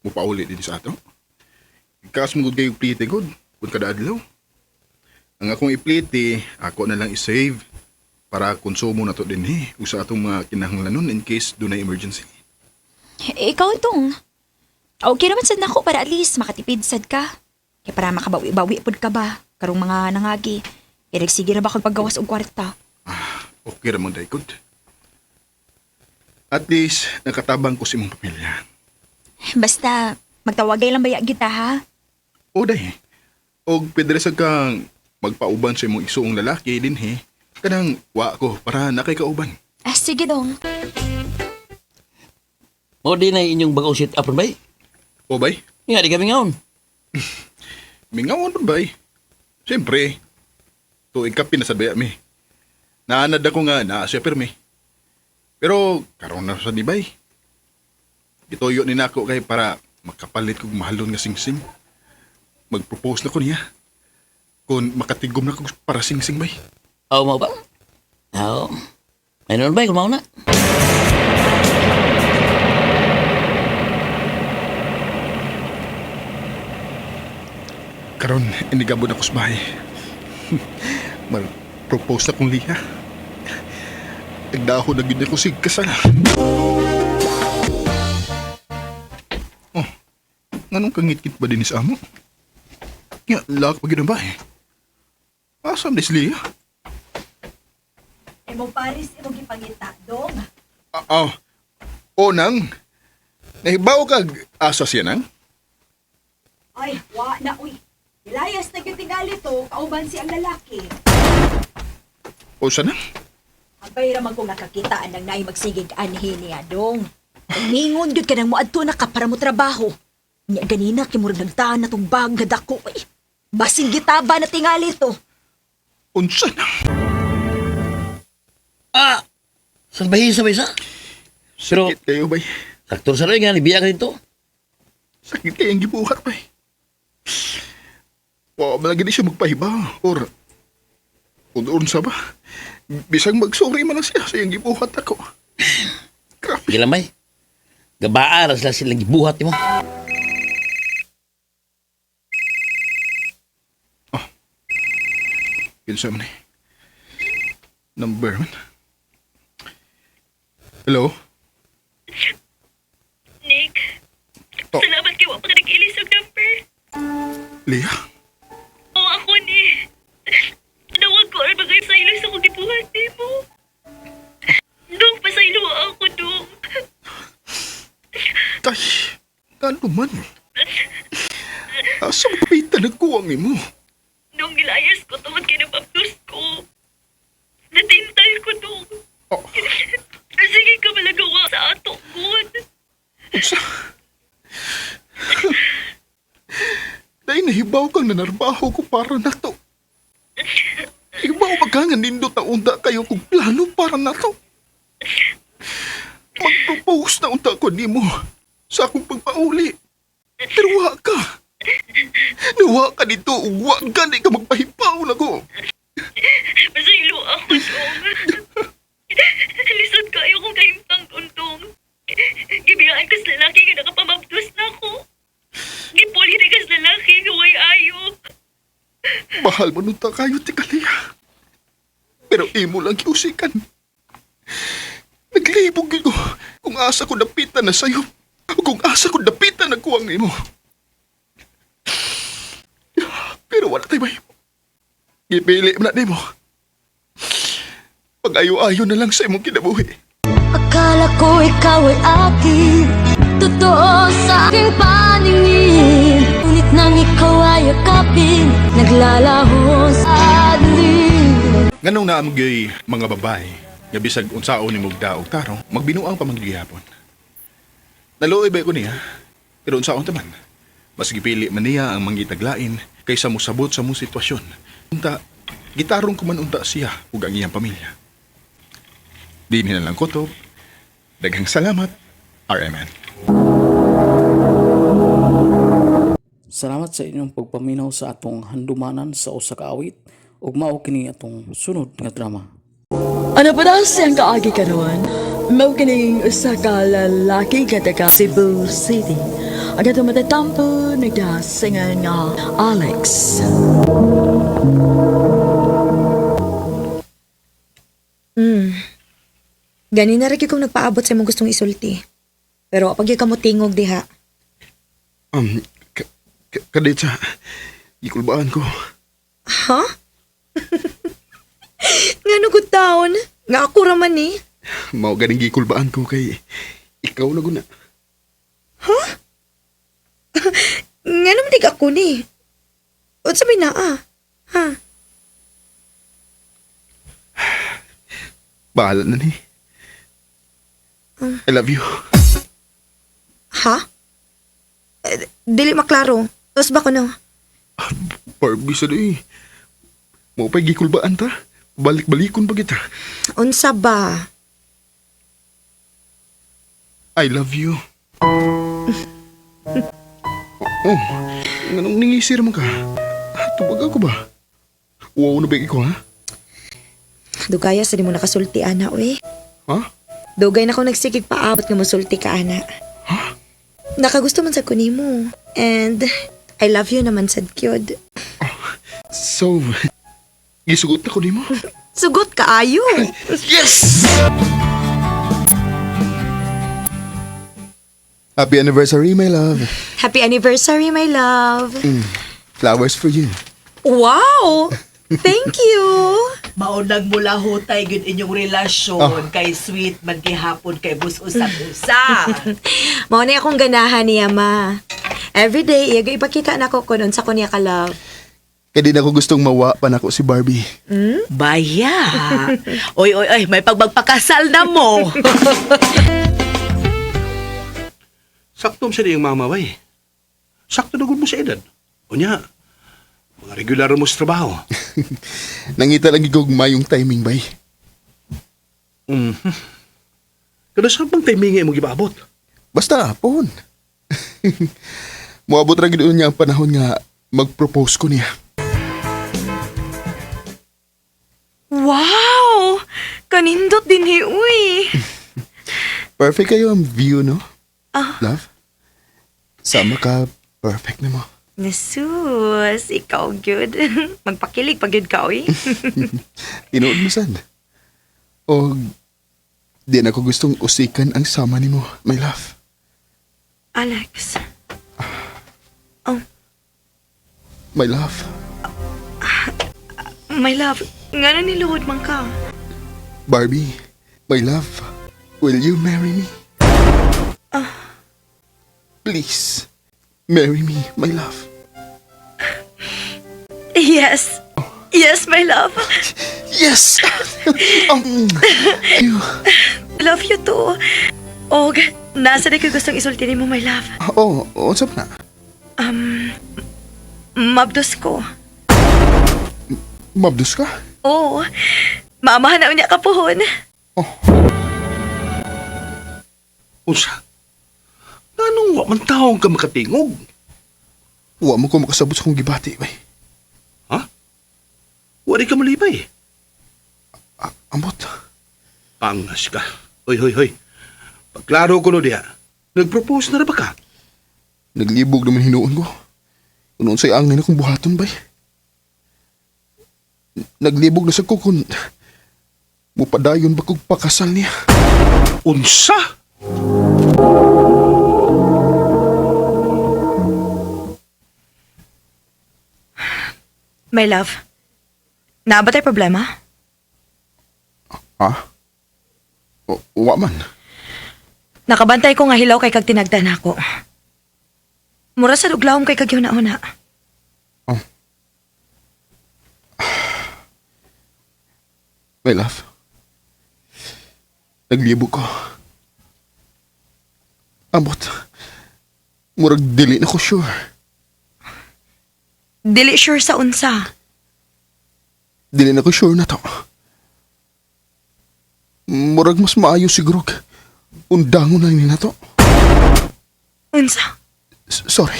Speaker 5: mupauli din sa ato. Kaas mo gud kayo plite gud kung kada adlaw. Ang akong iplite, ako na lang i-save para konsumo na to din eh. Usa atong mga kinahanglanon in case dunay emergency.
Speaker 7: Eh, ikaw tong. Okay naman sad nako para at least makatipid sad ka. Kaya para makabawi-bawi pud ka ba karong mga nangagi. Kaya nagsige na ba kag paggawas og kwarta?
Speaker 5: Okay ra man day gud. At least nakatabang ko sa imong pamilya.
Speaker 7: Basta magtawagay lang baya kita ha.
Speaker 5: O day. Og pwede ra sad kang magpauban sa imong isuong lalaki dinhi. Kanang wa ko para nakay kauban.
Speaker 7: Ah, sige dong.
Speaker 13: Mo di na inyong bagong sit up bay.
Speaker 5: O bay?
Speaker 13: Nga di kami ngaon.
Speaker 5: Mingawon pa bay. Siyempre, tuig ka pinasabaya mi. Naanad ako nga naa siya pirmi. Pero karon na sa di bay. Gituyo ni nako kay para makapalit kog mahalon nga singsing. Magpropose na ko niya. Kung makatigom na ko para singsing bay.
Speaker 13: Aw mo ba? Aw. Ay noon bay, kumaon na.
Speaker 5: Karon inigabot ako sa bahay. Mag-propose na kong liha. Nagdahon na gid ako sig kasal. Oh, nganong kangit-kit ba din sa amo? Nga, lak pa gid ang bahay. Asa man si Lia?
Speaker 12: Imong Paris, imong gipangita, dong.
Speaker 5: Ah, oh. O nang, nahibaw kag asa siya nang?
Speaker 12: Ay, wa na, uy. Ilayas na gyud tingali to, kauban si ang lalaki.
Speaker 5: O siya nang?
Speaker 12: Abay ra man kong nakakita anang naay magsigig anhi niya, dong. Ningon gyud ka nang moadto na ka para mo trabaho. Nya ganina kay murag nagtaan na tong bag nga dako eh. Basing gitaba na tingali to.
Speaker 5: Unsa na?
Speaker 13: Ah! Salbahin sa isa. Pero,
Speaker 5: Sakit kayo bay.
Speaker 13: Sakto sa rin nga, nibiya ka dito.
Speaker 5: Sakit kayo ang gibuhat bay. Wa man lagi di siya magpahiba or unsa ba? Bisag magsuri man lang siya sa iyang gibuhat ako.
Speaker 13: Sige lang bay. Gabaa ra sila silang gibuhat nimo.
Speaker 5: Kinsa man eh. Number man. Hello?
Speaker 15: Nick,
Speaker 5: Oh.
Speaker 15: salamat kay wa pa ka nag-ilis og number.
Speaker 5: Leah?
Speaker 15: Oo, ako ni. Nawag ko aron bagay sa ilo sa akong gibuhat nimo. Dong, pasaylo ako, dong.
Speaker 5: Tay, ano man? Asa magpita nagkuwang imo?
Speaker 15: Nung gilayas ko tungod kay napapdos ko. Natintal ko, dong.
Speaker 5: Oh.
Speaker 15: Sige ka malagawa sa ato, good.
Speaker 5: Unsa? Dahil nahibaw kang nanarbaho ko para nato. Hibaw ba ka nga nindot na unta kayo kung plano para nato? Mag-propose na unta ko nimo sa akong pagpauli. Pero wa ka. Nawa ka dito, wa gani ka magpahibaw na ko.
Speaker 15: Masaylo ako, dong. Lisod kayo kung kahimtang dong. Gibiyaan ko sa lalaki nga nakapamabdos na ako. Gipuli na ka sa lalaki nga way ayo.
Speaker 5: Mahal mo nung kayo, Tikalia. Pero imo lang giusikan. Naglibog gyud ko kung asa ko dapitan na sayo. Kung asa ko dapitan na kuwang imo. Pero wala tayo mahimo. Gipili mo na nimo. Pag-ayo-ayo na lang sa imong kinabuhi.
Speaker 9: Akala ko ikaw ay akin. Totoo sa aking paningin. Ngunit nang ikaw ay yakapin, naglalaho sa dilim.
Speaker 5: Nganong naamgay mga babae nga bisag unsaon ni mugdaog tarong magbinuang pa man gihapon. Naluoy ba ko niya? Pero unsaon ta man? Mas gipili man niya ang mangitaglain kaysa mosabot sa mong sitwasyon. Unta, gitarong ko man unta siya ug ang iyang pamilya. Dinhi na lang kutob. Daghang salamat, RMN.
Speaker 2: Salamat sa inyong pagpaminaw sa atong handumanan sa usa ka awit ug mao kini atong sunod nga drama.
Speaker 3: Ano pa daw siyang kaagi karon? Mao kining usa ka lalaki nga taga Cebu City. Ang atong matatampo nagdasingan nga Alex.
Speaker 4: Gani na ra gyud kong nagpaabot sa imong gustong isulti. Pero pag gyud ka mo tingog diha.
Speaker 5: Kadetsa, gikulbaan ko.
Speaker 4: Ha? Ngano gud taon? Nga ako ra man ni.
Speaker 5: Mao ganing gikulbaan ko kay ikaw na guna.
Speaker 4: Ngano man dig ako ni? Unsa may naa? Ha?
Speaker 5: Bahala na ni. I love you.
Speaker 4: Ha? Eh, dili maklaro. Tapos ba ko no?
Speaker 5: Barbie sa di. Mao pa'y gikulbaan ta. Balik-balikon pa kita.
Speaker 4: Unsa ba?
Speaker 5: I love you. Oh, nganong ningisir man ka? Tubag ako ba? Wow na ba ikaw, ha?
Speaker 4: Dugaya sa di mo nakasulti ana oy.
Speaker 5: Ha?
Speaker 4: Dugay na ko nagsigig paabot nga mosulti ka ana. Nakagusto man sa kunimo. And I love you naman sad kyod.
Speaker 5: So, gisugot na ko nimo?
Speaker 4: Sugot kaayo.
Speaker 5: Yes! Happy anniversary, my love.
Speaker 4: Happy anniversary, my love.
Speaker 5: Flowers for you.
Speaker 4: Wow! Thank you.
Speaker 12: Maunang mula hutay gyud inyong relasyon kay sweet man gihapon kay bus usab-usab.
Speaker 4: Mao na akong ganahan niya, ma. Every day, iya ipakita nako kung unsa ko niya ka love.
Speaker 5: Kaya di na ako gustong mawa pa nako si Barbie.
Speaker 12: Baya. Oy oy oy, may pagmagpakasal na mo.
Speaker 16: Sakto sa iyang mama, bay. Sakto na gud mo sa edad. Unya, mga regular mo sa trabaho.
Speaker 5: Nangita lang gigugma yung timing, bay.
Speaker 16: Kada sa bang timing nga imong gipaabot?
Speaker 5: Basta, pohon. Moabot ra gid niya ang panahon nga mag-propose ko niya.
Speaker 4: Wow! Kanindot din hi, uy.
Speaker 5: Perfect kayo ang view, no?
Speaker 4: Ah.
Speaker 5: Love? Sama ka, perfect na mo.
Speaker 4: Nasus, ikaw gyud. Magpakilig pag gyud ka, uy.
Speaker 5: Tinuod mo sad. O, di na ko gustong usikan ang sama nimo, my love.
Speaker 4: Alex.
Speaker 5: My love.
Speaker 4: My love, ngano niluhod man ka?
Speaker 5: Barbie, my love, will you marry me? Please, marry me, my love.
Speaker 4: Yes. Yes, my love.
Speaker 5: Yes! You.
Speaker 4: Love you too. Og, nasa na ko gustong isulti nimo, my love.
Speaker 5: Oh, unsa pa na?
Speaker 4: Mabdos ko.
Speaker 5: Mabdos ka?
Speaker 4: Oo. Maamahan na unya ka puhon.
Speaker 16: Unsa? Nganong wa man taong ka makatingog?
Speaker 5: Wa mo ko makasabot sa kong gibati, bay.
Speaker 16: Ha? Wa di ka malipay.
Speaker 5: Ambot.
Speaker 16: Pangas ka. Hoy, hoy, hoy. Pagklaro ko no diha. Nag-propose na ra ba ka?
Speaker 5: Naglibog naman hinuon ko. Kung unsay angay na kong buhaton, bay. Naglibog na sa ko kung mupadayon ba kog pakasal niya.
Speaker 16: Unsa?
Speaker 4: My love, naa ba tay problema?
Speaker 5: Ha? Wa man.
Speaker 4: Nakabantay ko nga hilaw kay kag tinagdan ako. Mura sa duglawom kay kag una-una.
Speaker 5: My love. Naglibog ko. Ambot. Murag dili na ko sure.
Speaker 4: Dili sure sa unsa.
Speaker 5: Dili na ko sure na to. Murag mas maayo siguro. Undangon na ni na to.
Speaker 4: Unsa?
Speaker 5: Sorry.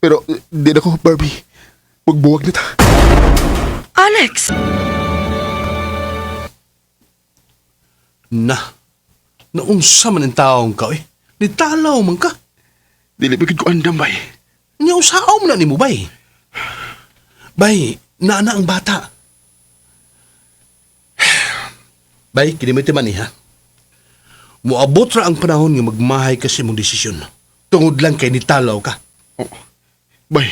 Speaker 5: Pero di na ko, Barbie. Magbuwag na ta.
Speaker 4: Alex!
Speaker 16: Na, naunsa man ang taong ka, eh. Nitalaw man ka.
Speaker 5: Dili ba gid ko andam, bay?
Speaker 16: Nya usaw man na nimo, bay. Bay, naana ang bata. Bay, kini may timan ha. Moabot ra ang panahon nga magmahay ka sa imong desisyon. Tungod lang kay nitalaw ka.
Speaker 5: Oh, bay.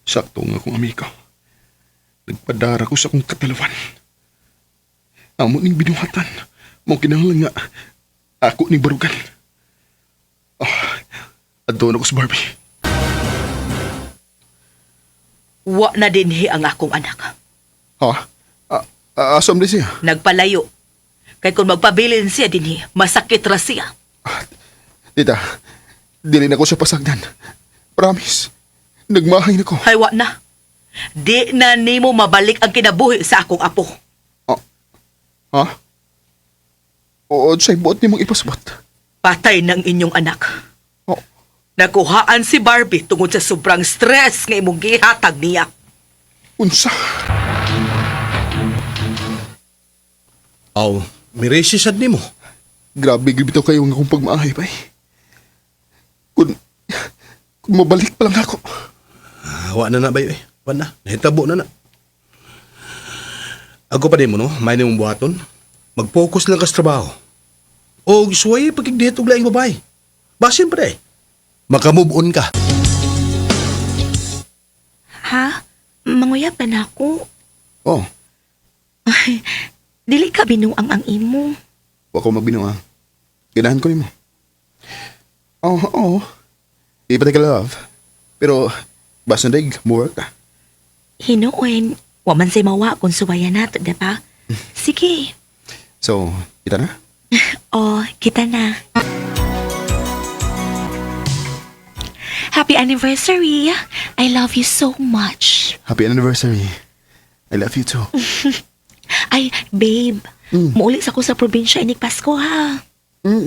Speaker 5: Sakto nga akong amigo. Nagpadara ko sa akong katalawan. Amo ning binuhatan. Mao kinahanglan nga ako ning barugan. Oh, adto na ko sa Barbie.
Speaker 12: Wa na dinhi ang akong anak.
Speaker 5: Ha? Asam di siya?
Speaker 12: Nagpalayo. Kay kung magpabilin siya dinhi, masakit ra siya.
Speaker 5: Tita, dili na ko siya pasagdan. Promise. Nagmahay na ko.
Speaker 12: Hay wa na. Di na nimo mabalik ang kinabuhi sa akong apo.
Speaker 5: Ha? Oo, siya'y buot nimong ipasabot.
Speaker 12: Patay ng inyong anak.
Speaker 5: Oh.
Speaker 12: Nakuhaan si Barbie tungod sa sobrang stress nga imong gihatag niya.
Speaker 5: Unsa?
Speaker 16: Aw, miresi sad nimo.
Speaker 5: Grabe, gibitaw kayo nga akong pagmaahay, bay. Kung mabalik pa lang ako.
Speaker 16: Ah, wa na na, bay. Eh. Wa na. Nahitabo na na. Ako pa din mo, no? May nimong buhaton. Mag-focus lang ka sa trabaho. O suway pagkigdihit og laing babae. Basin pa eh. Makamove on ka.
Speaker 15: Ha? Manguyab ba na ako?
Speaker 5: Oh,
Speaker 15: Ay, dili ka binuang ang imo.
Speaker 5: wa ko magbinuang. Ganahan ko nimo. Oo, oh, oo. Di pa tayo love. Pero, basta daig, mo work ka.
Speaker 15: Hinuon, wa man say mawa kung suwayan nato, diba? Sige.
Speaker 5: So, kita na?
Speaker 15: Oh, kita na. Happy anniversary. I love you so much.
Speaker 5: Happy anniversary. I love you too.
Speaker 15: Ay, babe. Muuli sa ko sa probinsya inig Pasko ha.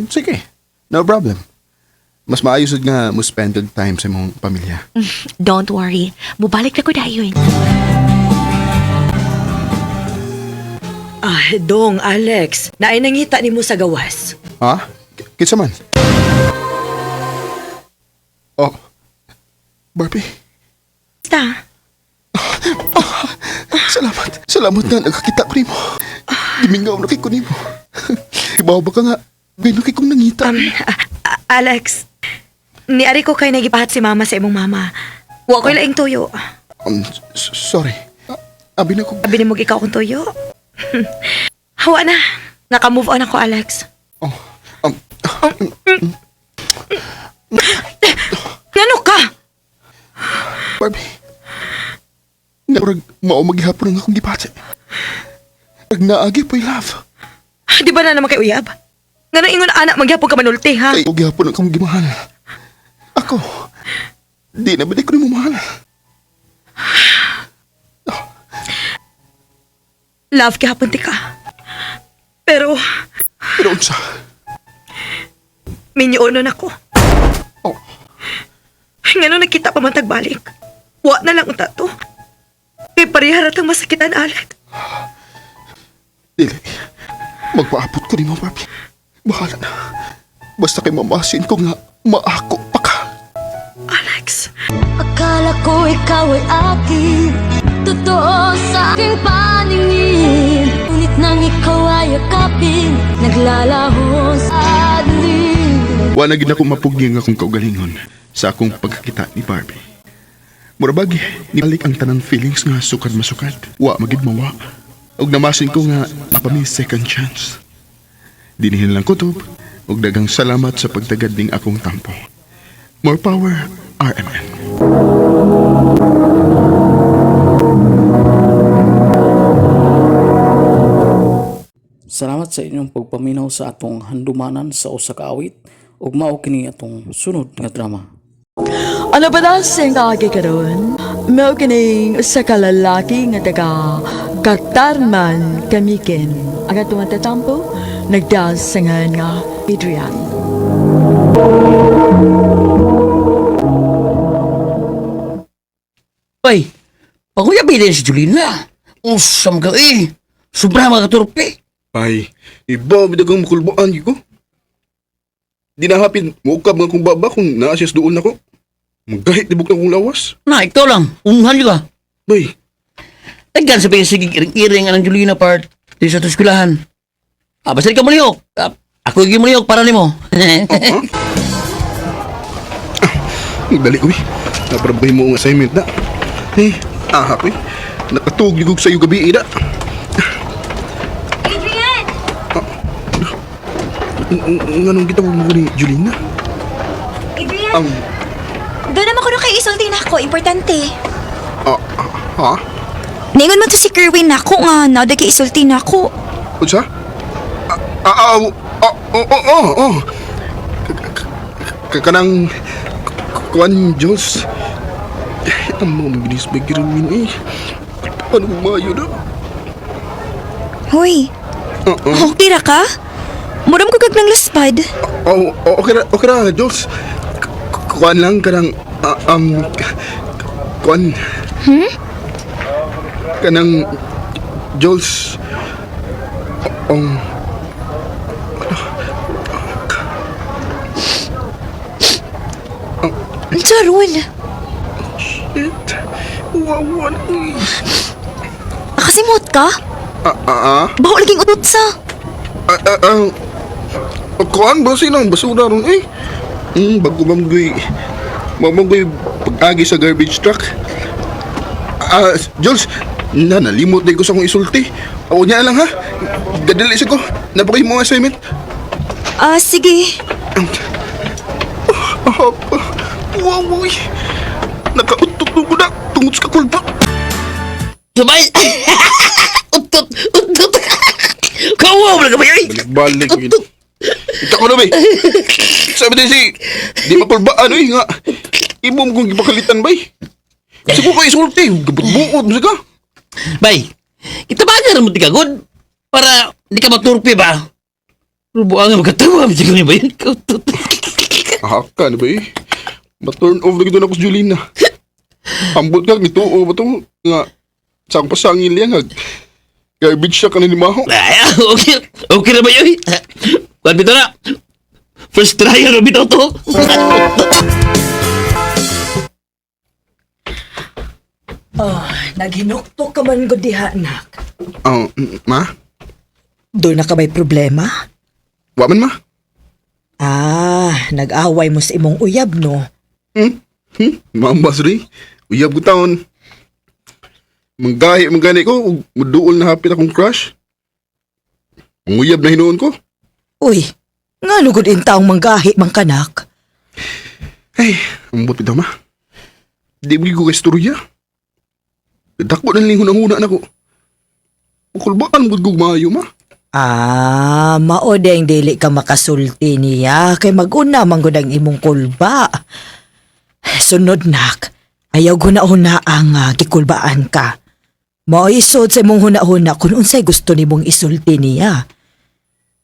Speaker 5: Sige. No problem. Mas maayos jud nga mo spend good time sa imong pamilya.
Speaker 15: Don't worry. Mubalik na ko dayon.
Speaker 12: Ah, dong Alex, naay nangita nimo sa gawas.
Speaker 5: Ha? Kinsa man? Oh. Barbie.
Speaker 15: Basta.
Speaker 5: Salamat. Salamat na nagkakita ko nimo. Gimingaw na kay ko nimo. Ibaw ba ka nga? Gayno kay kong nangita.
Speaker 4: Alex, niari ko kay nagipahat si mama sa imong mama. Wa ko'y laing tuyo.
Speaker 5: Sorry. Abi na ko.
Speaker 4: Abi nimo ikaw akong tuyo. Hawa na. Naka-move on ako, Alex.
Speaker 5: Oh,
Speaker 4: Ngano ka?
Speaker 5: Barbie. Nga mao maghihapon ang akong gipati. Murag naagi po'y love.
Speaker 4: Di ba na naman kay uyab? Ngano ingon anak magyapon ka manulti, ha?
Speaker 5: Kay og gihapon ang akong gimahal. Ako, di na ba di ko nimo mahal?
Speaker 4: Love gihapon ti ka. Pero,
Speaker 5: Pero unsa?
Speaker 4: minyonon ako.
Speaker 5: Oh.
Speaker 4: Ngano nakita pa man tagbalik? Wa na lang unta to. Kay pareha ra tang masakitan, Alex.
Speaker 5: Dili. Magpaabot ko nimo, Barbie. Bahala na. Basta kay mamasin ko nga maako pa ka.
Speaker 4: Alex.
Speaker 9: Akala ko ikaw ay akin. Totoo sa aking paningin. Ngunit nang ikaw ay yakapin, naglalaho sa dilim.
Speaker 5: Wa na gid ako mapugni nga akong kaugalingon sa akong pagkakita ni Barbie. Murabag, nibalik ang tanang feelings nga sukad masukad. Wa magid mawa. Og namasin ko nga mapami second chance. Dinihin lang kutob og daghang salamat sa pagtagad ning akong tampo. More power, RMN.
Speaker 2: Salamat sa inyong pagpaminaw sa atong handumanan sa usa ka awit ug mao kini atong sunod nga drama.
Speaker 3: Ano ba na siyang kaagi karon? Mao kining usa ka lalaki nga taga Katarman, Kamikin. Ang atong tatampo, nagdasangan nga Adrian.
Speaker 13: Ay, panguyabili si Julina. Usam ka eh. Sobra mga katurpe.
Speaker 5: Ay, iba bidagang makulbaan ko. Di na hapin, muukab nga kung baba kung naa siya sa duol nako. Magahit tibok na kong lawas.
Speaker 13: Na, ikaw lang. Unhan ka.
Speaker 5: Bay.
Speaker 13: Taggan sa sige iring-iring ang Julina part. Di sa eskwelahan. Ah, basta di ka mulihok. Ah, ako yung mulihok para nimo.
Speaker 5: Dali ko eh. Naprabay mo ang assignment na. Eh, ahak eh. Nakatug yung sa'yo gabi eh na.
Speaker 7: Adrian!
Speaker 5: Nganong kita mo ni Julina?
Speaker 7: Adrian! Doon naman ko na kay isulti na ako. Importante.
Speaker 5: Ah, ha?
Speaker 7: Ningon man to si Kerwin na ako nga. Nauda kay isulti na ako.
Speaker 5: Unsa? Ah, ah, ah, ah, oh, oh, oh, oh. Kanang kuan Diyos. Ang mga maginis ba girumin eh. Paano mayo na?
Speaker 7: Hoy, okay ra ka? Muram ko kag nang laspad.
Speaker 5: Oh, oh, okay ra, Diyos. Kuan lang kanang kuan kanang Jules.
Speaker 7: Charon.
Speaker 5: Shit. Wawan.
Speaker 7: Nakasimot ka?
Speaker 5: Ah, ah, ah.
Speaker 7: Baho laging utot sa.
Speaker 5: Ah, ah, ah. Kuan ba silang basura ron eh? Bago mamgoy mamgoy pag-agi sa garbage truck. Ah, Jules, na nalimot din ko sa akong isulti. Ako niya lang ha. Gadali sa ko. Napakay mo ang assignment.
Speaker 7: Ah, sige.
Speaker 5: Ah, wow, uy. Nakautot ko na tungod sa kakulba.
Speaker 13: Sabay! Utot! Utot! Kawaw na ka ba yun?
Speaker 5: Balik-balik. Ita ko na ba eh. Sabi din si, di makulbaan eh nga. Imo mo kong gipakalitan ba eh. Siguro ko isulti, gabot-buot mo ka.
Speaker 13: Bay, kita ba mo tigagod? Para di ka maturpi ba? Pero buang nga magkatawa mo siguro ba yun? Utot!
Speaker 5: Haka na ba eh. Ma-turn off na gito na ako sa Julina. Ambot ka, gituo ba ito? Nga, sa akong pasangil yan, nga. Garbage siya ka na ni Maho.
Speaker 13: Ay, okay, okay na ba yun? Kuan bitaw na. First try ano bitaw to?
Speaker 12: Oh, naghinuktok ka man gud diha, anak.
Speaker 5: Oh, ma?
Speaker 12: Doon na ka may problema?
Speaker 5: Wa man, ma?
Speaker 12: Ah, nag-away mo sa imong uyab, no?
Speaker 5: Hmm? Hmm? Ma'am Basri, uyab ko taon. Manggahi, manggani ko, ug muduol na hapit akong crush. Manguyab na hinuon ko.
Speaker 12: Uy, nga lugod in taong manggahi man kanak.
Speaker 5: Ay, ambot bitaw ma. Di mo ko istorya. Dako na lang hunang-huna na ko. Kulbaan mo gud maayo ma.
Speaker 12: Ah, mao ding dili ka makasulti niya kay mag-una man gud ang imong kulba. Sunod nak, ayaw guna-una ang gikulbaan ka. Mao isod sa imong huna-huna kung unsay gusto nimong isulti niya.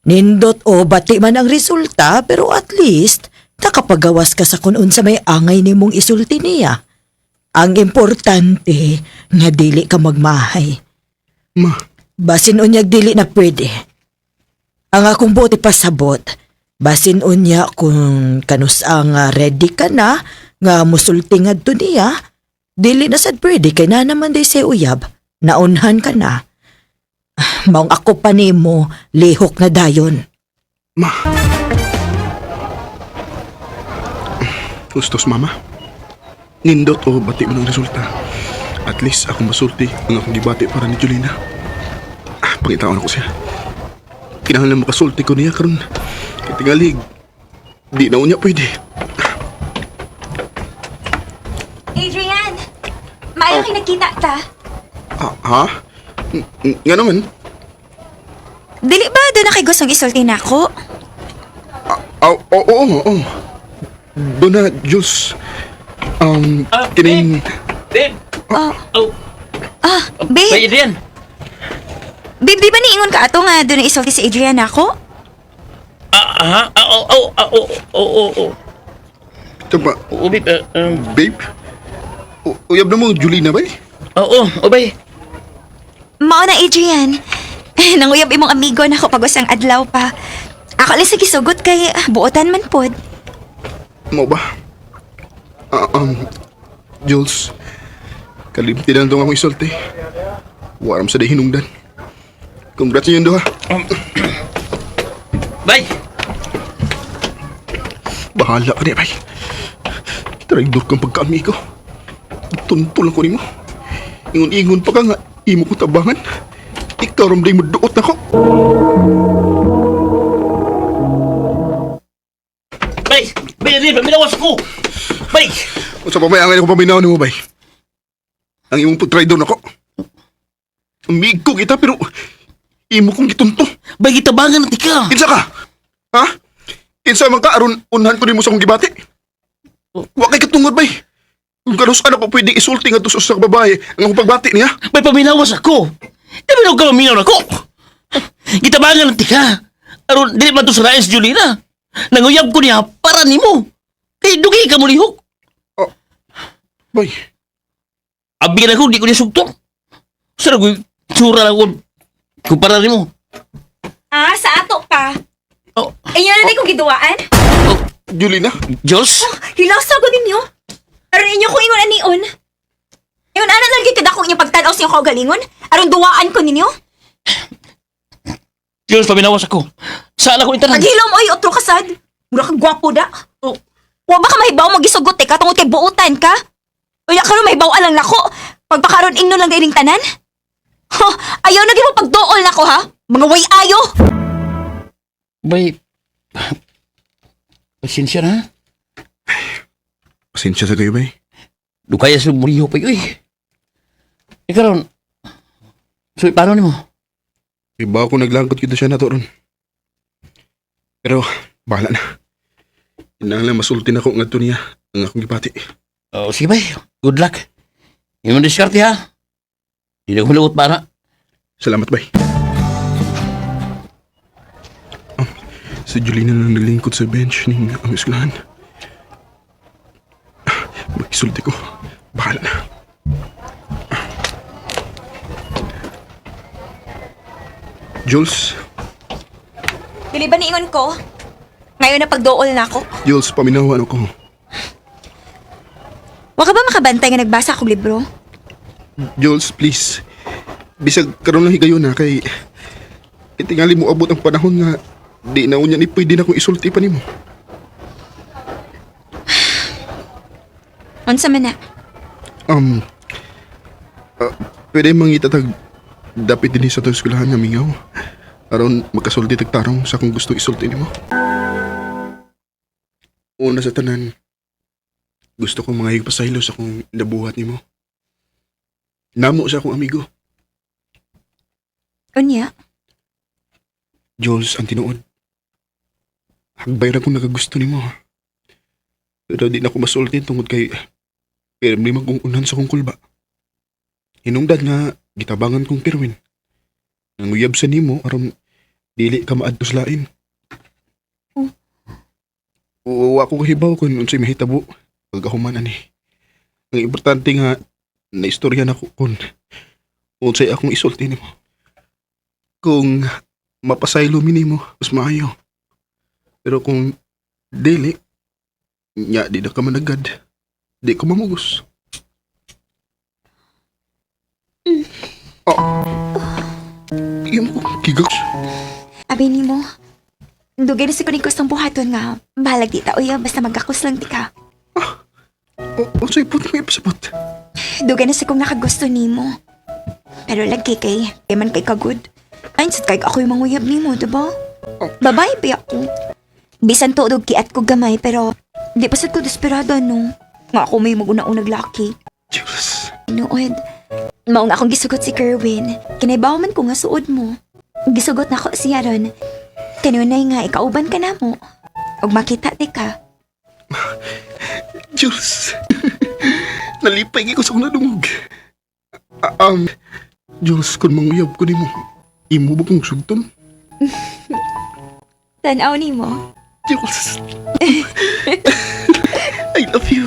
Speaker 12: Nindot o bati man ang resulta pero at least nakapagawas ka sa kung unsa may angay nimong isulti niya. Ang importante nga dili ka magmahay.
Speaker 5: Ma.
Speaker 12: Basin unyag dili na pwede. Ang akong buot ipasabot, basin unya kung kanus-ang ready ka na nga musulti ngadto niya, dili na sad pwede kay na naman day say uyab, naunhan ka na. Maong ako pa nimo, lihok na dayon.
Speaker 5: Ma. Gustos mama. Nindot o bati mo ng resulta. At least ako masulti ang akong gibati para ni Julina. Ah, pangitaon ako siya. Kinahanglan makasulti ko niya karon. Kay tingalig, di na unya pwede.
Speaker 7: Adrian! Maayo kay nagkita ta.
Speaker 5: Ah, ha? Nga naman.
Speaker 7: Dili ba doon na kay gustong isulti na ako?
Speaker 5: Ah, oo, oo, oo. Doon na, Jules. Kining...
Speaker 13: Babe!
Speaker 7: Oh.
Speaker 13: Oh.
Speaker 7: Ah, babe.
Speaker 13: Bay, Adrian!
Speaker 7: Babe, di ba niingon ka ato nga doon na isulti si Adrian ako?
Speaker 13: Ah, ha? Ah, oh, oh, ah, oh, oh, oh, oh.
Speaker 5: Ito ba?
Speaker 13: Oo, babe.
Speaker 5: Babe? Uyab na mo, Julina ba eh?
Speaker 13: Oo, oh, bay.
Speaker 7: Mao na, Adrian. Nanguyab imong amigo na ako pag usang adlaw pa. Ako lang sa gisugot kay buotan man pod.
Speaker 5: Mo ba? Jules, kalimti na lang akong isulti. Waram sa di hinungdan. Congrats niyo duha.
Speaker 13: Bay!
Speaker 5: Bahala ka niya, bay. Traidor kang pagkaamigo. Tuntol ako nimo. Ingon-ingon pa ka nga, imo ko tabangan. Ikaw ramday mo duot na ko.
Speaker 13: Bay! Bay, Adrian, paminawas ko! Bay!
Speaker 5: Unsa pa may angay ko paminaw nimo, bay? Ang imong pagtraidor nako. Amigo kita pero imo kong gitunto.
Speaker 13: Bay, gitabangan na tika.
Speaker 5: Kinsa ka? Ha? Kinsa man ka aron unhan ko nimo sa akong gibati? Wa kay katungod, bay. Kung kanus-an ako pwede isulti nga sa usa ka babae ang akong pagbati niya.
Speaker 13: Bay, paminawas ako! Di ba ka maminaw na ko? Gitabangan na tika. Aron, dili man to sa si Julina. Nanguyab ko niya para nimo. Kay dugay ka mulihok.
Speaker 5: Oh, bay.
Speaker 13: Abi na ko, di ko niya sugtong. Sara ko, tsura lang ko. Kumpara nimo.
Speaker 7: Ah, sa ato pa.
Speaker 13: Oh.
Speaker 7: Inyo na kong giduwaan?
Speaker 5: Julina?
Speaker 13: Jules?
Speaker 7: Oh, hilasa ko ninyo. Aron inyo ko ingon anion. Ingon ana lang gid kadako inyong pagtan-aw sa inyong kaugalingon? Aron duwaan ko ninyo?
Speaker 13: Jules, paminawas ako. Saan ako intanan?
Speaker 7: Paghilom oy, otro kasad. Mura kang gwapo da.
Speaker 13: Oh.
Speaker 7: Wa ba ka mahibaw mo gisugot eh ka tungod kay buutan ka? Unya karon mahibaw alang nako. Pagpakaron ingnon lang ining tanan. Ho, ayaw na gyud mo pagduol nako ha. Mga way ayo.
Speaker 13: Bay, pasensya na.
Speaker 5: Pasensya sa kayo, bay.
Speaker 13: Dukaya sa muriho pa yun. Ikaw ron, so, paano nimo?
Speaker 5: Iba ako naglangkot kita siya na to ron. Pero, bahala na. Inang lang masulti na ko nga niya ang akong gibati.
Speaker 13: Oh, sige bay, good luck. Imong diskarte ha. Di na ko maluot para.
Speaker 5: Salamat, bay. Oh, si Julina na naglingkod sa bench ning ang eskwelahan. Magsulti ko. Bahala na. Jules,
Speaker 7: Dili ba niingon ko? Ngayon na pagduol nako.
Speaker 5: Jules, paminawan ako.
Speaker 7: Wa ka ba makabantay nga nagbasa akong libro?
Speaker 5: Jules, please. Bisag karon lang higayon na kay itingali mo abot ang panahon nga di na unya ni pwede na kong isulti pa nimo.
Speaker 7: Unsa man na?
Speaker 5: Um, pwede mangita tag dapit din sa itong eskwelahan nga mingaw. Aron makasulti tag tarong sa kung gusto isulti nimo. Una sa tanan, gusto kong mga pasaylo sa kung nabuhat nimo. Namo sa akong amigo,
Speaker 7: Unya?
Speaker 5: Jules ang tinuod. Hagbay ra kong nakagusto nimo. Pero di na ko masulti tungod kay pirmi man kong unan sa kong kulba. Hinungdan nga gitabangan kong Kerwin. Nanguyab sa nimo aron dili ka maadto sa lain.
Speaker 7: Oh.
Speaker 5: Wa ko kahibaw kung unsay mahitabo pagkahuman ani. Ang importante nga naistorya nako kung unsay akong isulti nimo. Kung mapasaylo mi nimo, mas maayo. Pero kung dili, nya di na ka managad. Di ko mamugos. Oh. Iyam ko, gigak.
Speaker 7: Abi nimo. Dugay na siguro gustong buhaton nga. Bahalag di ta uya basta magkakos lang ti ka.
Speaker 5: O, unsay put mo ipasabot?
Speaker 7: Dugay na siguro nakagusto nimo. Pero lagi kay, di man kay kagud. Ay, sad kay ako yung manguyab nimo, diba? Babae ba ako? Bisan tuod og kiat ko gamay pero di pa sad ko desperado no. Nga ako may maguna-unag laki.
Speaker 5: Diyos.
Speaker 7: Nood. Mao nga akong gisugot si Kerwin. Kinaibaw man ko nga suod mo. Gisugot na ko siya ron. Kanunay nga ikauban ka na mo. Og makita ti ka.
Speaker 5: Jules. Nalipay ko sa akong nadungog. Jules, kung manguyab ko nimo, imo ba kong sugton?
Speaker 7: Tanaw nimo.
Speaker 5: Jules. I love you.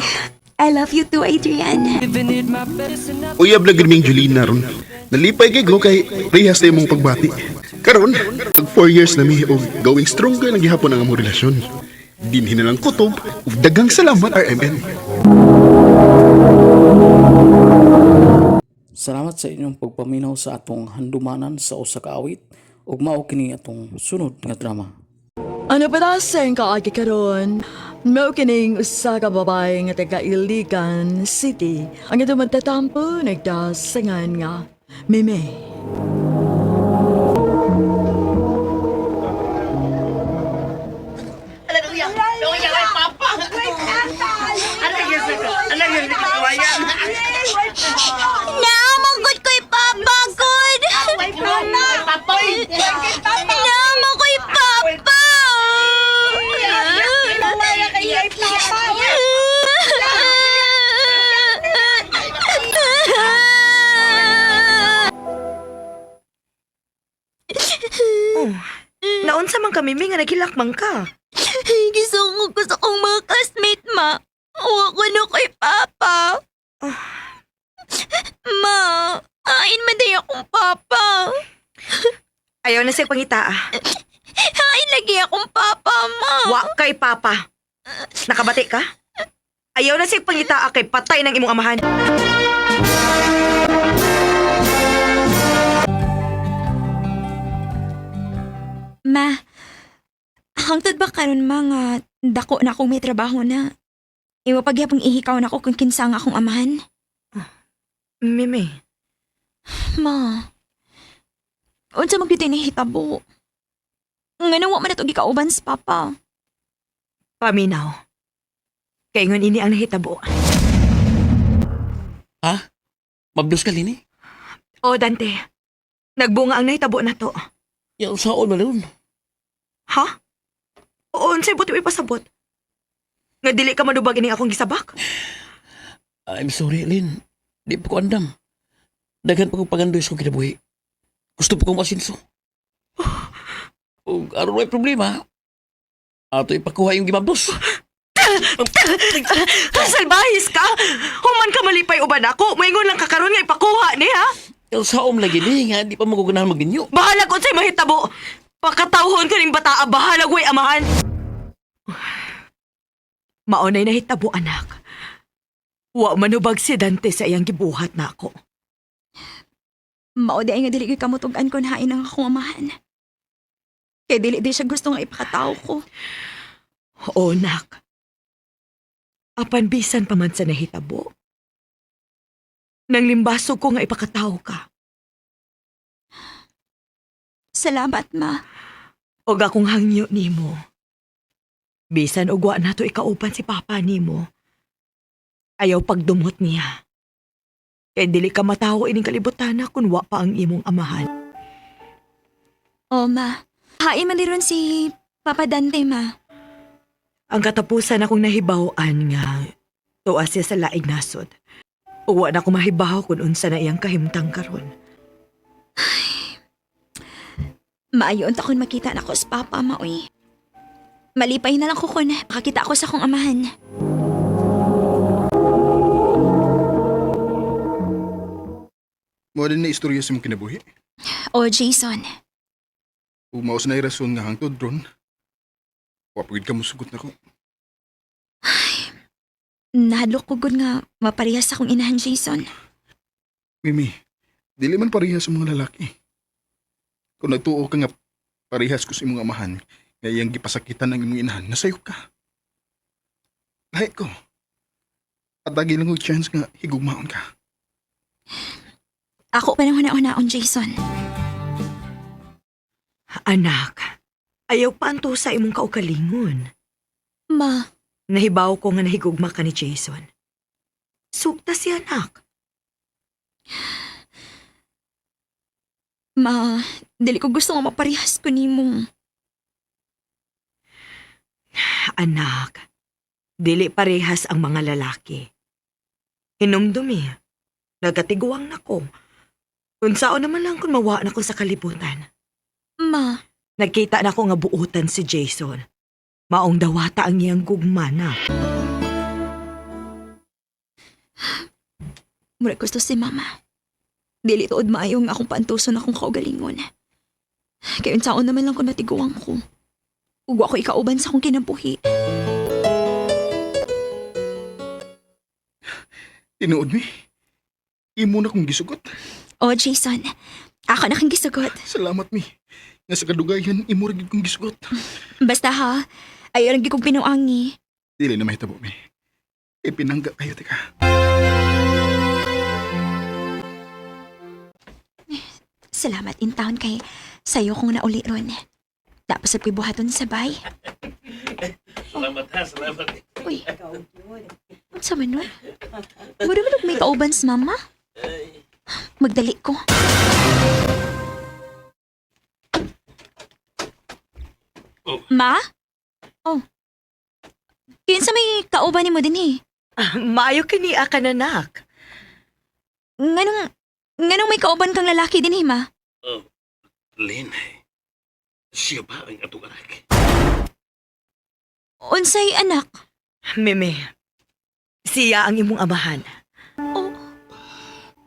Speaker 7: I love you too, Adrian.
Speaker 5: Uyab na gud ming Julina ron. Nalipay kay go kay rehas na imong pagbati. Karon, pag 4 years na mi og going stronger lang gihapon ang among relasyon. Dinhi na lang kutob ug daghang salamat RMN.
Speaker 2: Salamat sa inyong pagpaminaw sa atong handumanan sa usa ka awit ug mao kini atong sunod nga drama.
Speaker 3: Ano pa na sa kaagi karon? Mao kining usa ka babae nga taga Iligan City. Ang ito magtatampo nagdasangan nga Mime.
Speaker 7: Naamangkot ko'y papa, God! Naamang ko'y papa!
Speaker 12: Oh, naunsa man kami mi nga naghilak man ka.
Speaker 7: Gisungog ko sa akong mga classmate, ma. Uwa ko na kay papa. Ma, ain man day akong papa.
Speaker 12: Ayaw na siya pangitaa.
Speaker 7: Hain lagi akong papa, ma.
Speaker 12: Wa kay papa. Nakabati ka? Ayaw na siya pangitaa kay patay ng imong amahan.
Speaker 7: Ma, hangtod ba karon mga dako na akong may trabaho na? Iwa pagyapong ihikaw na ako kung kinsa nga akong amahan.
Speaker 12: Mimi,
Speaker 7: Ma, unsa man gyud nahitabo? Ngano wa man nato gikauban sa papa?
Speaker 12: Paminaw. Kay ngon ini ang nahitabo.
Speaker 13: Ha? Mabdos ka, Lini?
Speaker 12: O Dante, nagbunga ang nahitabo na to.
Speaker 13: Yang saon man ron.
Speaker 12: Ha? Oo, unsay buti ipasabot? Nga dili ka manubag ini akong gisabak?
Speaker 13: I'm sorry, Lin. Di pa ko andam. Daghan pa kong pagandoy sa kong kinabuhi. Gusto pa kong masinso. Ug aron way problema, ato ipakuha yung gimabdos.
Speaker 12: Salbahis ka! Human ka malipay uban ako. Maingon lang ka karon nga ipakuha ni ha?
Speaker 13: Yung saom lagi ni nga di pa maguganahan magninyo.
Speaker 12: Bahala kung sa'y mahitabo. Pakatawhon ka ning bataa, bahala way amahan. Maunay nahitabo, anak. Wa manubag si Dante sa iyang gibuhat na ako.
Speaker 7: Mao di ay nga dili gyud kamutug-an kon hain ang akong amahan. Kay dili di siya gusto nga ipakatao ko.
Speaker 12: Oo, nak. Apan bisan pa man sa nahitabo. Nang limbaso ko nga ipakatao ka.
Speaker 7: Salamat, ma.
Speaker 12: Og akong hangyo nimo. Bisan og wa nato ikauban si papa nimo. Ayaw pagdumot niya. Kay dili ka matawo ining kalibutan na kun wa pa ang imong amahan.
Speaker 7: Oh, ma. Hain man di ron si Papa Dante, ma.
Speaker 12: Ang katapusan akong nahibaw-an nga tuwa siya sa laing nasod. Uwa na ko mahibaw kung unsa na iyang kahimtang karon.
Speaker 7: Maayo unta kon makita na ko sa papa, ma, uy. Malipay na lang ko kun makakita ako sa akong amahan.
Speaker 5: Mo din na istorya sa imong kinabuhi.
Speaker 7: Oh, Jason.
Speaker 5: Ug mao sa rason nga hangtod ron. Wa pa gyud ka mosugot nako.
Speaker 7: Nahadlok ko gud nga maparehas sa akong inahan, Jason.
Speaker 5: Mimi, dili man parehas sa mga lalaki. Kung nagtuo ka nga parehas ko sa imong amahan, nga iyang gipasakitan ang imong inahan, nasayop ka. Lahi ko. At dagi lang og chance nga higugmaon ka.
Speaker 7: Ako pa nang huna-hunaon, Jason.
Speaker 12: Anak, ayaw pa anto sa imong kaugalingon.
Speaker 7: Ma,
Speaker 12: Nahibaw ko nga nahigugma ka ni Jason. Sugta si anak.
Speaker 7: ma, dili ko gusto nga maparehas ko nimo.
Speaker 12: Anak, dili parehas ang mga lalaki. Hinumdumi, nagkatiguang nako. Kung sao naman lang kung mawa na ko sa kalibutan.
Speaker 7: Ma,
Speaker 12: Nagkita na ko nga buotan si Jason. Maong dawata ang iyang gugma na.
Speaker 7: murag gusto si mama. Dili tuod maayo nga akong paantuson akong kaugalingon. Kay unsaon naman lang kung natiguang ko. Ug wa ko ikauban sa akong kinabuhi.
Speaker 5: Tinuod mi. Imo na kong gisugot.
Speaker 7: Oh, Jason. Ako na kang gisugot.
Speaker 5: Salamat mi. Nga sa kadugayan imo ra gid kong gisugot.
Speaker 7: Basta ha, ayaw lang gid kong pinuangi.
Speaker 5: Dili na mahitabo mi. Ipinangga kayo tika.
Speaker 7: Salamat in town kay sayo kong nauli ron. Tapos sa buhaton sabay.
Speaker 13: Salamat ha, salamat.
Speaker 7: Uy. Unsa man nun? Mura man og may kauban sa mama. Magdali ko.
Speaker 13: Oh.
Speaker 7: Ma? Oh. Kinsa may kauban nimo din eh?
Speaker 12: Maayo kini ka nanak.
Speaker 7: Nganong may kauban kang lalaki din eh, ma?
Speaker 13: Oh, Lynn, siya ba ang atong anak?
Speaker 7: Unsay anak?
Speaker 12: Meme, siya ang imong amahan.
Speaker 7: Oh,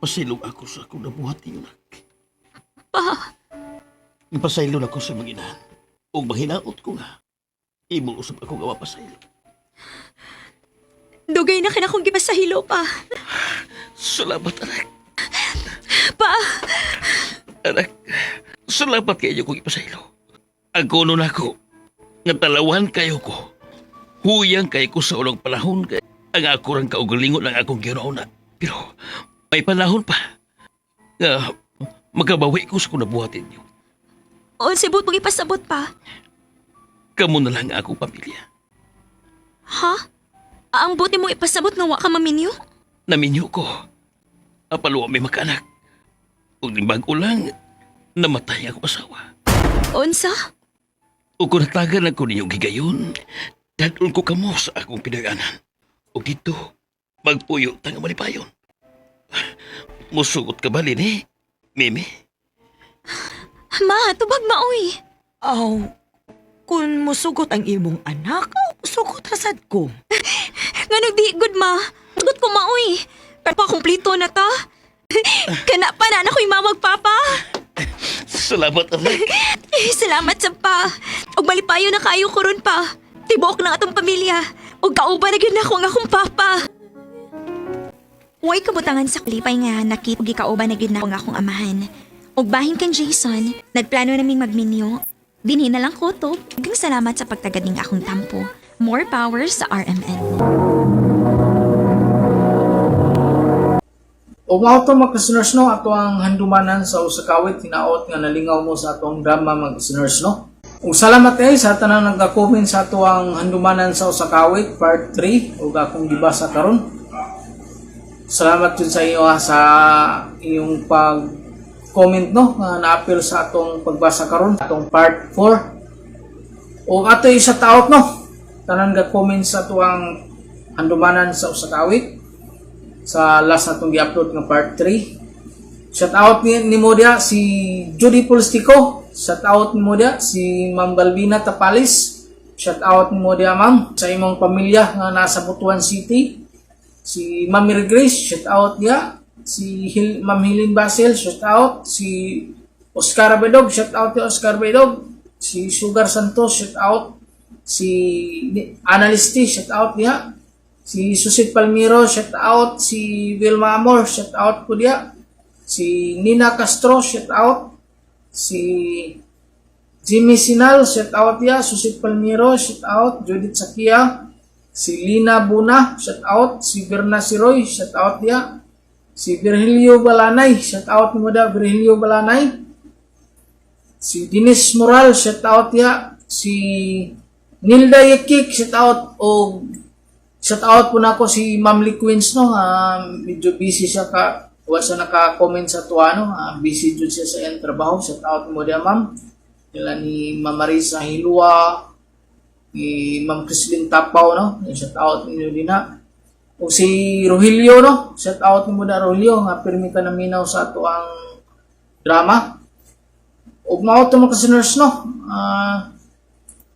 Speaker 13: Pasilong ako sa akong nabuhat niyo, anak.
Speaker 7: pa.
Speaker 13: Ipasaylo na ko sa mga inahan. Ug mahinaot ko nga. Imo usab ako nga mapasaylo.
Speaker 7: Dugay na kina kong gipasahilo pa.
Speaker 13: Salamat, anak.
Speaker 7: Pa!
Speaker 13: Anak, salamat kay inyo kong ipasaylo. Ang kuno na ko, nga talawan kayo ko. Huyang kayo ko sa unang panahon kay ang ako rang kaugalingon ang akong ginauna. Pero may panahon pa nga makabawi ko sa kung nabuhatin niyo.
Speaker 7: Unsay buot mong ipasabot pa?
Speaker 13: Kamu na lang ang akong pamilya.
Speaker 7: Ha? Ang buti mong ipasabot nga wa ka maminyo?
Speaker 13: Naminyo ko. Apalo may makaanak. Ug bago lang, namatay ang akong asawa.
Speaker 7: Unsa?
Speaker 13: Ug kung natagan ako ninyo gigayon, dadon ko kamo sa akong pinayanan. Ug dito, magpuyo tanga malipayon. Musugot ka ba, Lini? Mimi?
Speaker 7: Ma, tubag maoy.
Speaker 12: Aw, kung musugot ang imong anak, musugot rasad ko.
Speaker 7: Nganong di good ma? Tugot ko maoy. Pero pa kumplito na ta. Kana pa na ako'y mamag papa.
Speaker 13: Salamat, anak.
Speaker 7: Salamat sa pa. Ug malipayo na kayo ko ron pa. Tibuok na atong pamilya. Ug kauban na gyud nako ang akong papa. Way kabutangan sa klipay nga nakita og gikauban na gyud nako ang akong amahan. Ug bahin kang Jason, nagplano naming magminyo. Dinhi na lang ko to. Daghang salamat sa pagtagad ning akong tampo. More power sa RMN.
Speaker 2: O mao to mga listeners no, ato ang handumanan sa usa ka awit hinaot nga nalingaw mo sa atong drama mga listeners no. Ug salamat eh sa tanang nagka-comment sa ato ang handumanan sa usa ka awit part 3 ug akong gibasa karon. Salamat jud sa iyo ha, sa iyong pag comment no nga naapil sa atong pagbasa karon atong part 4. Ug ato isa taot no. Tanan ga comment sa ato ang handumanan sa usa ka awit sa last na itong gi-upload nga part 3. Shout out ni Modia si Judy Pulstico. Shout out ni Modia si Ma'am Balbina Tapalis. Shout out ni Modia ma'am sa imong pamilya nga nasa Butuan City. Si Ma'am Mary Grace, shout out niya. Si Ma'am Hilin Basil, shout out. Si Oscar Bedog, shout out ni Oscar Bedog. Si Sugar Santos, shout out. Si Analyst T, shout out niya. Si Susit Palmiro, shout out. Si Vilma Amor, shout out po diya. Si Nina Castro, shout out. Si Jimmy Sinal, shout out niya. Susit Palmiro, shout out. Judith Sakia. Si Lina Buna, shout out. Si Berna Siroy, shout out niya. Si Virgilio Balanay, shout out mo da Virgilio Balanay. Si Dennis Moral, shout out niya. Si Nilda Yekik, shout out. O shout out po na ako si Ma'am Lee Queens no, medyo busy siya ka wa siya naka-comment sa tuwa no, busy jud siya sa iyang trabaho. Shout out mo diya ma'am. Nila ni Ma'am Marisa Hilua, ni Ma'am Chrislyn Tapaw no, shout out ninyo din na. O si Rogelio no, shout out nimo da Rogelio nga pirmi ka naminaw sa ato ang drama. Ug mao to mga listeners no.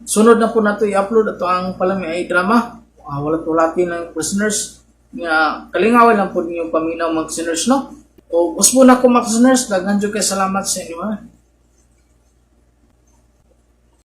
Speaker 2: Sunod na po nato i-upload ato ang palami ay drama. Wala tulati ng prisoners nga kalingawan lang po ninyong paminaw mga listeners no. O usbo na ko mga listeners, daghan jud kay salamat sa inyo ha.